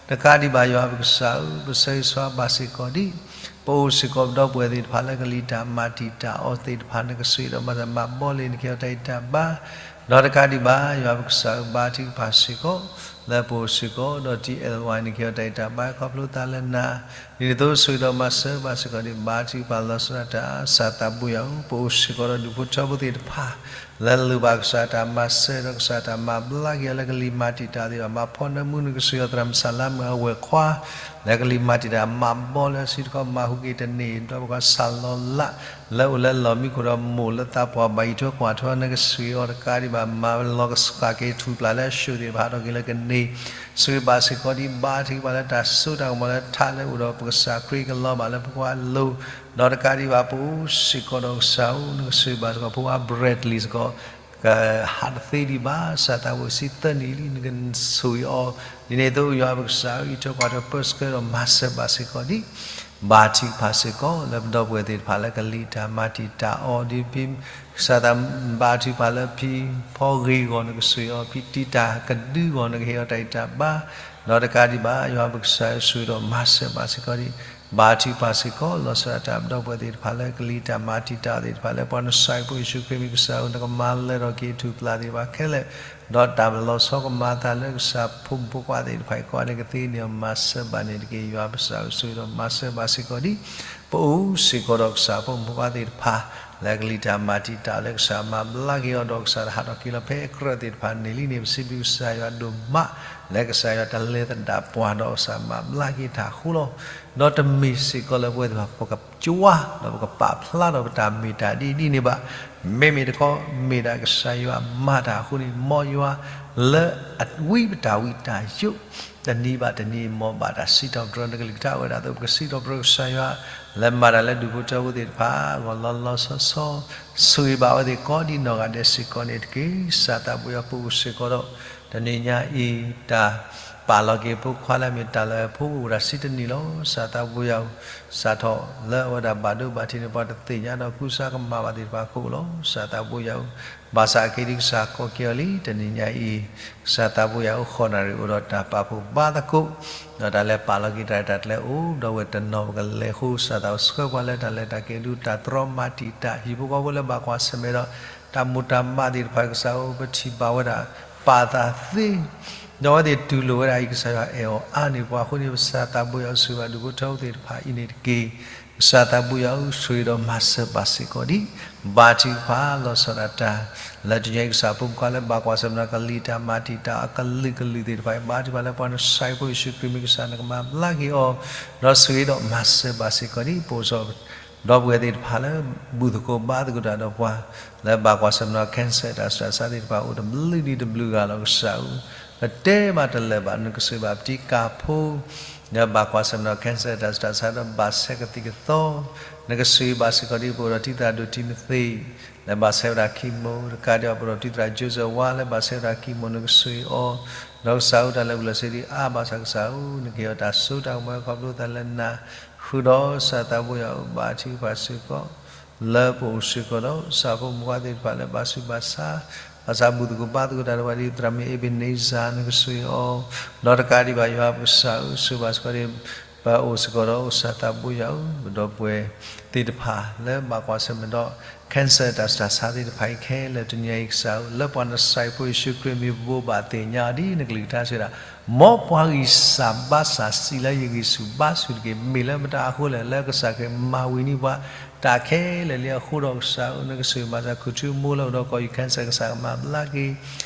တကးဒံးဘၣ်ယွၤပကစၢ်ဧၢ ပဆၢဂ့ၤဆၢဝါဘၣ်စ့ၢ်ကီးဒ် ပအိၣ်စ့ၢ်ကီးပဒီပုၢ်ဝဲၢ်သ့ၣ်တဖၣ်လၢကလံၤတၢ်မၤတံာ်တာ်အီၤသ့ၣ်တဖၣ် နကဆှၢဒီးမၤစၢၤမၤဘီလ့ၤ နကဟ့ၣ်အီၤတၢ်အံးတၢ်ဘါ ဒီးတကးဒံးဘၣ် ယွၤပကစၢ်ဧၢ ဘါထုကဖၣ်စ့ၢ်ကီး လၢပအိၣ်စ့ၢ်ကီးဒီး ထံအဲၣ်ဝါ နကဟ့ၣ်အီၤတၢ်အံးတၢ်ဘါခီဖျိသးလၢနၤ, ဒ်န့ၣ်အသိးဆိၣ်ဂ့ၤဒီးမၤစၢၤဘၣ်စ့ၢ်ကီးဒ် ဘါထုကဖၣ်လီၤဆီဒၣ်တၢ် ကစၢ်သးဘိယွၤဧၢ ပအိၣ်စ့ၢ်ကီးဒီးဒူၣ်ဖိထၢဖိသ့ၣ်တဖၣ် လၢလိၣ်ဘၣ်ကစၢ်တၢ်မၤစၢၤဒီးကစၢ်တၢ်မၤဘျါက့ၤအီၤလၢကလံၤမၤတံာ်တာ်သ့ၣ်တဖၣ် မၤဖီနၢမူ နကဆှၢအီၤသရၣ်မုၣ်ကစၢ်လၢမုၢ်အဝဲၢ်ခွါ လၢကလံၤမၤတံာ်တာ်မၤဘီလၢအစုတခီ မၤဟူးက့ၤတန့ၢ် ဒီးပှၤကစၢ်လီၤလး လၢအိၣ်လၢလီၢ်မံခိၣ်ဒီးမိၢ်လၢသးပှၢ်ဘၣ်အံးထွဲကွၢ်ထွဲ နကဆှၢအီၤတကးဒံးဘၣ် မၤလီၤကဆှၣ်က့ၤထူၣ်ပျၢ်လၢအဆှၢသ့ၣ်တဖၣ်ဟးထီၣ်က့ၤလၢကန့ၢ် ဆိၣ်ဂ့ၤဘၣ်စ့ၢ်ကီးဒ် ဘါထုကဖၣ်လၢတၢ်စိတၢ်ကမီၤလၢထးလၢအိၣ်ဒီးပကစၢ်ခရံာ် ကလီၤဘၣ်လၢပှၤအလိၤ ဒီးတကးဒံးဘၣ် ပအိၣ်စ့ၢ်ကီးဒီးကစၢ်ဧၢ နကဆိၣ်ဂ့ၤဘၣ်စ့ၢ်ကီးဖိခွါ Bradley စ့ၢ်ကီး ကဟးတသ့ဒံးဘၣ် ကစၢ်သးဘိယွၤဆံသၢနံၣ်လံ နကဆိၣ်ဂ့ၤအီၤ ဒ်န့ၣ်အသိးယွၤပကစၢ်ဧၢ အံးထွဲကွၢ်ထွဲပၢဆှၢဒီးမၤစၢၤဘၣ်စ့ၢ်ကီးဒ် ဘါထုကဖၣ်စ့ၢ်ကီး လၢပဒီပုၢ်ဝဲၢ်သ့ၣ်တဖၣ်လၢကလံၤတၢ်မၤတံာ်တာ်အီၤဒ်ဖဲ ကစၢ်သးဘါထုကဖၣ်လၢဖံဖီဂ့ၤဂီၢ် နကဆိၣ်ဂ့ၤအီၤ ဖံတံၤတၢ်ကဒုဂီၢ် နကဟ့ၣ်အီၤတၢ်အံးတၢ်ဘါ ဒီးတကးဒံးဘၣ် ယွၤပကစၢ်ဧၢ ဆိၣ်ဂ့ၤဒီးမၤစၢၤဘၣ်စ့ၢ်ကီးဒ် ဘါထုကဖၣ်စ့ၢ်ကီး လီၤဆီဒၣ်တၢ်ပဒီပုၢ်ဝဲၢ်သ့ၣ်တဖၣ်လၢကလံၤတၢ်မၤတံာ်တာ်အီၤသ့ၣ်တဖၣ်လၢပှၤနစၢ်ဖိယ့ၣ်ၡူးခရံာ်မံၤကစၢ်ဧၢ နကမၤလၢထီၣ်က့ၤထူၣ်ပျၢ်သ့ၣ်တဖၣ်ခဲလၢာ် ဒီးတၢ်လီၤဆီကမၤအသးလၢကစၢ်ဖိမုၣ်ဖိခွါသ့ၣ်တဖၣ်အံၤကိးဂၤဒဲးကသ့န့ၣ် မၤစၢၤဘၣ်န့ၣ်တက့ၢ် ယွၤပကစၢ်ဧၢ ဆိၣ်ဂ့ၤဒီးမၤစၢၤဘၣ်စ့ၢ်ကီးဒ် ပအိၣ်စ့ၢ်ကီးဒီးကစၢ်ဖိမုၣ်ဖိခွါသ့ၣ်တဖၣ် လၢကလံၤတၢ်မၤတံာ်တာ်အီၤလၢကစၢ်မၤဘျါက့ၤအီၤဒီးကစၢ်တဟးထီၣ်က့ၤလီၤဖဲအကြၢးသ့ၣ်တဖၣ်န့ၣ်လံန့ၣ် ပစံးဘျုးကစၢ်ယွၤဒိၣ်မး လၢကစၢ်ယွၤတလဲၤသဒၣ်ပှၤဒီးကစၢ်မၤဘျါက့ၤတၢ်အဃိလီၤ. ဒီးတမ့ၢ်စ့ၢ်ကီးလၢပဝဲသ့ၣ်တဖၣ်ပကကွၢ် ဒီးပကပာ်ဖျါထီၣ်ပတၢ်မ့ၢ်တၢ်ဒ်ဒ်န့ၣ်ဘၣ်. မ့မ့ၢ်တခီ မ့ၢ်ဒၣ်ကစၢ်ယွၤမၤတၢ်အဃိန့ၣ် မ်ယွၤလၢအဝံပတၢ်ဝံတၢ်ယိး တနံၤဘၣ်တနံၤ မ်ဘၣ်တၢ်စံးထီၣ်ပတြၢၤနကလုၢ်ကထါဝဲဒၣ်အသိး ပကစံးထီၣ်ပတြၢၤကစၢ်ယွၤ လၢမၤတၢ်လၢဒူၣ်ဖိထၢဖိသ့ၣ်တဖၣ်အဂီၢ်လီၤလီၤဆီဆီ ဆိၣ်ဂ့ၤဘၣ်အဝဲသ့ၣ်ကိးဒ်နီၢ်ဂၤဒဲးစ့ၢ်ကီးန့ၣ်တက့ၢ်. ကစၢ်သးဘိယွၤပအိၣ်စ့ၢ်ကီးဒီး တနံၤညါအံၤ တၢ်ပာ်လီၤက့ၤဖိခွါလၢအမ့ၢ်တၢ်လၢအဖိအိၣ်ဝဲဒၣ်ဆံတနံၣ်လီၤ. ကစၢ်သးဘိယွၤဧၢ စးထီၣ်လၢအဝဲဒၣ်ဘၣ်ဒိဘၣ်ထံးန့ၣ် ပှၤတသ့ၣ်ညါဒီးကူစါကမၣ်ဘၣ်သ့ၣ်တဖၣ်အခိၣ်လီၤ. ကစၢ်သးဘိယွၤဧၢ ဘၣ်ဆၣ်အက့ၤဒ်ကစၢ်ကိးက့ၤအီၤလံ တနံၤညါအံၤ ကစၢ်သးဘိယွၤဧၢ ဃီၣ်နၣ်ရံၣ်အိၣ်ဒီးတၢ်ပာ်ဖှိၣ်ဘါသကိး ဒီးတၢ်လဲၤပာ်လီၤက့ၤတၢ်ရဲၣ်တၢ်ကျဲၤအိၣ် ဒီပုၢ်ဝဲၢ်တနီၤပကလဲၤအဃိ ကစၢ်သးဘိယွၤဆှၢပှၤလၢတၢ်လဲၤတၢ်က့ၤဒုးတၢ်တြီမၤတံာ်တာ် ဟံၣ်ဖိဃီဖိလၢဘၣ်ကွၢ်ဆၢၣ်မဲာ်ဒီး တၢ်မိၣ်တၢ်မးသ့ၣ်တဖၣ် ကစၢ်ဧၢ ပထံၣ်ဘၣ်ဝဲဒၣ် ပာ်သးသ့ ဒီးအဝဲသ့ၣ်တူၢ်လိာ်ဝဲဒၣ်အံၤ ကစၢ်ယွၤအဲၣ်အီၤအါန့ၢ်ပှၤအဃိန့ၣ် ကစၢ်သးဘိယွၤဧၢ ဆိၣ်ဂ့ၤဘၣ်ဒူၣ်ဖိထၢဖိသ့ၣ်တဖၣ်အံၤန့ၣ်တက့ၢ်. ကစၢ်သးဘိယွၤဧၢ ဆိၣ်ဂ့ၤဒီးမၤစၢၤဘၣ်စ့ၢ်ကီးဒ် ဘါထုကဖၣ်လီၤဆီဒၣ်တၢ် လၢတနံၤညါအံၤ ကစၢ်ဖိမုၣ်ခွါလၢဘၣ်ကွၢ်ဆၢၣ်မဲာ်ဒီးကလံၤတၢ်မၤတံာ်တာ်အကလုာ်ကလုာ်သ့ၣ်တဖၣ်အံၤ ဘါထုကဖၣ်လၢပှၤနစၢ်ဖိယ့ၣ်ၡူးခရံာ်မံၤကစၢ် နကမၤဘျါက့ၤအီၤ ဒီးဆိၣ်ဂ့ၤဒီးမၤစၢၤဘၣ်စ့ၢ်ကီးဒ် ပအိၣ်စ့ၢ်ကီး ဒီပုၢ်ဝဲၢ်သ့ၣ်တဖၣ်လၢ ဘူၣ်သကိးဘါသကိးတၢ်ဒီးပှၤ လၢဘၣ်ကွၢ်ဆၢၣ်မဲာ်ဒီး cancer တၢ်ဆူးတၢ်ဆါသ့ၣ်တဖၣ် အိၣ်တဘျုးဒံးတဘျုးဂၤလီၤ ကစၢ်ဧၢ ပတဲမးတလၢာ်ဘၣ် နကဆိၣ်ဂ့ၤဘၣ်ပတံၤကၢ်ဖိ လၢဘၣ်ကွၢ်ဆၢၣ်မဲာ်ဒီး cancer တၢ်ဆူးတၢ်ဆါဒီး ဘၣ်ဆဲးကသံၣ်ကသီ နကဆိၣ်ဂ့ၤဘၣ်စ့ၢ်ကီးဒ် ပအိၣ်ဒီးတံၤသရၣ်ဒိၣ်တံၤမသ့း လၢဘၣ်ဆဲးဝဲဒၣ် chemo တကးဒံးဘၣ် ပအိၣ်ဒီးတံၤသရၣ် Joseph ဝါ လၢဘၣ်ဆဲးဝဲဒၣ် chemo နကဆိၣ်ဂ့ၤအီၤ ဒီးကစၢ်ဧၢ တၢ်လၢပူၤလၢစ့ဒံးအါဘၣ်ဆၣ် ကစၢ်ဧၢ နကဟ့ၣ်အီၤတၢ်စိတၢ်ကမီၤခီဖျိသးလၢနၤ ဃုာ်ဒီးကစၢ်သးဘိယွၤဧၢ ဘါထုကဖၣ်စ့ၢ်ကီး လၢပအိၣ်စ့ၢ်ကီးဒီး ကစၢ်ဖိမုၣ်ဖိခွါသ့ၣ်တဖၣ်လၢဘၣ်ဆူးဘၣ်ဆါ ဘၣ်ဆၣ်ဘူၣ်သကိးဘါသကိးတၢ်ဒီးပှၤဒ် သရၣ်မုၣ် Ebenezer နကဆိၣ်ဂ့ၤအီၤ ဒီးတကးဒံးဘၣ်ယွၤပကစၢ်ဧၢ ဆိၣ်ဂ့ၤဘၣ်စ့ၢ်ကီးဒ် ပအိၣ်စ့ၢ်ကီးဒီးကစၢ်သးဘိယွၤဧၢ ပဒီပုၢ်ဝဲၢ်သ့ၣ်တဖၣ်လၢဘၣ်ကွၢ်ဆၢၣ်မဲာ်ဒီး cancer တၢ်ဆူးတၢ်ဆါသ့ၣ်တဖၣ်အံၤခဲလၢာ်တနံၤအံၤ ကစၢ်ဧၢ, လၢပှၤနစၤရ့းဖိယ့ၣ်ၡူးခရံာ်အမံၤ ပဘိးဘၣ်သ့ၣ်ညါအီၤဒ်နကလုၢ်ကထါစံးဝဲဒၣ်, မ်ပှၤဂံၢ်စၢ်ဘါစၢ်စံးလၢယဂံၢ်ဆူၣ်ဘါဆူၣ်တက့ၢ်. မ့ၢ်လၢမတၤအဃိလဲၣ်, လၢကစၢ်ခရံာ်မၤဝံၤန့ၢ်ပှၤတၢ်ခဲလၢာ်လံအဃိဒီး ကစၢ်ဧၢ, နကဆိၣ်ဂ့ၤမၤစၢၤ ခူၣ်ထူမိၢ်လၢအိၣ်ဒီးကီၢ်ယူၢ် cancer ကစၢ်ကမၤဘျါက့ၤ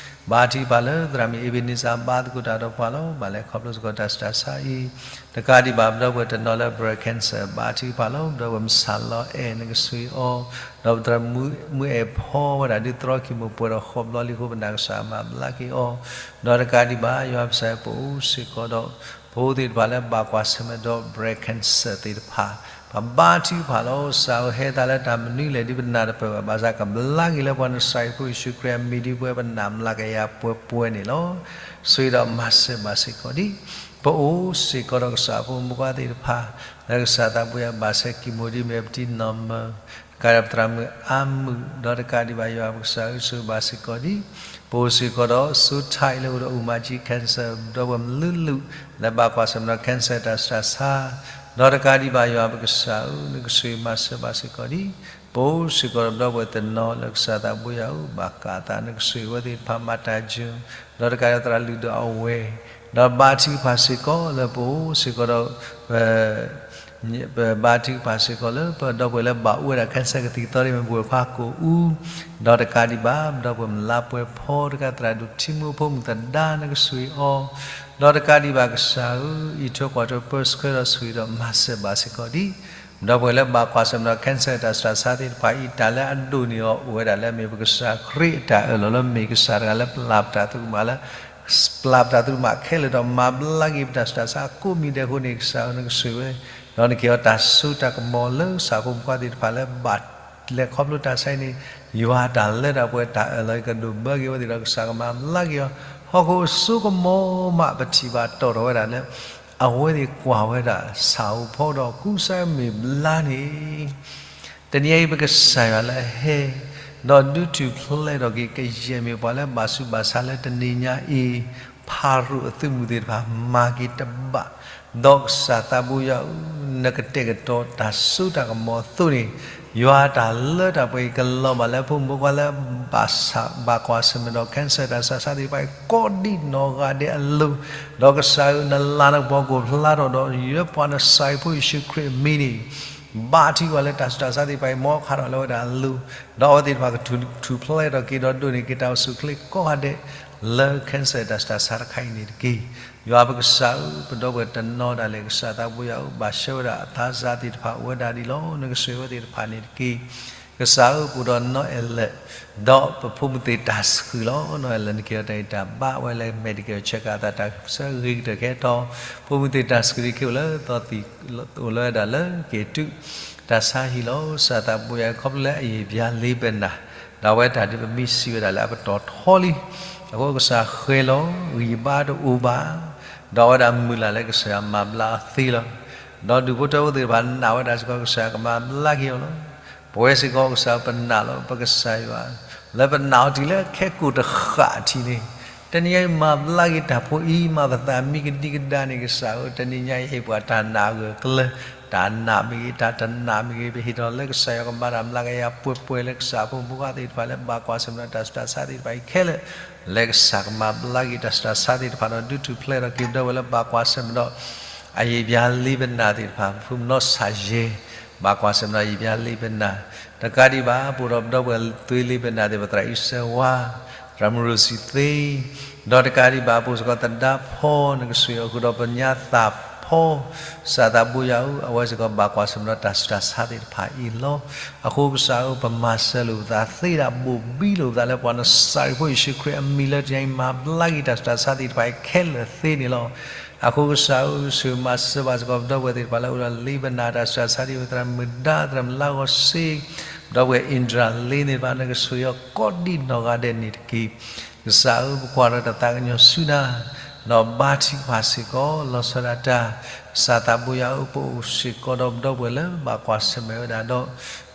ဘါထုကဖၣ်လၢသရၣ်မုၣ်အ့ဘ့းနံစါ ဘါသကိးတၢ်ဒီးပှၤလီၤ. ဘၣ်လဲၤခီဖျိစ့ၢ်ကီးတၢ်ဆူးတၢ်ဆါအံၤ, တကးဒံးဘၣ် ပဒီပုၢ်ဝဲၢ်တနီၤလၢ breast cancer ဘါထုကဖၣ်လီၤ. ပဒီပုၢ်ဝဲၢ်မုၢ်ဆၣ်လီၤအဲၣ် နကဆိၣ်ဂ့ၤအီၤ, ဒီးပသရၣ်မုၣ်အဲၣ်ဖီဝဲဒၣ်ဒ်သရီကံၢ်မိၢ်ပှဲၤဒီးဃိးဘျီလံအဃိ ပနာ်ကစၢ်မၤဘျါက့ၤအီၤ, ဒီးတကးဒံးဘၣ် ယွၤပကစၢ်ပအိၣ်စ့ၢ်ကီးဒီး ဖိသ့ၣ်တဖၣ်လၢဘၣ်ကွၢ်ဆၢၣ်မဲာ်ဒီး breast cancer သ့ၣ်တဖၣ်, ပဘါထုကဖၣ်လီၤ. ကစၢ်ဧၢ, ဟဲသးလၢတၢ်မနုၤလဲၣ်ဒ်ပနၢ်တပၢၢ်ဘၣ်, ဘၣ်ဆၣ်ကဘျါက့ၤလၢပှၤနစၤရ့းဖိယ့ၣ်ၡူးခရံာ်အမံၤဒ်ပဝဲ ပနာ်မျးကယၤပှဲၤပှဲၤန့ၣ်လီၤ. ဆိၣ်ဂ့ၤဒီးမၤစၢၤဘၣ်စ့ၢ်ကီးဒ် ပအိၣ်စ့ၢ်ကီးဒီးကစၢ်ဖိမုၣ်ဖိခွါသ့ၣ်တဖၣ် လၢကစၢ်သးဘိယွၤဘၣ်ဆဲ ကံၢ်မိၢ်ဒ်မ့ၢ်ပတံၢ်နီၢ်မၢၢ် ကဒီးပသရၣ်မုၣ်အါမုၣ်, ဒီးတကးဒံးဘၣ် ယွၤပကစၢ်ဧၢ ဆိၣ်ဂ့ၤဘၣ်စ့ၢ်ကီးဒ် ပအိၣ်စ့ၢ်ကီးဒီး စိထါအံၤလၢအိၣ်ဒီးအူမၤကၠံ cancer ဒီပုၢ်ဝဲၢ်မုၣ်လုာ်လုာ် လၢဘၣ်ကွၢ်ဆၢၣ်မဲာ်ဒီး cancer တၢ်ဆူးတၢ်ဆါ, ဒီးတကးဒံးဘၣ် ယွၤပကစၢ်ဧၢ, နကဆိၣ်ဂ့ၤမၤစၢၤဘၣ်စ့ၢ်ကီးဒ် ပအိၣ်စ့ၢ်ကီးဒီးပဒီပုၢ်ဝဲၢ်တနီၤလၢကစၢ်သးဘိယွၤဧၢ ဘၣ်ဃးအသး နကဆိၣ်ဂ့ၤဝဲသ့ၣ်တဖၣ် မၤတၢ်ယၢၤ, ဒီးတကးဒံးသရၣ်လုၢ်ဒီးအဝဲၢ်, ဒီးဘါထုကဖၣ်စ့ၢ်ကီးလၢပအိၣ်စ့ၢ်ကီးဒီး ပဘါထုကဖၣ်စ့ၢ်ကီးလၢပဒီပုၢ်ဝဲၢ်လၢဘၣ်အိၣ်ဝဲဒၣ် cancer ကသံၣ်ကသီဒ်မ့ၢ်ပဝဲၢ်ခွါကိာ်အူ, ဒီးတကးဒံးဘၣ် ပဒီပုၢ်ဝဲၢ်မုၢ်လါပှဲၤဖီ တကးသရၣ်ဒိၣ်ထံမိၢ်ဖိမုၣ်သဒါ နကဆိၣ်ဂ့ၤအီၤ, ဒီးတကးဒံးဘၣ်ကစၢ်ဧၢ, အံးထွဲကွၢ်ထွဲပၢဆှၢဒီးဆိၣ်ဂ့ၤဒီးမၤစၢၤဘၣ်စ့ၢ်ကီးဒ် ပဒီပုၢ်ဝဲၢ်လၢဘၣ်ကွၢ်ဆၢၣ်မဲာ်ဒီး cancer တၢ်ဆူးတၢ်ဆါသ့ၣ်တဖၣ်အံၤ တၢ်လၢအဒိၣ်န့ၢ်အီၤအိၣ်ဝဲဒၣ်လၢအမ့ၢ်ပကစၢ်ခရံာ်အတၢ်အၢၣ်လီၤလၢ မ့ၢ်ကစၢ်တဂၤလၢပျၢ်ပတၢ်သရူးကမၣ်လၢ ပျၢ်ပတၢ်သရူးကမၣ်ခဲလၢာ်ဒီးမၤဘျါက့ၤပတၢ်ဆူးတၢ်ဆါအကိးမံၤဒဲးအဃိန့ၣ် ကစၢ်ဧၢ နကဆိၣ်ဂ့ၤဝဲ, ဒီးနကဟ့ၣ်အီၤတၢ်စိတၢ်ကမီၤလၢကစၢ်ဖိမုၣ်ဖိခွါသ့ၣ်တဖၣ်လၢ ဘၣ်လဲၤခီဖျိတၢ်ဆါအံၤန့ၣ် ယွၤတၢ်လၢတၢ်ပှဲၤတၢ်အၢၣ်လီၤအံၤ ကဒိးဘၢက့ၤဝဲသ့ၣ်ဒီး ကစၢ်ကမၤဘျါက့ၤအီၤ, ဟီၣ်ခိၣ်အစိကမီၤမး ပထံၣ်ဘၣ်တီၣ်ထီၣ်ဝဲဒၣ်လၢ အဝဲသ့ၣ်ကွၢ်ဝဲဒၣ်ဆၣ်ဧိၤဖီဒီးကူစါမ့ၢ်ဘျါန့ၣ် တနံၤအံၤ ပကစၢ်ယွၤလၢအဟဲ, ဒီးဒုးထူၣ်ဖျဲးထီၣ်က့ၤ ကယဲၢ်မ့ၢ်ပှၤလၢဘၣ်ဆူးဘၣ်ဆါလၢတနံၤညါအံၤ, ဖၤရိၤအသုးမုၢ်သ့ၣ်တဖၣ် မၤက့ၤတဘၣ်, ဒီးကစၢ်သးဘိယွၤဧၢ, နကတဲာ်ကတီၤတၢ်စိတၢ်ကမီၤအသိးန့ၣ်, ယွၤတၢ်လၢတၢ်ပှဲၤအံၤ ကလီၤဘၣ်လၢဖိမုၣ်ဖိခွါလၢ ဘၣ်ကွၢ်ဆၢၣ်မဲာ်ဒီး cancer တၢ်ဆူးတၢ်ဆါသ့ၣ်တဖၣ်အံၤ ကိးဒံးနီၢ်ဂၤဒဲးအလိၤ, ဒီးကစၢ်ဧၢ နလၤနကပီၤကအိၣ်ဖျါထီၣ်ဒီး လၢပှၤနစၤရ့းဖိယ့ၣ်ၡူးခရံာ်အမံၤန့ၣ် ဘါထုကဖၣ်လၢတၢ်ဆူးတၢ်ဆါသ့ၣ်တဖၣ်အံၤ မ်ခးထီၣ်လၢဝဲဒၣ်အလိၤ, ဒီးအဝဲသ့ၣ်တဖၣ်ကထူၣ်ဖျဲးထီၣ်က့ၤဒီးဒိးန့ၢ်က့ၤတၢ်အိၣ်ဆူၣ်အိၣ်ချ့ကိးဂၤဒဲး လၢ cancer တၢ်ဆူးတၢ်ဆါတခါအံၤန့ၣ်တက့ၢ်. ယွၤပကစၢ်ဧၢ, ပဒီပုၢ်ဝဲၢ်တနီၤဒၣ်လဲာ် ကစၢ်သးဘိယွၤဧၢ, ဘၣ်ဆှၢဝဲဒၣ်အသးစၢ်သ့ၣ်တဖၣ်အိၣ်ဝဲဒၣ်ဒ်လီၤ. နကဆိၣ်ဂ့ၤဝဲသ့ၣ်တဖၣ်န့ၣ်တက့ၢ်. ကစၢ်ဧၢ, ပအိၣ်ဒီးနီၢ်အဲၣ်လၢၣ် ဒီးပဖိမုၣ်သ့ၣ်တၢ်စူၤလီၤ. နီၢ်အဲၣ်လၢၣ် နက့ၤအီၤတၢ်ဂံၢ်တၢ်ဘါ အဝဲလဲၤ medical check အသးတၢ်ဆၢဂ့ၤကတၢၢ်ကဲထီၣ်, ဖိမုၣ်သ့ၣ်တၢ်စူၤလံခံအိၣ်လၢသီသံၣ် အိၣ်လၢဝဲဒၣ်လၢက့ၤတုၤ တၢ်ဆါဟံၣ်လီၤ. ကစၢ်သးဘိယွၤ ခီဖျိလၢအယံာ်ပျါလံပနၢ်, ဒီးအဝဲတၢ်ဒ်ပမ့ၢ်စံးဝဲဒၣ်လၢအပတီၢ်ထီလံ. အဃိကစၢ်ဃဲၤလီၤ ဂံၢ်ဘါတအိၣ်ဘၣ်, ဒီးအဝဲဒၣ်မုၢ်လၢ်လၢကစၢ်ယွၤမၤဘျါအီၤသ့လီၤ. ဒီးဒူၣ်ဖိထၢဖိသ့ၣ်တဖၣ်နာ်ဝဲဒၣ်စ့ၢ်ကီး ကစၢ်ယွၤကမၤဘျါက့ၤအီၤလီၤ. ပဝဲစ့ၢ်ကီးကစၢ်ပနာ်လီၤ ပကစၢ်ယွၤ, လၢပနာ်အီၤတုၤလၢခဲကိာ်တဃၣ်ထံးန့ၣ်, တနံၤညါအံၤမၤဘျါက့ၤတၢ်ဖိအံၤ မၤပသးမံကဒံကဒါန့ၣ် ကစၢ်ဧၢ, တနံၤညါအံၤ ဟ့ၣ်ပှၤတၢ်နာ်အဂၢၢ်အကျၢၤ, တၢ်နာ်မ့ၢ်ဂ့ၤ တၢ်တနာ်မ့ၢ်ဂ့ၤ ပဟ့ၣ်ထီၣ်လၢကစၢ်ယွၤကမၤတၢ်မျးကယၤပှဲၤပှဲၤလၢကစၢ်ဖိမုၣ်ဖိခွါသ့ၣ်တဖၣ်လၢဘၣ်ကွၢ်ဆၢၣ်မဲာ်ဒီးတၢ်ဆူးတၢ်ဆါသ့ၣ်တဖၣ်အံၤခဲလၢာ်, လၢကစၢ်ကမၤဘျါက့ၤတၢ်ဆူးတၢ်ဆါသ့ၣ်တဖၣ်ဒီး ဒုးထူၣ်ဖျဲးထီၣ်က့ၤပဒီပုၢ်ဝဲၢ်လၢဘၣ်ကွၢ်ဆၢၣ်မဲာ်ဒီး အယံာ်ပျါလံပနၢ်သ့ၣ်တဖၣ်, ပဖိမုၣ်နီၢ်ဆၣ်ယဲၢ် ဘၣ်ကွၢ်ဆၢၣ်မဲာ်ဒီးအယံာ်ပျါလံပနၢ်, တကးဒံးဘၣ် ပအိၣ်ဒီးပဒီပုၢ်ဝဲၢ်သွံလံပနၢ်သ့ၣ်တဖၣ် သရၣ်အံၣ်စၢၤဝါ, သရၣ်မုၣ်ရိၤစံၣ်သ့, ဒီးတကးဒံးဘၣ် ပအိၣ်စ့ၢ်ကီးသဒါဖီ, နကဆိၣ်ဂ့ၤအီၤဃုာ်ဒီးပညါသၣ်ဖီ, ကစၢ်သးဘိယွၤဧၢ, အဝဲစ့ၢ်ကီးဘၣ်ကွၢ်ဆၢၣ်မဲာ်ဒီးတၢ်ဆူးတၢ်ဆါသ့ၣ်တဖၣ်အံၤလီၤ. အဃိကစၢ်ဧၢ, ပမၤစၢၤလိာ်ပသးသ့ဒၣ် ဘိၣ်ဘံလိာ်ပသးလၢပှၤနစၤရ့းဖိယ့ၣ်ၡူးခရံာ်အမံၤလၢတနံၤအံၤ မၤဘျါက့ၤတၢ်ဆူးတၢ်ဆါသ့ၣ်တဖၣ်အံၤခဲလၢာ်သ့န့ၣ်လီၤ. အဃိကစၢ်ဧၢ, ဆိၣ်ဂ့ၤမၤစၢၤဘၣ်စ့ၢ်ကီးပဒီပုၢ်ဝဲၢ်သ့ၣ်တဖၣ်လၢအိၣ်ဒီးလံပနၢ်တၢ်ဆူးတၢ်ဆါဒ်အံၤ, သရၣ်မုၣ်ဒါ, သရၣ်မုၣ်လါဂီၤစ့, ပဒီပုၢ်ဝဲၢ်အ့ၣ်ဒြၣ်လ့သ့ၣ်တဖၣ် နကဆိၣ်ဂ့ၤအီၤကိးဒံးနီၢ်ဂၤဒဲးန့ၣ်တက့ၢ်. ကစၢ်ဧၢ, ပကွၢ်ဒီးတၢ်သးကညီၤဆူနၤ, ဒီးဘါထုကဖၣ်စ့ၢ်ကီးလီၤဆီဒၣ်တၢ်, ကစၢ်သးဘိယွၤဧၢ, ပအိၣ်စ့ၢ်ကီးဒီးပဒီပုၢ်ဝဲၢ်လၢဘၣ်ကွၢ်ဆၢၣ်မဲာ်ဝဲဒၣ်ဒီး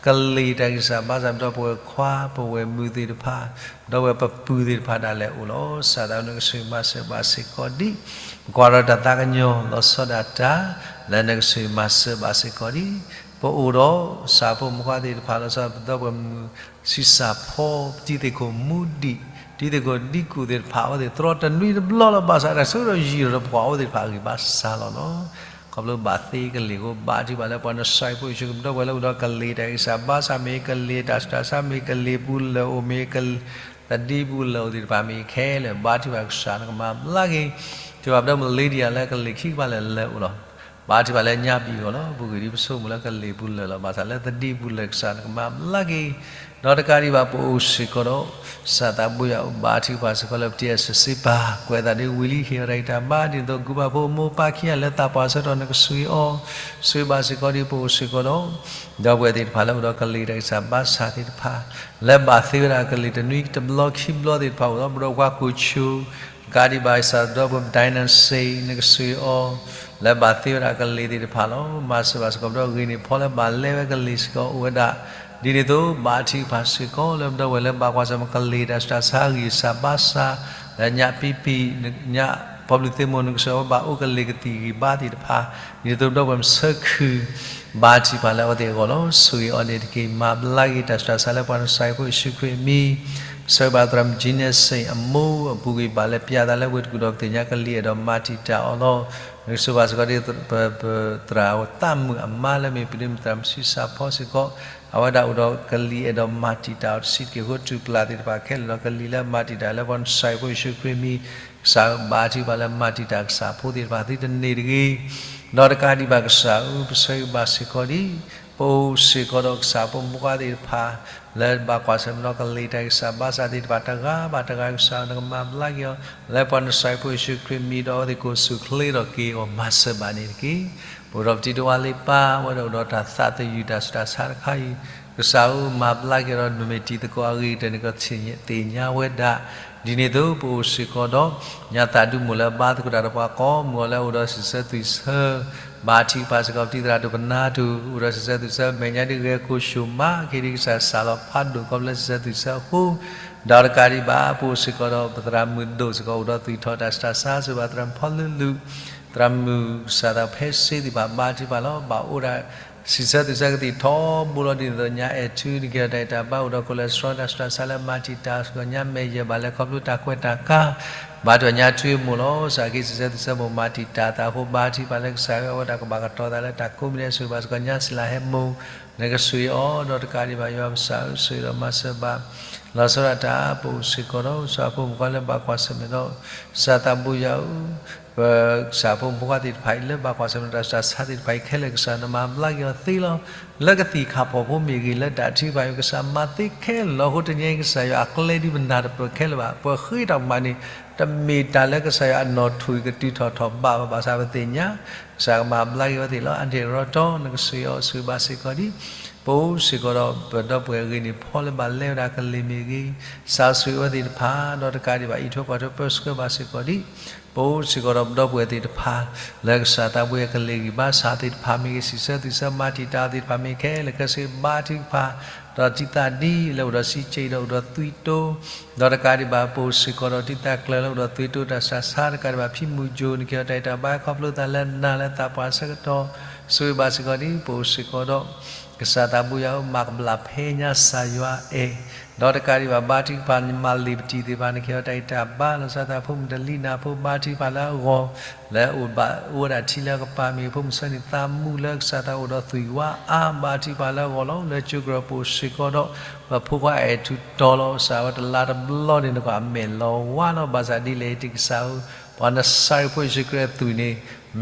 ကလံၤတၢ်ဂံၢ်စၢ်ဘါစၢ် ပဒီပုၢ်ဝဲၢ်ခွါ ပဝဲၢ်မုၣ်သ့ၣ်တဖၣ်, ပဒီပုၢ်ဝဲၢ်ပပုၢ်သ့ၣ်တဖၣ်ဒၣ်လဲာ်အိၣ်လီၤ. ကစၢ်သးနကဆိၣ်ဂ့ၤမၤစၢၤဘၣ်စ့ၢ်ကီးဒ်, ပကွၢ်ဒီးတၢ်သးကညီၤလီၤဆီဒၣ်တၢ်, လၢနကဆိၣ်ဂ့ၤမၤစၢၤဘၣ်စ့ၢ်ကီးဒ် ပအိၣ်ဒီး ကစၢ်ဖိမုၣ်ဖိခွါသ့ၣ်တဖၣ်လီၤဆီဒၣ်တၢ် ပဒီပုၢ်ဝဲၢ်မုၣ်ဆံးစၢ်ဖိ တံၤသကိးမူဒံး, တံၤသကိးဒံကူၣ်သ့ၣ်တဖၣ် အဝဲသ့ၣ်တြီတနွံတဘျီလီၤ. ဘၣ်ဆၣ်တၢ်ဆိကမိၣ်ဒီးယံာ်ဒီးပှၤအဝဲသ့ၣ်တဖၣ်အဂံၢ်ဘါစၢ်လီၤနီၤ. ခီဖျိဘၣ်သ့ကလံၤအဃိ ဘါထုကဖၣ်လၢပှၤနစၢ်ဖိယ့ၣ်ၡူးခရံာ် ပဒီပုၢ်ဝဲၢ်လၢအိၣ်ဒီးကလံၤတၢ်ဂံၢ်စၢ်ဘါစၢ်မ့ၢ်ဂ့ၤ, ကလံၤတၢ်ဆူးတၢ်ဆါမ့ၢ်ဂ့ၤ, ကလံၤပူၤလၢာ်အိၣ်မ့ၢ်ဂ့ၤ, ကလံၤ သဒံပူၤလၢာ်အိၣ်သ့ၣ်တဖၣ်မ့ၢ်ဂ့ၤခဲလၢာ် ဘါထုကဖၣ်ကစၢ်နကမၤဘျါက့ၤ, ထုကဖၣ်ပဒီပုၢ်ဝဲၢ် Lydia လၢကလံၤခံကပၤလၢာ်လၢာ်အိၣ်လီၤ. ဘါထုကဖၣ်လၢညါဘံၣ်အဂီၢ်လီၤ. ပဂံၢ်ဒံးပဆိကမိၣ်လၢကလံၤပူၤလၢာ်လီၤ. ဘၣ်ဆၣ်လၢသဒံပူၤလၢာ် ကစၢ်နကမၤဘျါက့ၤ, ဒီးတကးဒံးဘၣ် ပအိၣ်စ့ၢ်ကီးဒီး ကစၢ်သးဘိယွၤအအိၣ် ဘါထုကဖၣ်စ့ၢ်ကီးလၢပတံၤအစၢစ့ပၢ် ကွဲးသးဒ်ဝံၤလံ ဟ့ၣ်အီၤတၢ်ဂံၢ်တၢ်ဘါ ဒ်သိးဂုၢ်ဘၣ်ဖိမိၢ်ပၢ်ခံဂၤလၢသးပှၢ်ဆၢကတီၢ် နကဆိၣ်ဂ့ၤအီၤ, ဆိၣ်ဂ့ၤဘၣ်စ့ၢ်ကီးဒ်ပအိၣ်စ့ၢ်ကီးဒီး ဒီပုၢ်ဝဲၢ်သ့ၣ်တဖၣ်လၢအိၣ်ဒီးကလံၤတၢ်ဂံၢ်စၢ်ဘါစၢ်သ့ၣ်တဖၣ် လၢဘၣ်သ့ဝဲဒၣ်ကလံၤတနွံတဘျီခံဘျီသ့ၣ်တဖၣ်အိၣ်လီၤ. ပဒီပုၢ်ဝဲၢ်ကွၢ်ကိၣ်ဆိ တကးဒံးဘၣ် ကစၢ်ဒီပုၢ်ဝဲၢ် Dynasty နကဆိၣ်ဂ့ၤအီၤ လၢဘၣ်သ့ဝဲဒၣ်ကလံၤသ့ၣ်တဖၣ်လီၤ. မၤစၢၤဘၣ်စ့ၢ်ကီးပဒီပုၢ်ဝဲၢ်ဂ့ၤန့ၢ်ဖီလၢဘၣ်လဲဝဲကလံၤစ့ၢ်ကီးအိၣ်ဝဲဒၣ်, ဒ်န့ၣ်အသိး ဘါထုကဖၣ်စ့ၢ်ကီးလၢပဒီပုၢ်ဝဲၢ်လၢဘၣ်ကွၢ်ဆၢၣ်မဲာ်ကလံၤတၢ်ဆူးတၢ်ဆါဂံၢ်စၢ်ဘါစၢ် လၢညါပံပံၤ ညါပီဘျုးသ့ၣ်မိၢ် နကဆိၣ်ဂ့ၤအဝဲဘၣ်အိၣ်ကလံၤကသံၣ်ဂံၢ်ဘါသ့ၣ်တဖၣ်, ဒ်န့ၣ်အသိးပဒီပုၢ်ဝဲၢ်မုၣ်ဆၢခုၣ် ဘါထုကဖၣ်လၢအဝဲသ့ၣ်အဂီၢ်လီၤ. ဆိၣ်ဂ့ၤအီၤန့ၣ်တက့ၢ်. မၤဘျါက့ၤတၢ်ဆူးတၢ်ဆါလၢပှၤနစၢ်ဖိယ့ၣ်ၡူးခရံာ်အမံၤ, ဆိၣ်ဂ့ၤဘၣ်သရၣ်မုၣ် Janice အမိၢ်အပူၤကွံာ် ဘၣ်လဲၤပျးသးလၢဝ့ၢ်တကူၣ်ဒီးပသ့ၣ်ညါကလံၤအဲၣ်ဒိးမၤတံာ်တာ်အီၤလီၤ. နကဆိၣ်ဂ့ၤဘၣ်စ့ၢ်ကီးဒ် ပသရၣ်သးမုၣ်အမါလၢမ့ၢ်ပဒိၣ်မုၣ်သရၣ်မုၣ်ဆံးစၢ်ဖီစ့ၢ်ကီး, အဝဲဒၣ်အိၣ်ဒီးကလံၤအဲၣ်ဒိးမၤတံာ်တာ်အီၤတဆံးတက့ၢ်အဃိ တူၢ်ပျၢ်သ့ၣ်တဖၣ်ခဲလၢာ်ဒီးကလံၤလၢမၤတံာ်တာ်လၢပှၤနစၢ်ဖိယ့ၣ်ၡူးခရံာ်အမံၤ, ကစၢ်ဘါထုကဖၣ်လၢမၤတံာ်တာ်ကစၢ်ဖိသ့ၣ်တဖၣ်သုတန့ၢ်တဂ့ၤ, ဒီးတကးဒံးဘၣ်ကစၢ်ဧၢ ပဆိၣ်ဂ့ၤဘၣ်စ့ၢ်ကီးဒ် ပအိၣ်စ့ၢ်ကီးဒီးကစၢ်ဖိမုၣ်ဖိခွါသ့ၣ်တဖၣ် လၢဘၣ်ကွၢ်ဆၢၣ်မဲာ်ဒီးကလံၤတၢ်ဂံၢ်စၢ်ဘါစၢ်သ့ၣ်တဖၣ်တဂၤဘၣ်တဂၤ ကစၢ်နကမၤဘျါက့ၤအီၤ လၢပှၤနစၢ်ဖိယ့ၣ်ၡူးခရံာ်အမံၤဒီးအဝဲသ့ၣ်ကအိၣ်ဆူၣ်ချ့ဒီးက့ၤအီၤမၤစၢၤဘၣ်န့ၣ်တက့ၢ်. ပအိၣ်ဒီးပတံၤတဝါလ့ပၢ်ဝဲဒီးအိၣ်ဒီးတၢ်သးသယုၢ်တၢ်ဆူးတၢ်ဆါတခါအံၤ, ကစၢ်ဧၢ မၤဘျါက့ၤဒီးနမ့ၢ်တံၤသကိးအဂ့ၤကတၢၢ်န့ၣ် ကသ့ၣ်ညါဝဲဒၣ်, ဒ်န့ၣ်အသိးပအိၣ်စ့ၢ်ကီးဒီး ညါသးဒုးမိၢ်လၢအဘါသကိးတၢ်ဒီးပှၤကိးမုၢ်အီၤလၢအအိၣ်ဒီးစံးဆၢသွံၣ်ဆၢ ဘါထုကဖၣ်စ့ၢ်ကီးပတံၤသရၣ်ဒိၣ်ပနၢ်တူၢ် အိၣ်ဒီးစံးဆၢသွံၣ်ဆၢ မဲာ်ညါဒ်ဂဲၤကိၣ်ဆိၣ်မး က့ၤဒ်ကစၢ်စးလီၤဖးဒိၣ်ခီဖျိလၢစံးဆၢသွံၣ်ဆၢအဃိ, ဒီးတကးဒံးဘၣ် ပအိၣ်စ့ၢ်ကီးဒီးပသရၣ်မုၣ်ဒိၣ်စ့ၢ်ကီး အိၣ်ဒီးသွံၣ်ထီၣ်တၢ်ဆူးတၢ်ဆါ ဆိၣ်ဂ့ၤဘၣ်သရၣ်မုၣ်ဖီလုလုၣ်, သရၣ်မုၣ်ကစၢ်သးဖဲစ့သ့ၣ်တဖၣ် ဘါထုကဖၣ်လီၤ. ဘၣ်အိၣ်ဒၣ်စံးဆၢသွံၣ်ဆၢကသံၣ်ထီဘိလီၤ. ဒ်န့ၣ်အသိးညါအဲၣ်ထူ နကဟ့ၣ်အီၤတၢ်ဂံၢ်တၢ်ဘါ အိၣ်ဒီး cholesterol တၢ်ဆူးတၢ်ဆါလၢမၤတံာ်တာ်စ့ၢ်ကီးညါ မဲာ်ယဲၢ်ဘၣ်လဲၤခီဖျိတၢ်ကွဲးတၢ်ကါ, ဘါထုကဖၣ်ညါထွံအမိၢ်လီၤ. ကစၢ်က့ၤစံးဆၢသွံၣ်ဆၢမိၢ်မၤတံာ်တာ်သးအဃိ ဘါထုကဖၣ်လၢကစၢ်ဧၢ အဝဲဒၣ်ကဘၣ်ကတီၤသးလၢတၢ်ကိးမံၤဒဲး ဆိၣ်ဂ့ၤဘၣ်စ့ၢ်ကီးညါစံလၤဟဲမိၢ်, နကဆိၣ်ဂ့ၤအီၤ ဒီးတကးဒံးဘၣ်ယွၤပကစၢ်ဧၢ ဆိၣ်ဂ့ၤဒီးမၤစၢၤဘၣ် လီၤဆီဒၣ်တၢ် ပအိၣ်စ့ၢ်ကီးဒီး ကစၢ်ဖိမုၣ်ဖိခွါလၢဘၣ်ကွၢ်ဆၢၣ်မဲာ်ဒီး ကစၢ်သးဘိယွၤဧၢ ပကစၢ်ဖိမုၣ်ဖိခွါသ့ၣ်တဖၣ်အံၤ လၢဘၣ်ကွၢ်ဆၢၣ်မဲာ်တၢ်ဆူးတၢ်ဆါသ့ၣ်တဖၣ်အံၤခဲလၢာ် ကစၢ်နမၤဘျါက့ၤအီၤသ့လီၤ. လၢကသံၣ်ခၣ်ဖီၣ်ဖိမ့ၢ်ဂ့ၤ လၢတၢ်ထုကဖၣ်အံၤ ကစၢ်မၤသ့ခဲလၢာ်လီၤ. အဃိတနံၤအံၤ ကစၢ်ယွၤအကျဲဒ်ပနၢ်တပၢၢ်ခဲလၢာ်ဘၣ်. ပဃ့တၢ်ကမၣ်န့ၣ် တမ့ၢ်တၢ်လၢကစၢ်ယွၤအနီၢ်ထိၣ်အံၤကတုၤထီၣ်ထီၣ်ဘးဘၣ် ဘၣ်ဆၣ်ပသ့ၣ်ညါ ကစၢ်ကမၤဘျါက့ၤအဝဲသ့ၣ်လီၤ. အါတက့ၢ်ရီတီ နကဆိၣ်ဂ့ၤအီၤ ဆိၣ်ဂ့ၤဘၣ်စ့ၢ်ကီးဒ် ပအိၣ်စ့ၢ်ကီးဒီး ပဒီပုၢ်ဝဲၢ်ဂ့ၤန့ၢ်ဖီလၢဘၣ်လဲဝဲဒၣ်ကလံၤမ့ၢ်ဂ့ၤ, စၢ်ဆိၣ်ဂ့ၤအဝဲသ့ၣ်တဖၣ် ဒီးတကးဒံးဘၣ် အံးထွဲကွၢ်ထွဲပၢဆှၢဘၣ်စ့ၢ်ကီးဒ် ပအိၣ်စ့ၢ်ကီးဒီးပဒီပုၢ်ဝဲၢ်သ့ၣ်တဖၣ် လၢကစၢ်သးဘိယွၤကလံၤဂံၢ်ဘါစၢ်သ့ၣ်တဖၣ်မ့ၢ်ဂ့ၤ, စံးဆၢသွံၣ်ဆၢမၤတံာ်တာ်သ့ၣ်တဖၣ်မ့ၢ်ခဲလၢာ်ခဲဆ့ ဘါထုကဖၣ် ဒီးတံၤသၣ်ဒ်လၢအိၣ်ဒီးစံးကဲးဒီးအိၣ်ဒီးသွံၣ်တိ ဒီးတကးဒံးဘၣ် ပအိၣ်စ့ၢ်ကီးဒီးတံၤသၣ်ကျၢၤလၢအိၣ်ဒီးသွံၣ်တိတၢ်ဆူးတၢ်ဆါ တကးဒံးဘၣ် ဖံမုၢ်ကၠိ နကဟ့ၣ်အီၤတၢ်ဂံၢ်တၢ်ဘါခီဖျိသးလၢနၤလၢသးပှၢ်ဆၢကတီၢ် ဆိၣ်ဂ့ၤဘၣ်စ့ၢ်ကီးဒ် ပအိၣ်စ့ၢ်ကီးဒီး ကစၢ်သးဘိယွၤဧၢ မၤကဘျၣ်ဖဲညါကစၢ်ယွၤအဲၣ် ဒီးတကးဒံးဘၣ် ဘါထုကဖၣ် မၤလ့ၤပတံၤသ့ၣ်တဖၣ် နကဟ့ၣ်အီၤတၢ်ဂံၢ်တၢ်ဘါ လီၤဆီသးဖိမုၣ်တလံၤနၤဖိ ဘါထုကဖၣ်လၢအဂီၢ် လၢအိၣ်ဘၣ်အိၣ်ဝဲဒၣ်ထံလၢအကပၤမ့ၢ်ဂ့ၤ ဖိမုၣ်ဆၢန့ၣ်သးမူလၢကစၢ်သးအိၣ်ဒီးသွံၣ်ဝါအါ ဘါထုကဖၣ်လၢအဂီၢ်လီၤ. လၢကၠိကရၢၢ်ပအိၣ်စ့ၢ်ကီးဒီး ပဖိခွါအဲၣ်ထူတီလီၤ ကစၢ်ဝဲတလါတဘျီန့ၣ် နကွၢ်အမဲာ်လီၤဝါလီၤ ဘၣ်ဆၣ်ဒ်လဲၣ်တက့ၢ်ကစၢ်ဧၢ ပှၤနစၢ်ဖိယ့ၣ်ၡူးခရံာ်အသွံၣ်န့ၣ်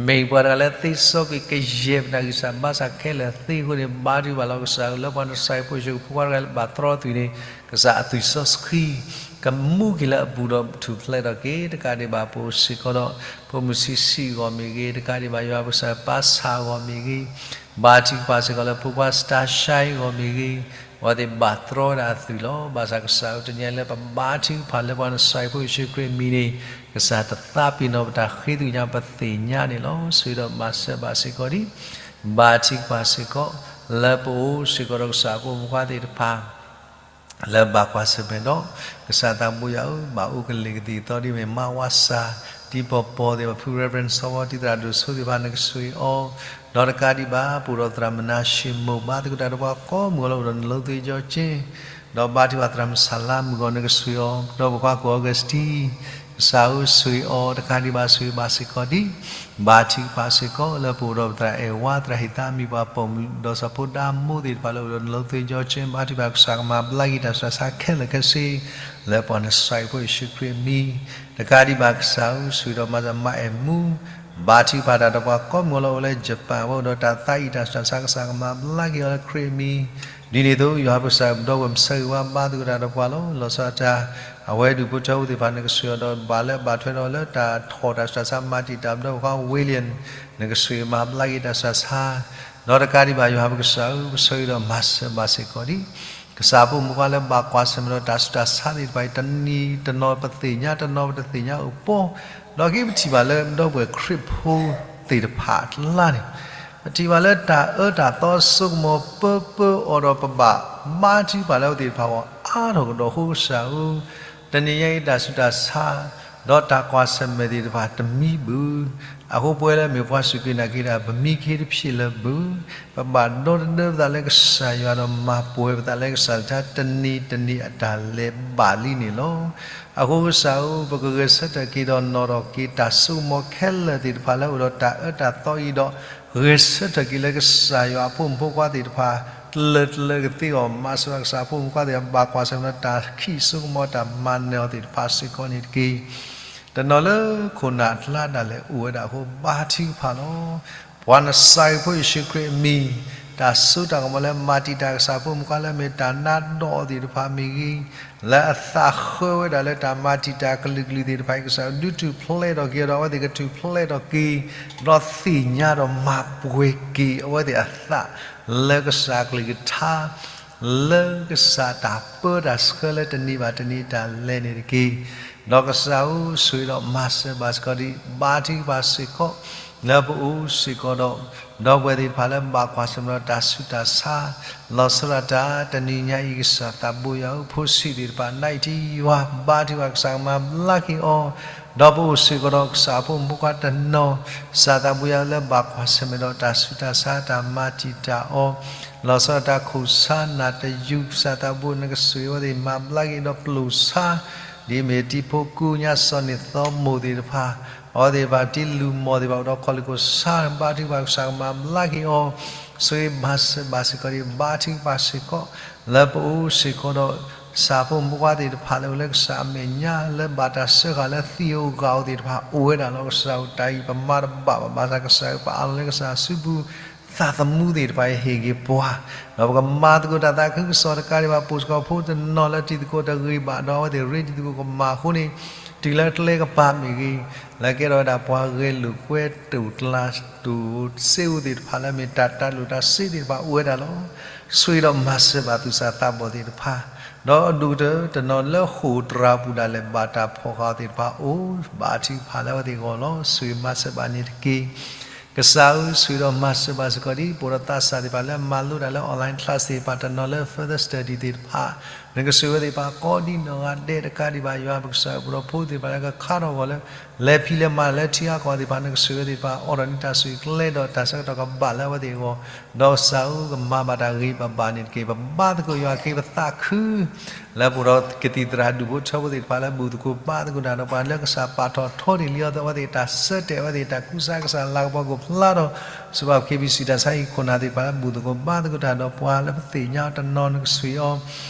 မ့ၢ်ပှၤတဂၤလၢသ့စီကွံာ်ကယဲၢ်ပနၢ်ဂံၢ်စၢ်ဘါစၢ်ခဲလၢာ်သ့အဃိန့ၣ် ဘါထုကဖၣ်လီၤကစၢ်ဧၢ လၢပှၤနစၢ်ဖိယ့ၣ်ၡူးဖိခွါတဂၤလၢဘၣ်တြီသွံၣ်န့ၣ် ကစၢ်အသွံၣ်စီဆှံ ကမူက့ၤလၢအပူၤဒီးထူၣ်ဖျဲးထီၣ်က့ၤ တကးဒံးဘၣ်ပအိၣ်စ့ၢ်ကီးဒီး ဖိမုၣ်ဆံးဆံးအဂီၢ်မ့ၢ်ဂ့ၤ တကးဒံးဘၣ်ယွၤပကစၢ်ပၢ်ဆၣ်အဂီၢ်မ့ၢ်ဂ့ၤ ဘါထုကဖၣ်စ့ၢ်ကီးလၢဖိခွါစတၢ်ရှါအဂီၢ်မ့ၢ်ဂ့ၤ အဝဲသ့ၣ်ဘၣ်တြီဝဲဒၣ်အသွံၣ်လီၤ. ဘၣ်ဆၣ်ကစၢ်ဧၢ တနံၤအံၤလၢပဘါထုကဖၣ်လၢပှၤနစၢ်ဖိယ့ၣ်ၡူးခရံာ်အမံၤန့ၣ် ကစၢ်တသးပ့ၤနီၣ်ပတၢ်ဃ့သွံၣ်ညါပသ့ၣ်ညါန့ၣ်လီၤ. ဆိၣ်ဂ့ၤဒီးမၤစၢၤဘၣ်စ့ၢ်ကီးဒ် ဘါထုကဖၣ်စ့ၢ်ကီး လၢပအိၣ်စ့ၢ်ကီးဒီးကစၢ်ဖိမုၣ်ဖိခွါသ့ၣ်တဖၣ် လၢဘၣ်ကွၢ်ဆၢၣ်မဲာ်ဒီး ကစၢ်သးဘိယွၤဧၢ ဘၣ်အိၣ်ကလံၤကသံၣ်သီဒ်မ့ၢ်မါဝါစၢ် ဒ်ပီၤပီၤသ့ၣ်တဖၣ် ဖု Reverend စီၤဝါတံၢ်သရၣ်ဒိၣ်စိသ့ၣ်တဖၣ် နကဆိၣ်ဂ့ၤအီၤ, ဒီးတကးဒံးဘၣ် ပအိၣ်ဒီးသရၣ်မုၣ်နၤၡ့မိၢ် ဘါသကိးတၢ်ဒီးပှၤကိးမုၢ်အလီၢ် အိၣ်ဒီးနလိသ့ကၠီက့, ဒီးဘါထုကဖၣ်သရၣ်မုၣ်ဆၣ်လါမုၣ်ဂီၤ နကဆိၣ်ဂ့ၤအီၤ, ဒီးပကွၢ်ကိး Augustine ကစၢ်ဧၢ ဆိၣ်ဂ့ၤအီၤ, တကးဒံးဘၣ် ဆိၣ်ဂ့ၤဘၣ်စ့ၢ်ကီးဒ် ဘါထုကဖၣ်စ့ၢ်ကီး လၢပအိၣ်ဒီးပသရၣ်အဲၣ်ဝါ သရၣ်ဟ့ၣ်သးမံၤ ပှၤပိာ်မုၣ် ဒီးစီၤဖိဒါမိၢ်သ့ၣ်တဖၣ်လၢအိၣ်ဒီးနလိသ့ကၠီက့ ဘါထုကဖၣ်ကစၢ်ကမၤဘျါက့ၤတၢ်ဆူးတၢ်ဆါခဲလၢာ်ခဲဆ့ လၢပှၤနစၢ်ယွၤဖိယ့ၣ်ၡူးခရံာ်အမံၤ, တကးဒံးဘၣ်ကစၢ်ဧၢ ဆိၣ်ဂ့ၤဒီးမၤစၢၤမါအဲၣ်မူ ဘါထုကဖၣ်တၢ်ဒီးပှၤကိးမုၢ်အလီၢ်အိၣ်လၢ Japan ဝဲအိၣ်ဒီးတၢ်သးအံၤတၢ်ဆူးတၢ်ဆါ ကစၢ်ကမၤဘျါက့ၤအီၤလၢခရံာ်အမံၤ, ဒ်န့ၣ်အသိး ယွၤပကစၢ်ပဒီပုၢ်ဝဲၢ် မုၢ်ဆါဂ့ၤဝါ ဘါသကိးတၢ်ဒီးပှၤလီၤ. လီၤဆီဒၣ်တၢ် အဝဲဒၣ်ဒူၣ်ဖိထၢဖိသ့ၣ်တဖၣ် နကဆိၣ်ဂ့ၤအီၤဒီး ဘၣ်လၢအဘၣ်ထွဲဒီးလၢတၢ်ထီၣ်တၢ်ဆူးတၢ်ဆါ မၤတံာ်တာ်ပဒီပုၢ်ဝဲၢ် William နကဆိၣ်ဂ့ၤမၤဘျါက့ၤတၢ်ဆူးတၢ်ဆါ, ဒီးတကးဒံးဘၣ် ယွၤပကစၢ်ဧၢ ပဆိၣ်ဂ့ၤဒီးမၤစၢၤဘၣ်စ့ၢ်ကီးဒ် ကစၢ်ဖိမုၣ်ဖိခွါလၢဘၣ်ကွၢ်ဆၢၣ်မဲာ်ဒီးတၢ်ဆူးတၢ်ဆါသ့ၣ်တဖၣ်အံၤ တနံၤတနီၤပသ့ၣ်ညါ တနီၤပတသ့ၣ်ညါအိၣ်ပီၤ, ဒီးက့ၤပထံၣ်ဘၣ်လၢပဒီပုၢ်ဝဲၢ်ခရံာ်ဖိသ့ၣ်တဖၣ်အကျါန့ၣ် ပထံၣ်ဘၣ်လၢတၢ်အၢတၢ်သီစိကမီၤပၢပၢအီၤဒီး ပဘၣ်ဘါထုကဖၣ်လၢအဝဲသ့ၣ်တဖၣ်အဂီၢ်အါထီၣ်ကဒီးအဃိ ကစၢ်ဧၢ, တနံၤညါအံၤတၢ်ဆူးတၢ်ဆါ ဒီးတၢ်ကွၢ်ဆၢၣ်မဲာ်သ့ၣ်တဖၣ်တမံဘၣ်. အဃိပဝဲလၢမ့ၢ်ပှၤစူၢ်က့ၤနာ်က့ၤတၢ် ပမံခ့တဖျၢၣ်လၢၤဘၣ်. ပဘၣ်ဒီသဒၢပသးလၢကစၢ်ယွၤဒီးမၤပှဲၤပသးလၢကစၢ်တခါ တနံၤတနံၤအတၢ်လဲၤဘၣ်လံန့ၣ်လီၤ. အဃိကစၢ်ဧၢ, ပကဂဲၤဆၢထၢၣ်က့ၤဒီးနီၣ်ထီၣ်က့ၤတၢ်စိကမီၤခဲလၢာ်သ့ၣ်တဖၣ်လၢအိၣ်ဒီးတၢ်အၢတၢ်သီအံၤဒီး ဂဲၤဆၢထၢၣ်က့ၤလၢကစၢ်ယွၤအဖိမုၣ်ဖိခွါသ့ၣ်တဖၣ် တလၢတလၢကသ့အီၤ မၤစၢၤဘၣ်ကစၢ်ဖိမုၣ်ဖိခွါသ့ၣ်တဖၣ် ဘၣ်ကွၢ်ဆၢၣ်မဲာ်ဒီးတၢ်ခံးစိကမီၤတၢ်မၤနၢၤအီၤသ့ၣ်တဖၣ်စ့ၢ်ကီးန့ၣ်တက့ၢ်. တနီၤလၢခိၣ်နၢ်အကျါဒၣ်လဲာ်အိၣ်ဝဲဒၣ်အဃိ ဘါထုကဖၣ်လီၤ. ပှၤနစၢ်ယွၤဖိယ့ၣ်ၡူးခရံာ်အမံၤ, တၢ်စိတၢ်ကမီၤလၢမၤတံာ်တာ်ကစၢ်ဖိမုၣ်ဖိခွါလၢအမ့ၢ်တၢ်နါဒီးအီၤသ့ၣ်တဖၣ်မ့ၢ်ဂ့ၤ, လၢအသးဃၢဝဲဒၣ်လၢတၢ်မၤတံာ်တာ်ကလုာ်ကလုာ်သ့ၣ်တဖၣ်အံၤ ကစၢ်ဧၢ ဒုးထူၣ်ဖျဲးထီၣ်က့ၤဒီးအဝဲသ့ၣ်ကထူၣ်ဖျဲးထီၣ်က့ၤ, ဒီးသ့ၣ်ညါဒီးမၤပှဲၤက့ၤအဝဲသ့ၣ်အသး လၢကစၢ်အကလုၢ်ကထါ လၢကစၢ်တၢ်ပၢတၢ်ဆှၢလၢတနံၤဘၣ်တနံၤတၢ်လဲၤန့ၣ်တက့ၢ်. ဒီးကစၢ်ဧၢ ဆိၣ်ဂ့ၤဒီးမၤစၢၤဘၣ်စ့ၢ်ကီးဒ် ဘါထုကဖၣ်စ့ၢ်ကီး လၢပအိၣ်စ့ၢ်ကီးဒီး ဒီပုၢ်ဝဲၢ်သ့ၣ်တဖၣ်လၢဘၣ်ကွၢ်ဆၢၣ်မဲာ်ဒီးတၢ်ဆူးတၢ်ဆါ လီၤဆီဒၣ်တၢ် တနံၤညါအံၤ ကစၢ်သးဘိယွၤဧၢ ဖိဆံးသ့ၣ်တဖၣ် နအံၤထံယွၤ ဘါထုကဖၣ်ကစၢ်ကမၤဘျါက့ၤအီၤ, ဒီးပအိၣ်စ့ၢ်ကီးဒီးကစၢ်ဖိမုၣ်ဖိခွါတနီၤ ကစၢ်သးဘိယွၤဧၢ လၢဘၣ်ကွၢ်ဆၢၣ်မဲာ်ဒီးတၢ်ဆူးတၢ်ဆါတၢ်မၤတံာ်တာ်အီၤ လီၤဆီဒၣ်တၢ်ခိၣ်ဆါနၢ်တယုၢ် ကစၢ်သးဘိနကဆိၣ်ဂ့ၤအဝဲသ့ၣ်မၤဘျါက့ၤဒီးပျိာ်ဆါ ဒ်အမ့ၢ်တံၤဖိကူညါစီၤန့ၣ်သီမိၢ်သ့ၣ်တဖၣ် အဝဲသ့ၣ်တဖၣ်တံၤလူၢ်မိၢ်သ့ၣ်တဖၣ်အိၣ်ဒီးခီၣ်လ့ၣ်ခိၣ်ဆါ ဘါထုကဖၣ်ကစၢ်ကမၤဘျါက့ၤအီၤ ဆိၣ်ဂ့ၤမၤစၢၤဘၣ်စ့ၢ်ကီးဒ် ဘါထုကဖၣ်စ့ၢ်ကီး လၢပအိၣ်စ့ၢ်ကီးဒီး ကစၢ်ဖိမုၣ်ဖိခွါသ့ၣ်တဖၣ်လၢအိၣ်လၢကစၢ်အမဲာ်ညါ လၢဘၣ်တၢ်စၢဃာ်လၢသံးဧိၤဂာ်ဧိၤသ့ၣ်တဖၣ် အိၣ်ဝဲဒၣ်လီၤ. ကစၢ်ဧၢ တၢ်အံၤပမၤတဘၣ်ဘၣ် ဘၣ်ဆၣ်ကစၢ်ဧၢ ပအးလီၤလၢကစၢ်အစုပူၤ သးသမူသ့ၣ်တဖၣ်အံၤဟ့ၣ်က့ၤပှၤ ဒီးပကမၤသကိးတၢ်သးခုကစီၣ်တကးဒံးဘၣ် ပိာ်စ့ၢ်ကီးဖိတနီၤလၢတံၤသကိးတဂ့ၤဘၣ် ဒီးအဝဲသ့ၣ်ရ့တံၤသကိးကမၣ်အဃိန့ၣ် တုၤလၢကျဲကပၤမ့ၢ်ဂ့ၤ လၢကဲထီၣ်ဝဲဒၣ်ပှၤဂဲၤလိာ်ကွဲ တိာ်ကျါ တိာ်စ့ဧိၤသ့ၣ်တဖၣ်လၢအမ့ၢ်တၢ်တၢ်လိာ်တၢ်စ့သ့ၣ်တဖၣ်အိၣ်ဝဲဒၣ်လီၤ. ဆိၣ်ဂ့ၤဒီးမၤစၢၤဘၣ်သူၣ်စၢ်သးဘီၣ်သ့ၣ်တဖၣ် ဒီးအဒိၣ်ကတၢၢ်တနီၤလၢဃိာ်တြၤပူၤဒၣ်လဲာ် ဘၣ်တၢ်ဖီၣ်ဃာ်အီၤသ့ၣ်တဖၣ်အိၣ် ဘါထုကဖၣ်လၢအဝဲသ့ၣ်အဂီၢ်လီၤ. ဆိၣ်ဂ့ၤမၤစၢၤဘၣ်န့ၣ်တက့ၢ်. ကစၢ်ဧၢ ဆိၣ်ဂ့ၤဒီးမၤစၢၤဘၣ်စ့ၢ်ကီးဒ် ပအိၣ်ဒီးသးစၢ်သ့ၣ်တဖၣ်လၢအမၤလိတၢ်လၢ online class သ့ၣ်တဖၣ် တနီၤလၢ further study သ့ၣ်တဖၣ် နကဆိၣ်ဂ့ၤဝဲသ့ၣ်တဖၣ်ကိးဒ်နီၢ်ဂၤဒဲးတကးဒံးဘၣ် ယွၤပကစၢ်ဧၢ ပဒီပုၢ်ဝဲၢ်သ့ၣ်တဖၣ်လၢကခါထီၣ်အဂီၢ်လၢ လဲၤဖံးလဲၤမၤလၢထံအါကီၢ်သ့ၣ်တဖၣ် နကဆိၣ်ဂ့ၤဝဲသ့ၣ်တဖၣ် အိၣ်ဒီးန့ၢ်တၢ်ဆိၣ်ဂ့ၤကျဲဒီးတၢ်ဆၢကတီၢ်ကဘၣ်လၢအဝဲသ့ၣ်အဂီၢ် ဒီးကစၢ်ဧၢ ကမၤဘၣ်တၢ်ဂ့ၤဘၣ်ဘၣ်န့ၣ်တက့ၢ်. ပဘါသကိးယွၤခ့ပသးခု လၢပအိၣ်ဒီးကသံၣ်သရၣ်ဒူၣ်ဖိထၢဖိသ့ၣ်တဖၣ်လၢဘူၣ်သကိးဘါသကိးတၢ်ဒီးပှၤ လၢကစၢ်ပာ်ထီၣ်ထီဒံးလံအီၤသ့ၣ် အဝဲသ့ၣ်တၢ်ဆၢတဲာ် အဝဲသ့ၣ်တၢ်ကူစါ ကစၢ်လၤကပီၤကအိၣ်ဖျါထီၣ် စံးဘၣ် KBC တၢ်ဆါဟံၣ်ခိၣ်နၢ်သ့ၣ်တဖၣ်လၢဘူၣ်သကိးဘါသကိးတၢ်ဒီးပှၤ လၢပသ့ၣ်ညါတနီၤနကဆိၣ်ဂ့ၤ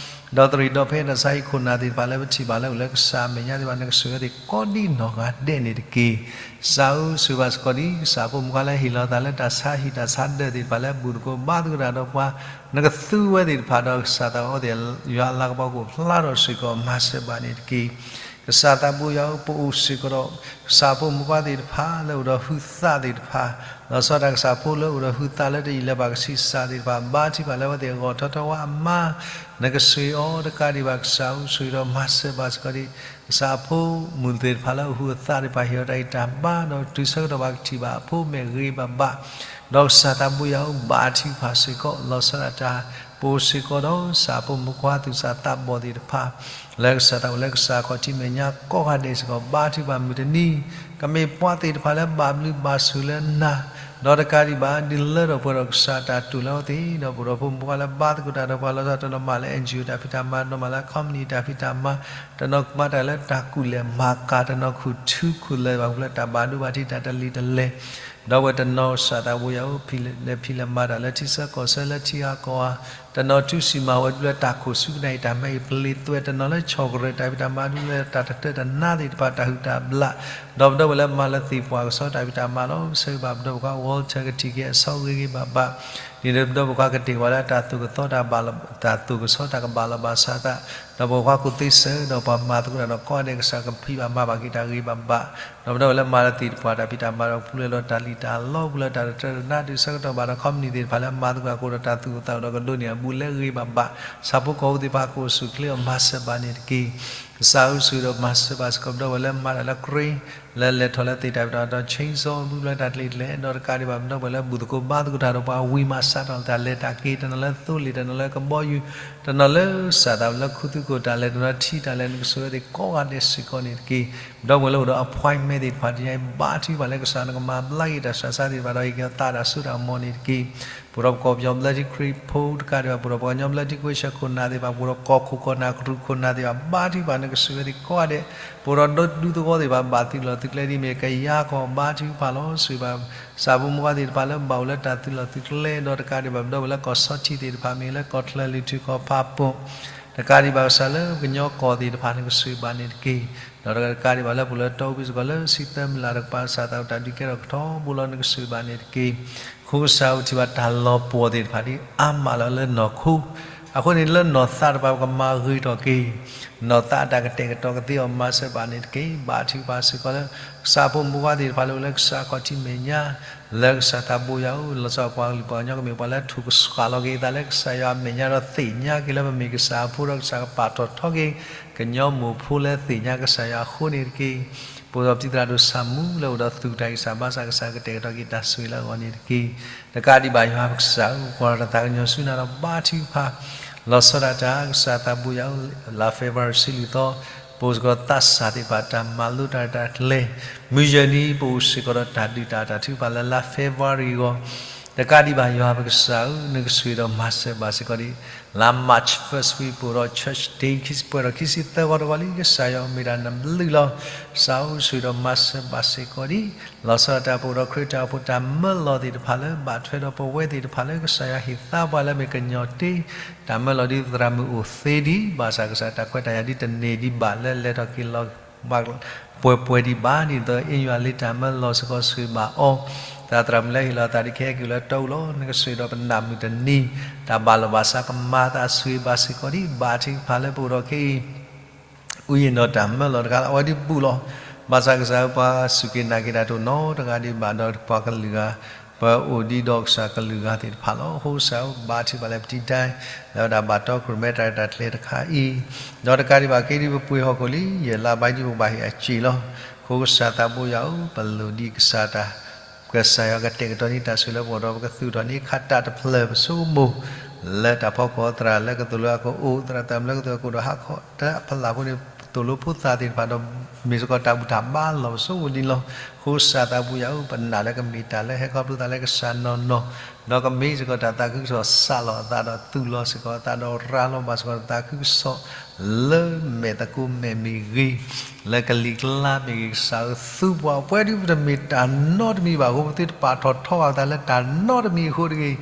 အီၤ ဒီးတရံးဒီးဖဲတၢ်ဆါဟံၣ်ခိၣ်နၢ်သ့ၣ်တဖၣ်လၢပထံၣ်ဘၣ်လၢအိၣ်လၢကစၢ်အမဲာ်ညါသ့ၣ်တဖၣ် နကဆိၣ်ဂ့ၤအဝဲသ့ၣ်ကိးဒ်နီၢ်ဂၤဒဲးန့ၣ်တက့ၢ်. ကစၢ်ဧၢ ဆိၣ်ဂ့ၤဘၣ်စ့ၢ်ကီးဒ် ကစၢ်ဖိမုၣ်ခွါလၢဟ့ၣ်လီၤသးလၢတၢ်ဆါဟံၣ်တၢ်ဆါဒၢးသ့ၣ်တဖၣ်လၢဘူၣ်သကိးဘါသကိးတၢ်ဒီးပှၤ နကသူဝဲသ့ၣ်တဖၣ်ဒီးကစၢ်သးအဝဲသ့ၣ် ယွၤအလၤကပီၤကအိၣ်ဖျါထီၣ်စ့ၢ်ကီး မၤစၢၤဘၣ်န့ၣ်တက့ၢ်. ကစၢ်သးဘိယွၤဧၢ ပအိၣ်စ့ၢ်ကီးဒီး ကစၢ်ဖိမုၣ်ဖိခွါသ့ၣ်တဖၣ်လၢအိၣ်ဒီးဟုသးသ့ၣ်တဖၣ် လီၤဆီဒၣ်တၢ်ကစၢ်ဖိလၢအိၣ်ဒီးဟုသးလၢတယံာ်လၢဘၣ်ကဆံးစၢ်သ့ၣ်တဖၣ် ဘါထုကဖၣ်လၢအဝဲသ့ၣ်အဂီၢ်ထီထီဝါအမါ နကဆိၣ်ဂ့ၤအီၤတကးဒံးဘၣ် ကစၢ်ဧၢ ဆိၣ်ဂ့ၤဒီးမၤစၢၤဘၣ်စ့ၢ်ကီးဒ် ကစၢ်အဖိမုၣ်သ့ၣ်တဖၣ်လၢအဟုးအသးသ့ၣ်တဖၣ် ဟ့ၣ်အီၤတၢ်ဂံၢ်တၢ်ဘါဒီးတုၤဆၢကတီၢ်ဘၣ်ကထံၣ်ဘၣ်အဖိမဲာ်ဂ့ၤဘၣ်ဘၣ် ဒီးကစၢ်သးဘိယွၤဧၢ ဘါထုကဖၣ်စ့ၢ်ကီး လီၤဆီဒၣ်တၢ် ပအိၣ်စ့ၢ်ကီးဒီးကစၢ်ဖိမုၣ်ဖိခွါသူၣ်စၢ်သးဘီၣ်သ့ၣ်တဖၣ် လၢကစၢ်သးအိၣ်လၢကစၢ်ခီၣ်ထံးမဲာ်ညါကိးဂၤဒဲးစ့ၢ်ကီး ဘါထုကဖၣ်မုၢ်တနံၤ, ကမ့ၢ်ပှၤသ့ၣ်တဖၣ်လၢဘၣ်ဘျုးဘၣ်ဆိၣ်လၢနၤ, ဒီးတကးဒံးဘၣ် ဒ်လၢဒီးပှဲၤဒီးကစၢ်တၢ်တိာ်လၢအဝဲသ့ၣ်, ဒီးပဒီပုၢ်ဝဲၢ်လၢဘါသကိးတၢ်ဒီးပှၤလီၤဆီ တနီၤမၤလၢ N G O တၢ်ဖံးတၢ်မၤ, တနီၤမၤလၢ company တၢ်ဖံးတၢ်မၤ, တနီၤမၤတၢ်လၢတၢ်ကူၣ်လဲၤမၤကၤ, တနီၤခူၣ်ထူခူၣ်လၢၤဘၣ်ဖဲလၢတၢ်ဘၣ်ဒိဘၣ်ထံးတၢ်တလံၤတလဲၢ်, ဒီပုၢ်ဝဲၢ်တနီၤကစၢ်သးဘိယွၤအိၣ် လဲၤဖံးလဲၤမၤတၢ်လၢထံဆၢကီၢ်ဆၢလၢထံဂၤကီၢ်ဂၤ, တနီၤထူစံးမၤဝဲဒၣ်လၢတၢ်ခိၣ်ဆူကနၣ်အံၤ တၢ်မၤအံၤပျ့ၤသွဲၣ်, တနီၤလၢဆီၣ်ကရၢၢ်တၢ်ဖံးတၢ်မၤ ဒ်လၢတၢ်တတၢတနါသ့ၣ်တဖၣ် တၢ်ဟုၣ်တၢ်ဘျၣ်, ဒီးပဒီပုၢ်ဝဲၢ်လၢမၤလၢသ့ၣ်ပှၢ်ကစီၣ်တၢ်ဖံးတၢ်မၤလီၤ, ဆၢဂ့ၤဘၣ်ပဒီပုၢ်ဝဲၢ် Walter ကထံၣ်က့ၤအဆီဂ့ၤဂ့ၤဘၣ်ဘၣ်, ဒ်န့ၣ်ဒီးပဒီပုၢ်ဝဲၢ်ကတ့ၢ်ဝဲလၢတၢ်သူၣ်ကသီတၢ်ဘၣ်လီၤ, တၢ်သူၣ်ကစီၣ်တၢ်ကဘၣ်လီၤဘၣ်ဆၣ်သး, ဒီးပဝဲၢ်ခွါကူၣ်သ့စၢၤ ဒီးပှၤမၤသကိးတၢ်ဒီးကိးဂၤဒဲး ကစၢ်ကဖံးဘၣ်မၤဘၣ်က့ၤတၢ်ဂ့ၤဘၣ်ဘၣ်, ဒီးပဒီပုၢ်ဝဲၢ်လၢမၤလၢသ့ၣ်တဖၣ်တၢ်ဖံးတၢ်မၤဒီး ပူၤဖျဲးဒီးတၢ်လံၣ်တၢ်လီ ပူၤဖျဲးတၢ်တတၢတနါ တုၤဆၢကတီၢ်ဘၣ်ဒီး company သ့ၣ်တဖၣ်လၢမၤသကိးအဃိဒီး တၢ်သူၣ်အိၣ်သးအိၣ်ဒီးကဒိးန့ၢ်အဘူးလၢအဂ့ၤဘၣ်ဘၣ်, ဆၣ်ဖိကီၢ်ဖိသ့ၣ်တဖၣ် ကအိၣ်ဆူၣ်အိၣ်ချ့အီၤ မၤစၢၤဘၣ်န့ၣ်တက့ၢ်. ကစၢ်ဧၢ ဆိၣ်ဂ့ၤဒီးမၤစၢၤဘၣ်စ့ၢ်ကီး ပဒီပုၢ်ဝဲၢ်လၢမၤတၢ်လၢ crane လၢလဲၤထီၣ်လၢသ့ၣ်တၢ်ဖံးတၢ်မၤဒီး chainsaw ပူၤဖျဲးတၢ်တလံၤတလဲၢ်, ဒီးတကးဒံးဘၣ် ပဒီပုၢ်ဝဲၢ်လၢဘူၣ်သကိးဘါသကိးတၢ်ဒီးပှၤဝံၤမး စးထီၣ်လၢတၢ်လဲၤတၢ်က့ၤ, တနီၤလၢသိလ့ၣ်, တနီၤလၢကဘီယူၤ, တနီၤလၢကစၢ်သးလၢခူသူၣ်ကိၢ်တၢ်လဲၤ, တနီၤလၢထံတၢ်လဲၤ, နကဆိၣ်ဂ့ၤဝဲသ့ၣ်ကိးဂၤဒဲးစ့ၢ်ကီးန့ၣ်တက့ၢ်. ပဒီပုၢ်ဝဲၢ်လၢအိၣ်ဒီး appointment သ့ၣ်တဖၣ် တနံၤအံၤ ဘါထုကဖၣ်လၢကစၢ်နကမၤဘျါက့ၤတၢ်ဆူးတၢ်ဆါသ့ၣ်တဖၣ်ဒီး ဟ့ၣ်က့ၤအသးတၢ်စိတၢ်ကမီၤန့ၣ်တက့ၢ်. ပဒီးပကီၢ်ပယီၤဘျၢထံခရံာ်ဖိတကးဒံးဘၣ်, ပဒီးပှၤကညီဘျၢထံခဝ့ၡၢၣ်ခိၣ်နၢ်သ့ၣ်တဖၣ်, ပဒီးကီၢ်ခိၣ်ကီၢ်နၢ် ကရူၢ်ခိၣ်နၢ်သ့ၣ်တဖၣ် ဘါထုကဖၣ် နကဆိၣ်ဂ့ၤဝဲသ့ၣ်ကိးဂၤဒဲး, ပဒီးဒူသဝီသ့ၣ်တဖၣ် ဘၣ်သုးလီၢ်သုးကျဲဒ်မ့ၢ်ကယၤကီၢ် ဘါထုကဖၣ်လီၤ. ဆိၣ်ဂ့ၤဘၣ် ကစၢ်ဖိမုၣ်ဖိသ့ၣ်တဖၣ်လၢဘၣ်အိၣ်လၢတၢ်သုးလီၢ်သုးကျဲ, ဒီးတကးဒံးဘၣ် ပဒီပုၢ်ဝဲၢ်လၢကီၢ်ဆီထံးသ့ၣ်တဖၣ် မ့ၢ်လၢကီၢ်ချၢလံၤထူၣ်ကီၢ်ဖးပိၢ်, တကးဒံးဘၣ်ကစၢ်လၢပကညီကီၢ်သ့ၣ်တဖၣ် နကဆိၣ်ဂ့ၤဘၣ်န့ၣ်တက့ၢ်. ဒီးတကးဒံးဘၣ်လၢပအိၣ်လၢတီအူပူၤစ့ၢ်ကီး လၢဆံသၢမုၢ်လၢ်တကပၤ ကစၢ်သးအိၣ်တၢ်ဒုးကဲထီၣ်ကထီဘိလီၤ, နကဆိၣ်ဂ့ၤဘၣ်န့ၣ်တက့ၢ်. အဃိကစၢ်ဧၢ ထံၣ်ဘၣ်တၢ်လီၤပှီၢ်သ့ၣ်တဖၣ်ဒ်အါမးလီၤလၢနီၢ်ခိ, အဃိန့ၣ်လၢနီၢ်သးတဖၣ် ပကမၤဂ့ၤထီၣ်က့ၤ နီၢ်သးအတၢ်ကတဲာ်ကတီၤကသ့အီၤ မၤစၢၤဘၣ်န့ၣ်တက့ၢ်. ဘါထုကဖၣ်စ့ၢ်ကီးလၢ ကစၢ်ဖိမုၣ်ဖိသ့ၣ်တဖၣ်လၢအိၣ်လၢကစၢ်ခီၣ်ထံးမဲာ်ညါ, လၢကစၢ်သးဘိယွၤအိၣ် လီၤဆီပှၤကလုာ်ပှၤကညီ ကမ့ၢ်ပှၤလၢထူၣ်ကဆှၣ်လီၤက့ၤအသးလၢကစၢ်ယွၤအမဲာ်ညါဒီးသ့ၣ်ညါက့ၤလၢပမ့ၢ်ကစၢ်အဖိဒီး ကစၢ်ကပာ်ထီၣ်ထီက့ၤ ကညီမိၢ်ဖိလၢသ့ၣ်ညါကစၢ်ယွၤအဃိန့ၣ်တက့ၢ်. ပအိၣ်ဒီးပတံၤသရၣ်ဒိၣ်ဆၣ်မူလၢအိၣ်ဒီးသူၣ်တၢ်ဂံၢ်စၢ်ဘါစၢ် ကစၢ်ကတဲာ်ကတီၤက့ၤတၢ်ဆိၣ်ဂ့ၤလၢအဂီၢ်န့ၣ်တက့ၢ်. တကးဒံးဘၣ်ယွၤပကစၢ်ဧၢ, ကွၢ်ထီၣ်တၢ်သးကညီၤဆူနၤဒီးဘါထုကဖၣ် လီၤဆီဒၣ်တၢ် ကစၢ်သးဘိယွၤဧၢ, လါဖ့ၤဘြူၤအါရံၤဆံလွံၢ်သီ, ပအိၣ်စ့ၢ်ကီးသးစၢ်သ့ၣ်တဖၣ် တၢ်မၤလိတၢ်ရဲၣ်တၢ်ကျဲၤ, မုၢ်ယဲၢ်နံၤ ပအိၣ်စ့ၢ်ကီးဒီးတၢ်ဒုးတၢ်အတၢ်ထုကဖၣ်လၢလါဖ့ၤဘြူၤအါရံၤအဂီၢ်, တကးဒံးဘၣ်ယွၤပကစၢ်ဧၢ, နကဆိၣ်ဂ့ၤဒီးမၤစၢၤဘၣ်စ့ၢ်ကီးဒံး, လါ March first week ပအိၣ်ဒီး church day ခံဆံပှဲၤဒီးခံဆံသၢဂီၤတဂီၤလံ, ကစၢ်ယွၤမ့ၢ်ဒၣ်နဘျုးလီၤ. ကစၢ်ဧၢ ဆိၣ်ဂ့ၤဒီးမၤစၢၤဘၣ်စ့ၢ်ကီးဒံး, လီၤဆီဒၣ်တၢ်ပအိၣ်ဒီးခရံာ်တၢ်အိၣ်ဖှိၣ်တၢ်မၢလီၤသ့ၣ်တဖၣ်လၢ ဘၣ်ထွဲဒီးပဝဲသ့ၣ်တဖၣ်လၢကစၢ်ယွၤဟ့ၣ်သါပှၤလၢမ့ၢ်ကညီတ့, တၢ်မၢလီၤဒ်သရၣ်မုၣ်အိၣ်သ့ဒံး, ဘၣ်ဆၣ်ကစၢ်တၢ်ခွဲးတၢ်ယာ်ဒ်တန့ၢ်ဒံးဘၣ်လၢလဲၤထီၣ်က့ၤလီၤ ပှဲၤပှဲၤဒံးဘၣ်န့ၣ်ဒီး အ့ယွၤလံတၢ်မၢလီၤစ့ၢ်ကီးဆိၣ်ဂ့ၤဘၣ်အီၤ, သရၣ်မုၣ်လၢဟ့ၣ်လီၤအသးဒ်ကဟဲက့ၤလၢတီအူလီၤ, နကဆိၣ်ဂ့ၤဒီးပနၢ်မုၢ်တနံၤ, တၢ်ဘၣ်လီၤဘၣ်စးကမၤသးဆိၣ်ဂ့ၤဘၣ်စ့ၢ်ကီးဒံး, ဘါထုကဖၣ်လၢပအိၣ်ဒီးခဲအံၤ အူယံၤနီၢ်တၢ်မၢလီၤတခါလၢအဝဲဒ်ဘူၣ်လီၤ. ဘၣ်ဆၣ်ကစၢ်ဧၢ ပှၤစူၢ်က့ၤနာ်က့ၤတၢ်တအိၣ်နီတဂၤဒံးဘၣ်ဒီးပှၤကလုာ်ဂၤ, ပအိၣ်ဒံးဒီးကစၢ်ကလုာ်ဂၤသ့ၣ်တဖၣ်လီၤ. အဃိကစၢ်ဧၢ ဘါထုကဖၣ်လၢပတံတၢ် လၢဝဲဒၣ်ဘၣ်တီခိၣ်ရိၣ်မဲတၢ်ရဲၣ်တၢ်ကျဲၤတခါအံၤ, ဒီးတကးဒံးဘၣ်က့ၤဒံးပပှ့ၤဟီၣ်ခိၣ်လံ, ယဲၢ်လါဘါဒံးပကဘၣ်ဟ့ၣ်အစ့ၢ်လီၤ. အဃိကစၢ်သးဘိယွၤဧၢ, ပလိၣ်ဒံးကစၢ်တၢ် ကစၢ်ယွၤကတဲာ်ကတီၤန့ၢ်တၢ်ဆိၣ်ဂ့ၤလၢပဂီၢ်ဒီး ပကသူၣ်ထီၣ်န့ၢ်ခးတၢ်တဖျၢၣ်ပစိကမီၤ, လၢတၢ်ဖီခိၣ်သရၣ်လၢကသိၣ်လိအကအိၣ်, သရၣ်သးမုၣ်လၢကသိၣ်အကအိၣ်ဒီးဟးခီတၢ်ဖးလၢ်ဖိန့ၣ် သိၣ်လိဖိသၣ်သ့ၣ်တဖၣ်ဒီး မ့ၢ်စ့ၢ်ကီးတၢ်ဘူၣ်တၢ်ဘါလီၤပစိဝဲဒ်န့ၣ်လီၤ. အဃိကစၢ်သးဘိယွၤဧၢ, ပနာ်လၢကမ့ၢ်တၢ်လၢဟဲခီဖျိသးလၢကစၢ်နီၢ်နီၢ်, ဒီးကမ့ၢ်စ့ၢ်ကီးတၢ်သးခုကစီၣ်စးလီၤအသးဒီးသူၣ်လီၤစ့ၢ်ကီးအသးဒီးရၤလီၤဘၣ်စ့ၢ်ကီးတၢ်သးခုကစီၣ် လၢမဲာ်သကိးမဲာ်မ့ၢ်ဂ့ၤ, လၢကလံၤကျါမ့ၢ်ဂ့ၤ, ကစၢ်ဧၢ သူပှၤပဝဲဒ်ပတမ့ၢ်တၢ်နီတမံၤဘၣ်အဃိ ပသုတပာ်ထီၣ်ထီဘၣ်ပသးလၢတၢ်နီတမံၤအဃိတဂ့ၤ,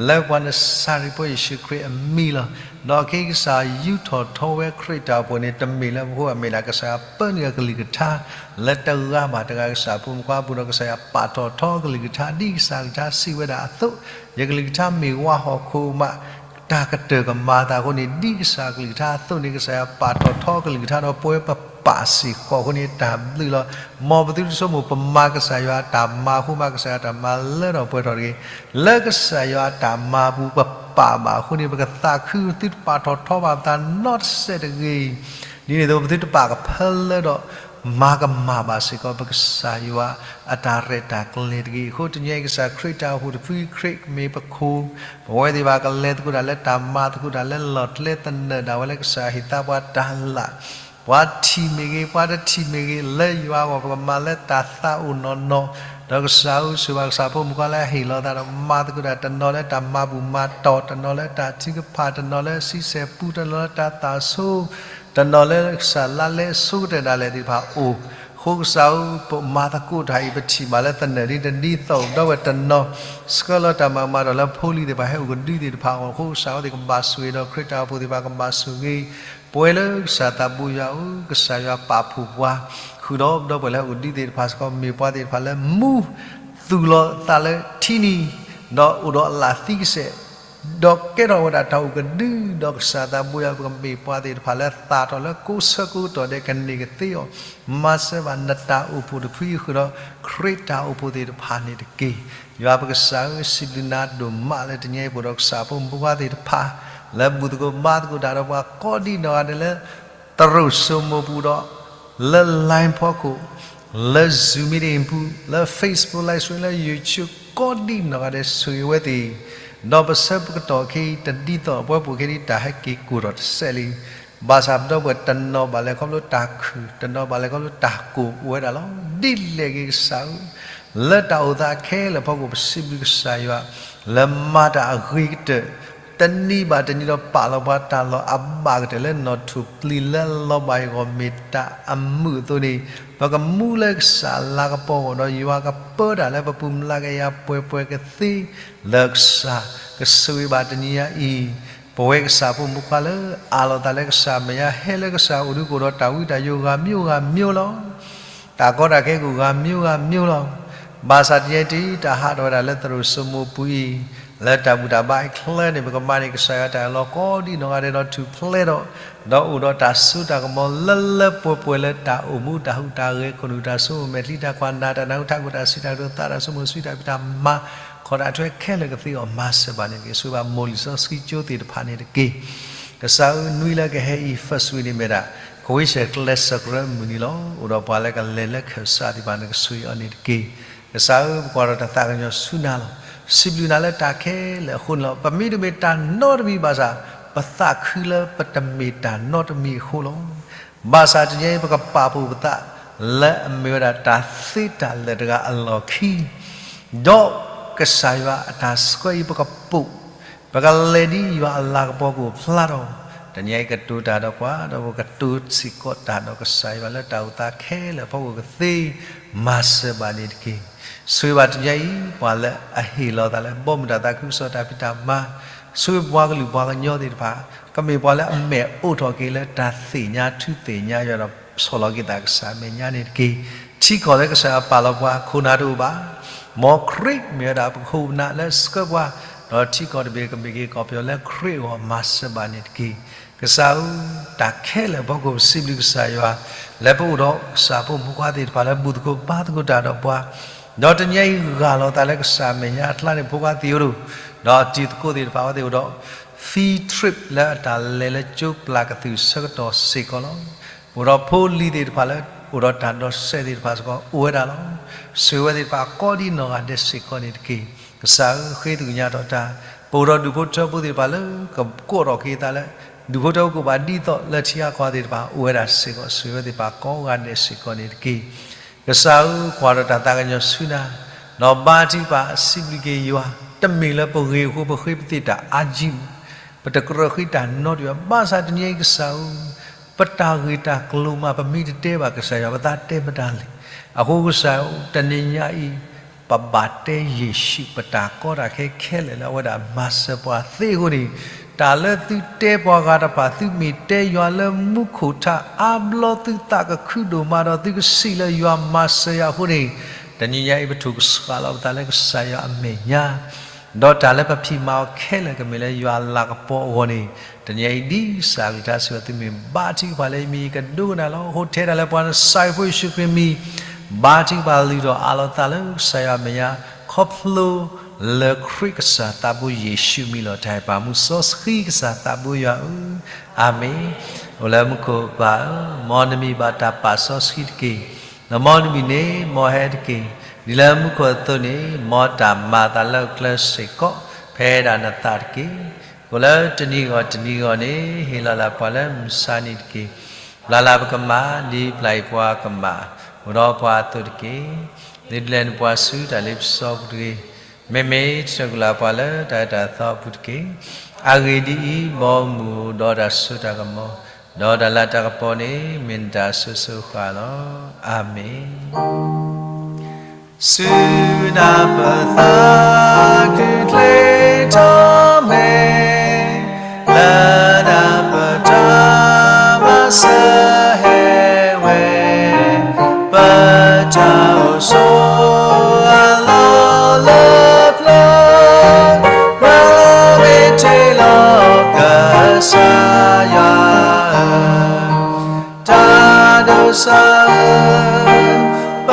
လၢပှၤနစၤရ့းဖိယ့ၣ်ၡူးခရံာ်အမံၤလီၤ. ဒီးခဲအံၤကစၢ်ယူးထီၣ်ထီဝဲခရံာ်တၢ်အိၣ်ဖှိၣ်န့ၣ် တမ့ၢ်လၢပဖိအမဲာ်ဒၣ် ကစၢ်ယွၤပၢနုာ်အကလုၢ်ကထါ လၢတဂၤဘၣ်တဂၤ ကစၢ်ဖိမုၣ်ဖိခွါအပူၤဒီး ကစၢ်ယွၤပာ်ထီၣ်ထီကလုၢ်ကထါ ဒ်ကစၢ်ကလုၢ်ကထါစံးဝဲဒၣ်အသိး, ယကလုၢ်ကထါမ့ၢ်ဝါဟီၣ်ခိၣ်မး တၢ်ကတၢၢ်ကမၤအသးအဃိန့ၣ် ဒ်ကစၢ်ကလုၢ်ကထါအသိးန့ၣ် ကစၢ်ယွၤပာ်ထီၣ်ထီကလုၢ်ကထါဒီးပဝဲပပာ်စ့ၢ်ကီးအဃိန့ၣ် တၢ်ဘျုးလီၤ. မ်ပသုတဆိကမိၣ် ပမၤကစၢ်ယွၤအတၢ်မၤအဃိမး ကစၢ်ယွၤအတၢ်မၤလၢထီၣ်ပှဲၤထီၣ်တဂ့ၤ. လၢကစၢ်ယွၤအတၢ်မၤအပူၤ ပပာ်ဘၣ်အဃိန့ၣ် ပကသးခု ပသုတပာ်ထီၣ်ထီဘၣ်ပသးနီတစဲးတဂ့ၤ. ဒ်န့ၣ်အသိး ပသုတပာ်ကဖၢလၢဒီး မၤကမၣ်ဘၣ်စ့ၢ်ကီး ပကစၢ်ယွၤအတၢ်ရဲၣ်တၢ်ကျဲၤတဂ့ၤ. အဃိတနံၤအံၤ ကစၢ်ခရံာ်တၢ်အိၣ်ဖှိၣ်တဖုခရံာ်မ့ၢ်ပခိၣ်, ပဝဲသ့ၣ်ဘၣ်ကလဲၤသကိးတၢ်လၢတၢ်မၤသကိးတၢ်လၢလီၢ်ကျဲသနၢၣ်ဒၣ်ဝဲလၢကစၢ်ဟ့ၣ်သါပှၤတၢ်လၢ်, ပှၤထံၣ်မ့ၢ်ဂ့ၤ ပှၤတထံၣ်မ့ၢ်ဂ့ၤ လၢယွၤအဂီၢ် ပကမၤလၢတၢ်သးအိၣ်နီၢ်နီၢ်, ဒီးကစၢ်ဧၢ ဆိၣ်ဂ့ၤဘၣ်ကစၢ်ဖိမုၣ်ခွါလၢအဟ့ၣ်လီၤသးဒီးမၤသကိးတၢ် တနီၤလၢတၢ်မၤဘူၣ်မၤတီၢ်, တနီၤလၢတၢ်ထုကဖၣ်, တနီၤလၢဆံဆဲၣ်ပူ, တနီၤလၢတၢ်သၣ်ဆိ, တနီၤလၢကစၢ်လါလဲအဆိကတၢၢ်ဒၣ်လဲာ်သ့ၣ်တဖၣ်အိၣ်. အဃိကစၢ်ဧၢ ပမၤသကိးတၢ်အံၤ ပထံၣ်ဘၣ်လၢသနၢၣ်ဒ်တဒ်သိး ဒီးပဝဲတနီၤ ဆှၢလီၤတၢ်မၤကမၣ်ဒီးလၢဖိလံၤသ့ၣ်တဖၣ် ဟဲအိၣ်ကဒုသ့ၣ်တဖၣ်အဂီၢ် အဃိကစၢ်ဧၢသ့ၣ်ကဘၣ်ဆိၣ်ဂ့ၤဒီးခရံာ်တၢ်အိၣ်ဖှိၣ်သ့ၣ်တဖၣ်ကဘၣ်ဆိၣ်ဂ့ၤ ပဝဲလၢကစၢ်သးဘိယွၤဧၢ, ကစၢ်ယွၤပာ်ဖှိၣ်ပှၤ ဃုာ်ဒီးဒီပုၢ်ဝဲၢ်လၢဟဲအိၣ်ကဒုသ့ၣ်တဖၣ်စ့ၢ်ကီး မ့ၢ်ပှၤသ့ၣ်တဖၣ်လၢမူ သူၣ်လီၤသးလၢထံနံၤ, ဒီးအိၣ်ဒီးအလၣ်သံကစဲး, ဒီးကဲထီၣ်ဝဲဒၣ်တၢ်အိၣ်ကဒု, ဒီးကစၢ်သးဘိယွၤ ပကမ့ၢ်ပှၤသ့ၣ်တဖၣ်လၢသၣ်ထီၣ်လၢကိးဆၢကိးကတီၢ်ဒဲး ကန့ၢ်ကသ့အီၤ, မၤစၢၤဘၣ်နတၢ်အိၣ်ဖှိၣ်တဖုဃုာ်ဒီး ခရံာ်တၢ်အိၣ်ဖှိၣ်သ့ၣ်တဖၣ်န့ၣ်တက့ၢ်. ယွၤပကစၢ်ဧၢ, စံးဘျုးနၤဒိၣ်မးလၢတနံၤအံၤ ပအိၣ်ဒီးကစၢ်ဖိမုၣ်ဖိခွါသ့ၣ်တဖၣ် လၢဘူၣ်သကိးဘါသကိးတၢ်ဒီးပှၤကိးဒံနီၢ်ဂၤဒဲးလၢ သရိာ်စိမိၤပူၤဒီး လၢ line ဖီခိၣ်, လၢ Zoom meeting ပူၤ, လၢ Facebook Live Stream, လၢ YouTube ကိးဒံနီၢ်ဂၤဒဲး ဆိၣ်ဂ့ၤဝဲသ့ၣ်, ဒီးပဆၢပကတီၢ်ခဲအံၤ တဒ်သိးပဝဲပူၤခဲအံၤ တၢ်ဟဲက့ၤကိၢ်ထီၣ်တစဲးလံ. ဘၣ်ဆၣ်ဒီပုၢ်ဝဲၢ်တနီၤဘၣ်လဲၤခီဖျိတၢ်ခုၣ်, တနီၤဘၣ်လဲၤခီဖျိတၢ်ကိၢ်အိၣ်ဝဲဒၣ်လီၤ. ဒ်လဲၣ်ဂ့ၤကစၢ်ဧၢ, လၢတၢ်အိၣ်သးခဲလၢာ်အဖီခိၣ် ပစံးဘျုးကစၢ်ယွၤ လၢမၤတၢ်အဂ့ၤကတၢၢ် တနံၤဘၣ်တနံၤဒီးပာ်လီၤပှၤတၢ်လီၢ်အဘၣ်ကတၢၢ်လၢနီၣ်ထိၣ်ပျံၤလၢအလီၤဘၣ်အဂီၢ်မ့ၢ်တၢ်အမုာ်အသိးန့ၣ်, ပကမူလၢကစၢ်လၤကပီၤအဂီၢ်ဒီး ယွၤကပၢတၢ်လၢပပူၤမုၢ်လၢ်ကယၤပှဲၤပှဲၤကသ့လၢကစၢ်, ကဆိၣ်ဂ့ၤဘၣ်တနံၤညါအံၤ ပဝဲကစၢ်ဖိမုၣ်ခွါလၢအးလီၤသးလၢကစၢ်မဲာ်ညါ ဟဲလၢကစၢ်အိၣ်ဒုးကအိၣ်ဒီးတၢ်ဝံတၢ်ယိးဂၤမံၤဂၤမံၤလီၤ. တၢ်ကီတၢ်ခဲကအိၣ်ဂၤမံၤဂၤမံၤလီၤ. ဘၣ်ဆၣ်တနံၤအံၤတၢ်ဟးထီၣ်ဝဲဒၣ်လၢသရိာ်စိမိၤပူၤအံၤ, လၢတၢ်ဘူၣ်တၢ်ဘါအချၢန့ၣ် ပကမၤန့ၢ်ကစၢ်ယွၤတၢ်အၢၣ်လီၤကိးဒံနီၢ်ဂၤဒဲးဒီးထူၣ်ဖျဲးထီၣ်, ဒီးအိၣ်ဒီးတၢ်စိတၢ်ကမီၤလၢလၢပှဲၤပှဲၤလၢတၢ်အိၣ်မူတၢ်ဟူးတၢ်ဂဲၤခိၣ်နူာ်တၢ်ဆိကမိၣ်မဲာ်ချံတၢ်ကွၢ်နၢ်တၢ်နၢ်ဟူထးခိၣ်တၢ်စံးတၢ်ကတိၤသးတၢ်ဆိကမိၣ်ဆူတၢ်ဖံးတၢ်မၤ, ခီၣ်တၢ်ထွဲခဲလၢာ်ကသ့အီၤမၤစၢၤဘၣ်န့ၣ်တက့ၢ်. ဆိၣ်ဂ့ၤဘၣ်မိၢ်လံာ်စီဆှံကၠိသ့ၣ်တဖၣ်န့ၣ်တက့ၢ်. ကစၢ်ဧၢ နွံလၢကဟဲအံၤ first week န့ၣ်မ့ၢ်ဒၣ် ခွံဆဲးကျဲးစၢးကြၢးမုၢ်နံၤလီၤ. အိၣ်ဒီးပှၤလၢကလဲၤလၢခၢၣ်စးသ့ၣ်တဖၣ်န့ၣ် ကဆိၣ်ဂ့ၤအီၤန့ၣ်တက့ၢ်. ကစၢ်ဧၢ ပကွၢ်ဒီးတၢ်သးကညီၤဆူနၤလီၤ. စံးဘျုးနၤလၢတၢ်ခဲလၢာ်အဃိန့ၣ်လီၤ. ပမ့တမ့ၢ်တၢ်နီတမံၤဘၣ်ဆၣ် ပသးခုလၢပတမ့ၢ်တၢ်နီတမံၤအဃိလီၤ. ဘၣ်ဆၣ်တနံၤအံၤ ပကပာ်ဖှိၣ်ပသး လၢအမ့ၢ်ဝဲဒၣ်တၢ်သ့တၢ်လၢာ်တဂၤအလီၢ်ခံ ဒီးကစၢ်ယွၤအတၢ်ဆှၢအံၤ ပကပိာ်, ပကလဲၤဒ်ယွၤအလၤကပီၤကအိၣ်ဖျါထီၣ်, တနံၤအံၤကတိၤတၢ်ဒီးပှၤ ဒီးပကတိၤစ့ၢ်ကီးတၢ်ဒီးကစၢ်ယွၤလၢတၢ်အိၣ်သးခဲလၢာ်အဖီခိၣ်ကသ့ မၤစၢၤဘၣ်န့ၣ်တက့ၢ်. ဆိၣ်ဂ့ၤဘၣ်တနံၤအံၤ ပှၤလၢအဟ့ၣ်လီၤသးလၢဘီမုၢ်တၢ်သးခုကစီၣ်တၢ်ဖံးတၢ်မၤ, ဆိၣ်ဂ့ၤပှၤကလုာ်ပှၤကညီသ့ၣ်တဖၣ် ကမ့ၢ်ပှၤလၢအမဲာ်အိးထီၣ်က့ၤလၢတၢ်သ့ၣ်ညါထူသ့ၣ်ညါယွၤဒီးဆီၣ်လီၤက့ၤသးကစၢ်အမဲာ်ညါန့ၣ်တက့ၢ်. ထံကီၢ်လၢကစၢ်ယွၤပာ်လီၤပှၤခိၣ်နၢ်တအိၣ်ဘၣ်. မ်ခရံာ်မ့ၢ်ဝဲဒၣ်ပခိၣ်ပနၢ်လၢဆှၢပှၤ, ဒီးထံကီၢ်တဘ့ၣ်ကမ့ၢ်က့ၤကီၢ်ပယီၤလၢခရံာ်အဂီၢ်မၤစၢၤဘၣ်န့ၣ်တက့ၢ်. ကစၢ်ဧၢ, တၢ်ခဲလၢာ်အဖီခိၣ်ပစံးဘျုးကစၢ်ယွၤ လၢပအိၣ်ဒီးကစၢ်ဖိမုၣ်ဖိခွါသ့ၣ်တဖၣ်လၢဘူၣ်သကိးဘါသကိးတၢ်ဒီးပှၤ, ဒီးတနံၤအံၤဂၢ်လီၤသးလၢကစၢ်အမဲာ်ညါအကျါန့ၣ် ဖိခွါသ့ၣ်ဧိၤဒီး ဒီးတံၤသကိးသ့ၣ်တဖၣ်အဝဲသ့ၣ်အိၣ်ဒီး field trip လၢအတၢ်လဲၤလၢကၠိပျၢ်ကသုၣ်ဆၢကတီၢ်စ့ၢ်ကီးလီၤ. ပအိၣ်ဒီးဖိလံၤသ့ၣ်တဖၣ်လၢ အိၣ်ဒီးတၢ်ဒီးစဲးသ့ၣ်တဖၣ်စ့ၢ်ကီးအိၣ်ဝဲဒၣ်လီၤ. ဆိၣ်ဂ့ၤဝဲသ့ၣ်တဖၣ်ကိးဒံနီၢ်ဂၤဒဲးစ့ၢ်ကီးန့ၣ်တက့ၢ်. ကစၢ်ဧၢ, ဃ့သကွံာ်ညါထီၣ်တၢ်, ပအိၣ်ဒီးဒူၣ်ဖိထၢဖိသ့ၣ်တဖၣ်လၢ ကကိးထီၣ်က့ၤသးလၢ ဒူၣ်ဖိထၢဖိကအိၣ်ဘၣ်ဒ်သိးလၢထံဂၤကီၢ်သ့ၣ်တဖၣ်အိၣ်ဝဲဒၣ်စ့ၢ်ကီး ဆိၣ်ဂ့ၤဝဲသ့ၣ်တဖၣ်ကိးဂၤဒဲးစ့ၢ်ကီးန့ၣ်တက့ၢ်. ကစၢ်ဧၢ, ကွၢ်ဒီးတၢ်သးကညီၤဆူနၤ, ဒီးဘါထုကဖၣ်စံးဘျုးက့ၤယွၤ, တမ့ၢ်လၢပဂ့ၤအဃိ ပဃ့ပသ့ၣ်တၢ်အါကံၢ်, ပတကြၢးဃ့တၢ်နီတမံၤဘၣ်. ဘၣ်ဆၣ်တနံၤအံၤကစၢ်ဧၢ, ပတၢ်ဂ့ၢ်တၢ်ကျိၤမး ပမ့ၢ်တတဲဘၣ်ကစၢ်ယွၤ ပသးတဲမတၤလဲၣ်. အဃိကစၢ်ဧၢ, တနံၤညါအံၤ ပဘၣ်တဲယ့ၣ်ၡူး ပတၢ်ကီတၢ်ခဲခဲလၢာ်လၢအဝဲဒၣ်မၤစၢၤပှၤသ့အဃိန့ၣ်, တၢ်လၢသုတဲပှၤဂၤတဖၣ် သုမ့ၢ်တဲယွၤလၢမူခိၣ်ထးအါဘျီ သုသးကခုဒိၣ်မးဒီး သုကစံးလၢယွၤမၤစၢၤယၤအဃိန့ၣ်, တနံၤညါအံၤ ပထိၣ်ကစှၤလီၤပသးလၢကစၢ်ယွၤအမဲာ်ညါ ဒီးတၢ်လၢပဖံးမၤအီၤခဲလၢာ်ကမ့ၢ်လၢယွၤအလၤကပီၤအဂီၢ်န့ၣ်, တနံၤညါအံၤဒ်ကစၢ်အကလုၢ်ကထါစံးဝဲ သုမ့ၢ်ဘါထုကဖၣ်လၢယမံၤ ယကဒိကနၣ်လီၤ. အဃိထဲဒၣ်လၢပှၤနစၢ်ယွၤဖိယ့ၣ်ၡူးခရံာ်မံၤ ဘါထုကဖၣ်လုၢ်ထီၣ်အးလီၤသးလၢကစၢ်ယွၤအမဲာ်ညါ ခီဖျိလၢခရံာ်ကစၢ်သးဘိယ့ၣ်ၡူးမံၤလီၤ. တၢ်အဲၣ်ပၢ်မူစီဆှံကစၢ်သးဘိယွၤဧၢ, အၤမ့ၣ်. အိၣ်လၢမူခိၣ်ဘၣ်ဧၢ, မ်နမံၤဘၣ်တၢ်ပာ်စီဆှံတက့ၢ်. လၢမ်နမံၤန့ၣ် မ်ဟဲတက့ၢ်. ဒ်လၢမူခိၣ်အသိးန့ၣ် မ်တၢ်မၤအသးလၢအကျဲစ့ၢ်ကီး ဖဲဒၣ်နသးတက့ၢ်. ကိးလၢတနံၤဂီၢ်တနံၤဂီၢ်န့ၣ် ဟ့ၣ်လီၤလၢပှၤလၢမုၢ်ဆါနံၤတက့ၢ်. ပျၢ်လၢပကမၣ် ဒ်ပျၢ်အံၤပှၤကမၣ် အိၣ်ဒီးပှၤအသိးတက့ၢ်. ဒ်လဲၣ်နပှၤဆူတၢ်လ့ပစီပူၤတဂ့ၤ. မ့မ့ၢ်တၢ်ကူၣ်လၢပှၤလၢတၢ်အဲၣ်တၢ်သီအပူၤတက့ၢ်. အဂ့ၢ်ဒ်အံၤ, မ်မူအိၣ်ဒီးတၢ်စိတၢ်ကမီၤ, ဒီးတၢ်လၤတၢ်ကပီၤန့ၣ် မ့ၢ်နတၢ်အစိၤစိၤဃၣ်ဃၣ်လီၤ. အၤမ့ၣ်. စူၢ်ဒၣ်ပသးခုချ့ထီၣ်မဲာ် လၢဒၣ်ပတၢ်မၤစၢၤဟဲဝဲ, ပတၢ်အိၣ်ဆိးအလီၢ်လၢပျၢၤ, မၤမ့ၢ်တ့ၢ်လီၤကစၢ်ယွၤ, တၢ်ဒိးစၢ်ဧၢ, ပ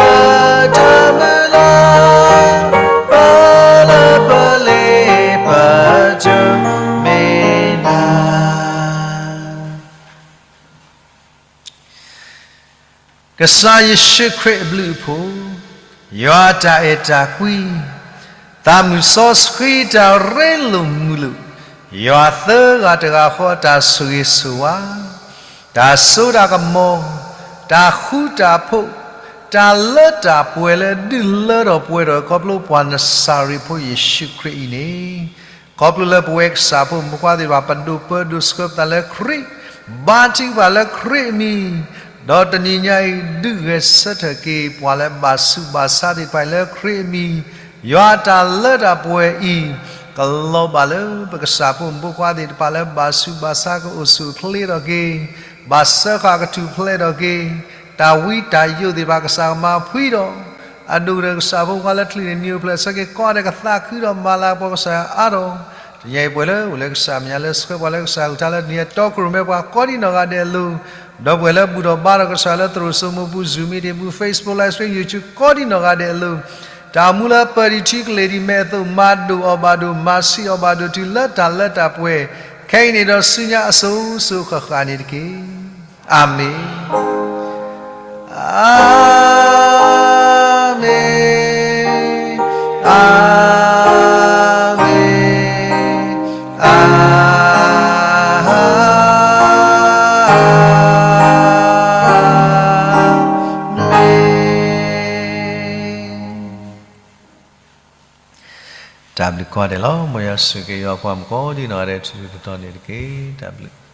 တၢ်မုၢ်လၢ်, ပလၢပလ့ပတၢ်မ့ၢ်နၤ ကစၢ်ယ့ၣ်ၡူးခရံာ်အဘျုးအဖှိၣ်, ယွၤတၢ်အဲၣ်တၢ်ကွံ, သးမုၢ်စီဆှံတၢ်ရ့လိာ်မုာ်လိာ်, ယွၤသၢဂၤတဂၤဃီအတၢ်ဆိၣ်ဂ့ၤဆိၣ်ဝါ, တၢ်စိတၢ်ကမီၤ, တၢ်ဃူတၢ်ဖိး, တၢ်လၢတၢ်ပှဲၤလၢဒုးလၢထီၣ်ပှဲၤထီၣ်ခီဖျိပှၤနစၤရ့းဖိယ့ၣ်ၡူးခရံာ်အံၤန့ၣ်, ခီဖျိလၢပဝဲကစၢ်ဖိမုၣ်ဖိခွါသ့ၣ်တဖၣ် ပဒိၣ်ပၢဒိၣ်ဆှၢပသးလၢခရံာ်, ဘါထုကဖၣ်လၢခရံာ်အမံၤ, ဒီးတနံၤညါအံၤ ဒုးဂဲၤဆၢထၢၣ်က့ၤပှၤလၢဘၣ်ဆူးဘၣ်ဆါသ့ၣ်တဖၣ်အံၤလၢခရံာ်အမံၤ, ယွၤအတၢ်လၢတၢ်ပှဲၤအံၤ, ကလီၤဘၣ်လၢပကစၢ်ဖိမုၣ်ဖိခွါသ့ၣ်တဖၣ်လၢဘၣ်ဆူးဘၣ်ဆါကအိၣ်ဆူၣ်အိၣ်ချ့ထီၣ်က့ၤ, ဘၣ်စၢဃာ်ကထူၣ်ဖျဲးထီၣ်က့ၤ, တၢ်ဝံတၢ်ယိးသ့ၣ်တဖၣ်ကစၢ်ကမၤဖှံထီၣ်, အဒိၣ်ကတၢၢ်ကစၢ်ဖိခွါလၢချံးန့ၣ် နံၤအိၣ်ဖျဲၣ်ဆၢက့ၤ ကိးဂၤဒဲးကသးခုဒီးမၤလၤကပီၤကစၢ်ယွၤအါထီၣ်, တနံၤအံၤပှဲၤလၢအိၣ်လၢကစၢ်မဲာ်ညါလၢဆှၢပှၤလၢကစၢ်အကလုၢ်ကထါလၢတနံၤအံၤတီအကရူၢ် မ့ၢ်ပှၤကိးဒံနီၢ်ဂၤဒဲးအလိၤ, ဒီးပှဲၤလၢဘူၣ်ထီၣ်ဘါထီၣ်ကစၢ်လၢသရိာ်စိမိၤပူၤ Zoom meeting ပူၤ Facebook live stream YouTube ကိးဒံနီၢ်ဂၤဒဲးအလိၤ, တၢ်အိၣ်မူလၢပၢၤဒံးထံကလဲၤဒံးမဲာ်အသိး မၤဒိၣ်အီၤဘၣ်ဒိၣ် မၤဆံးအီၤဘၣ်ဒိၣ်တုၤလၢတၢ်လၢတၢ်ပှဲၤ, ခဲအံၤန့ၣ်ဒီးဆူညါအစိၤစိၤဃၣ်ဃၣ်န့ၣ်တက့ၢ်. အၤမ့ၣ်, အၤမ့ၣ်, အၤမ့ၣ်. တၢ်ဘျုးကိးဂၤဒဲးလီၤ. မ်ယွၤဆိၣ်ဂ့ၤက့ၤယွၤပှၤမုၣ်ကိးဒံနီၢ်ဂၤဒဲး ထူထူတီတီန့ၣ်တက့ၢ်. တၢ်ဘျုး.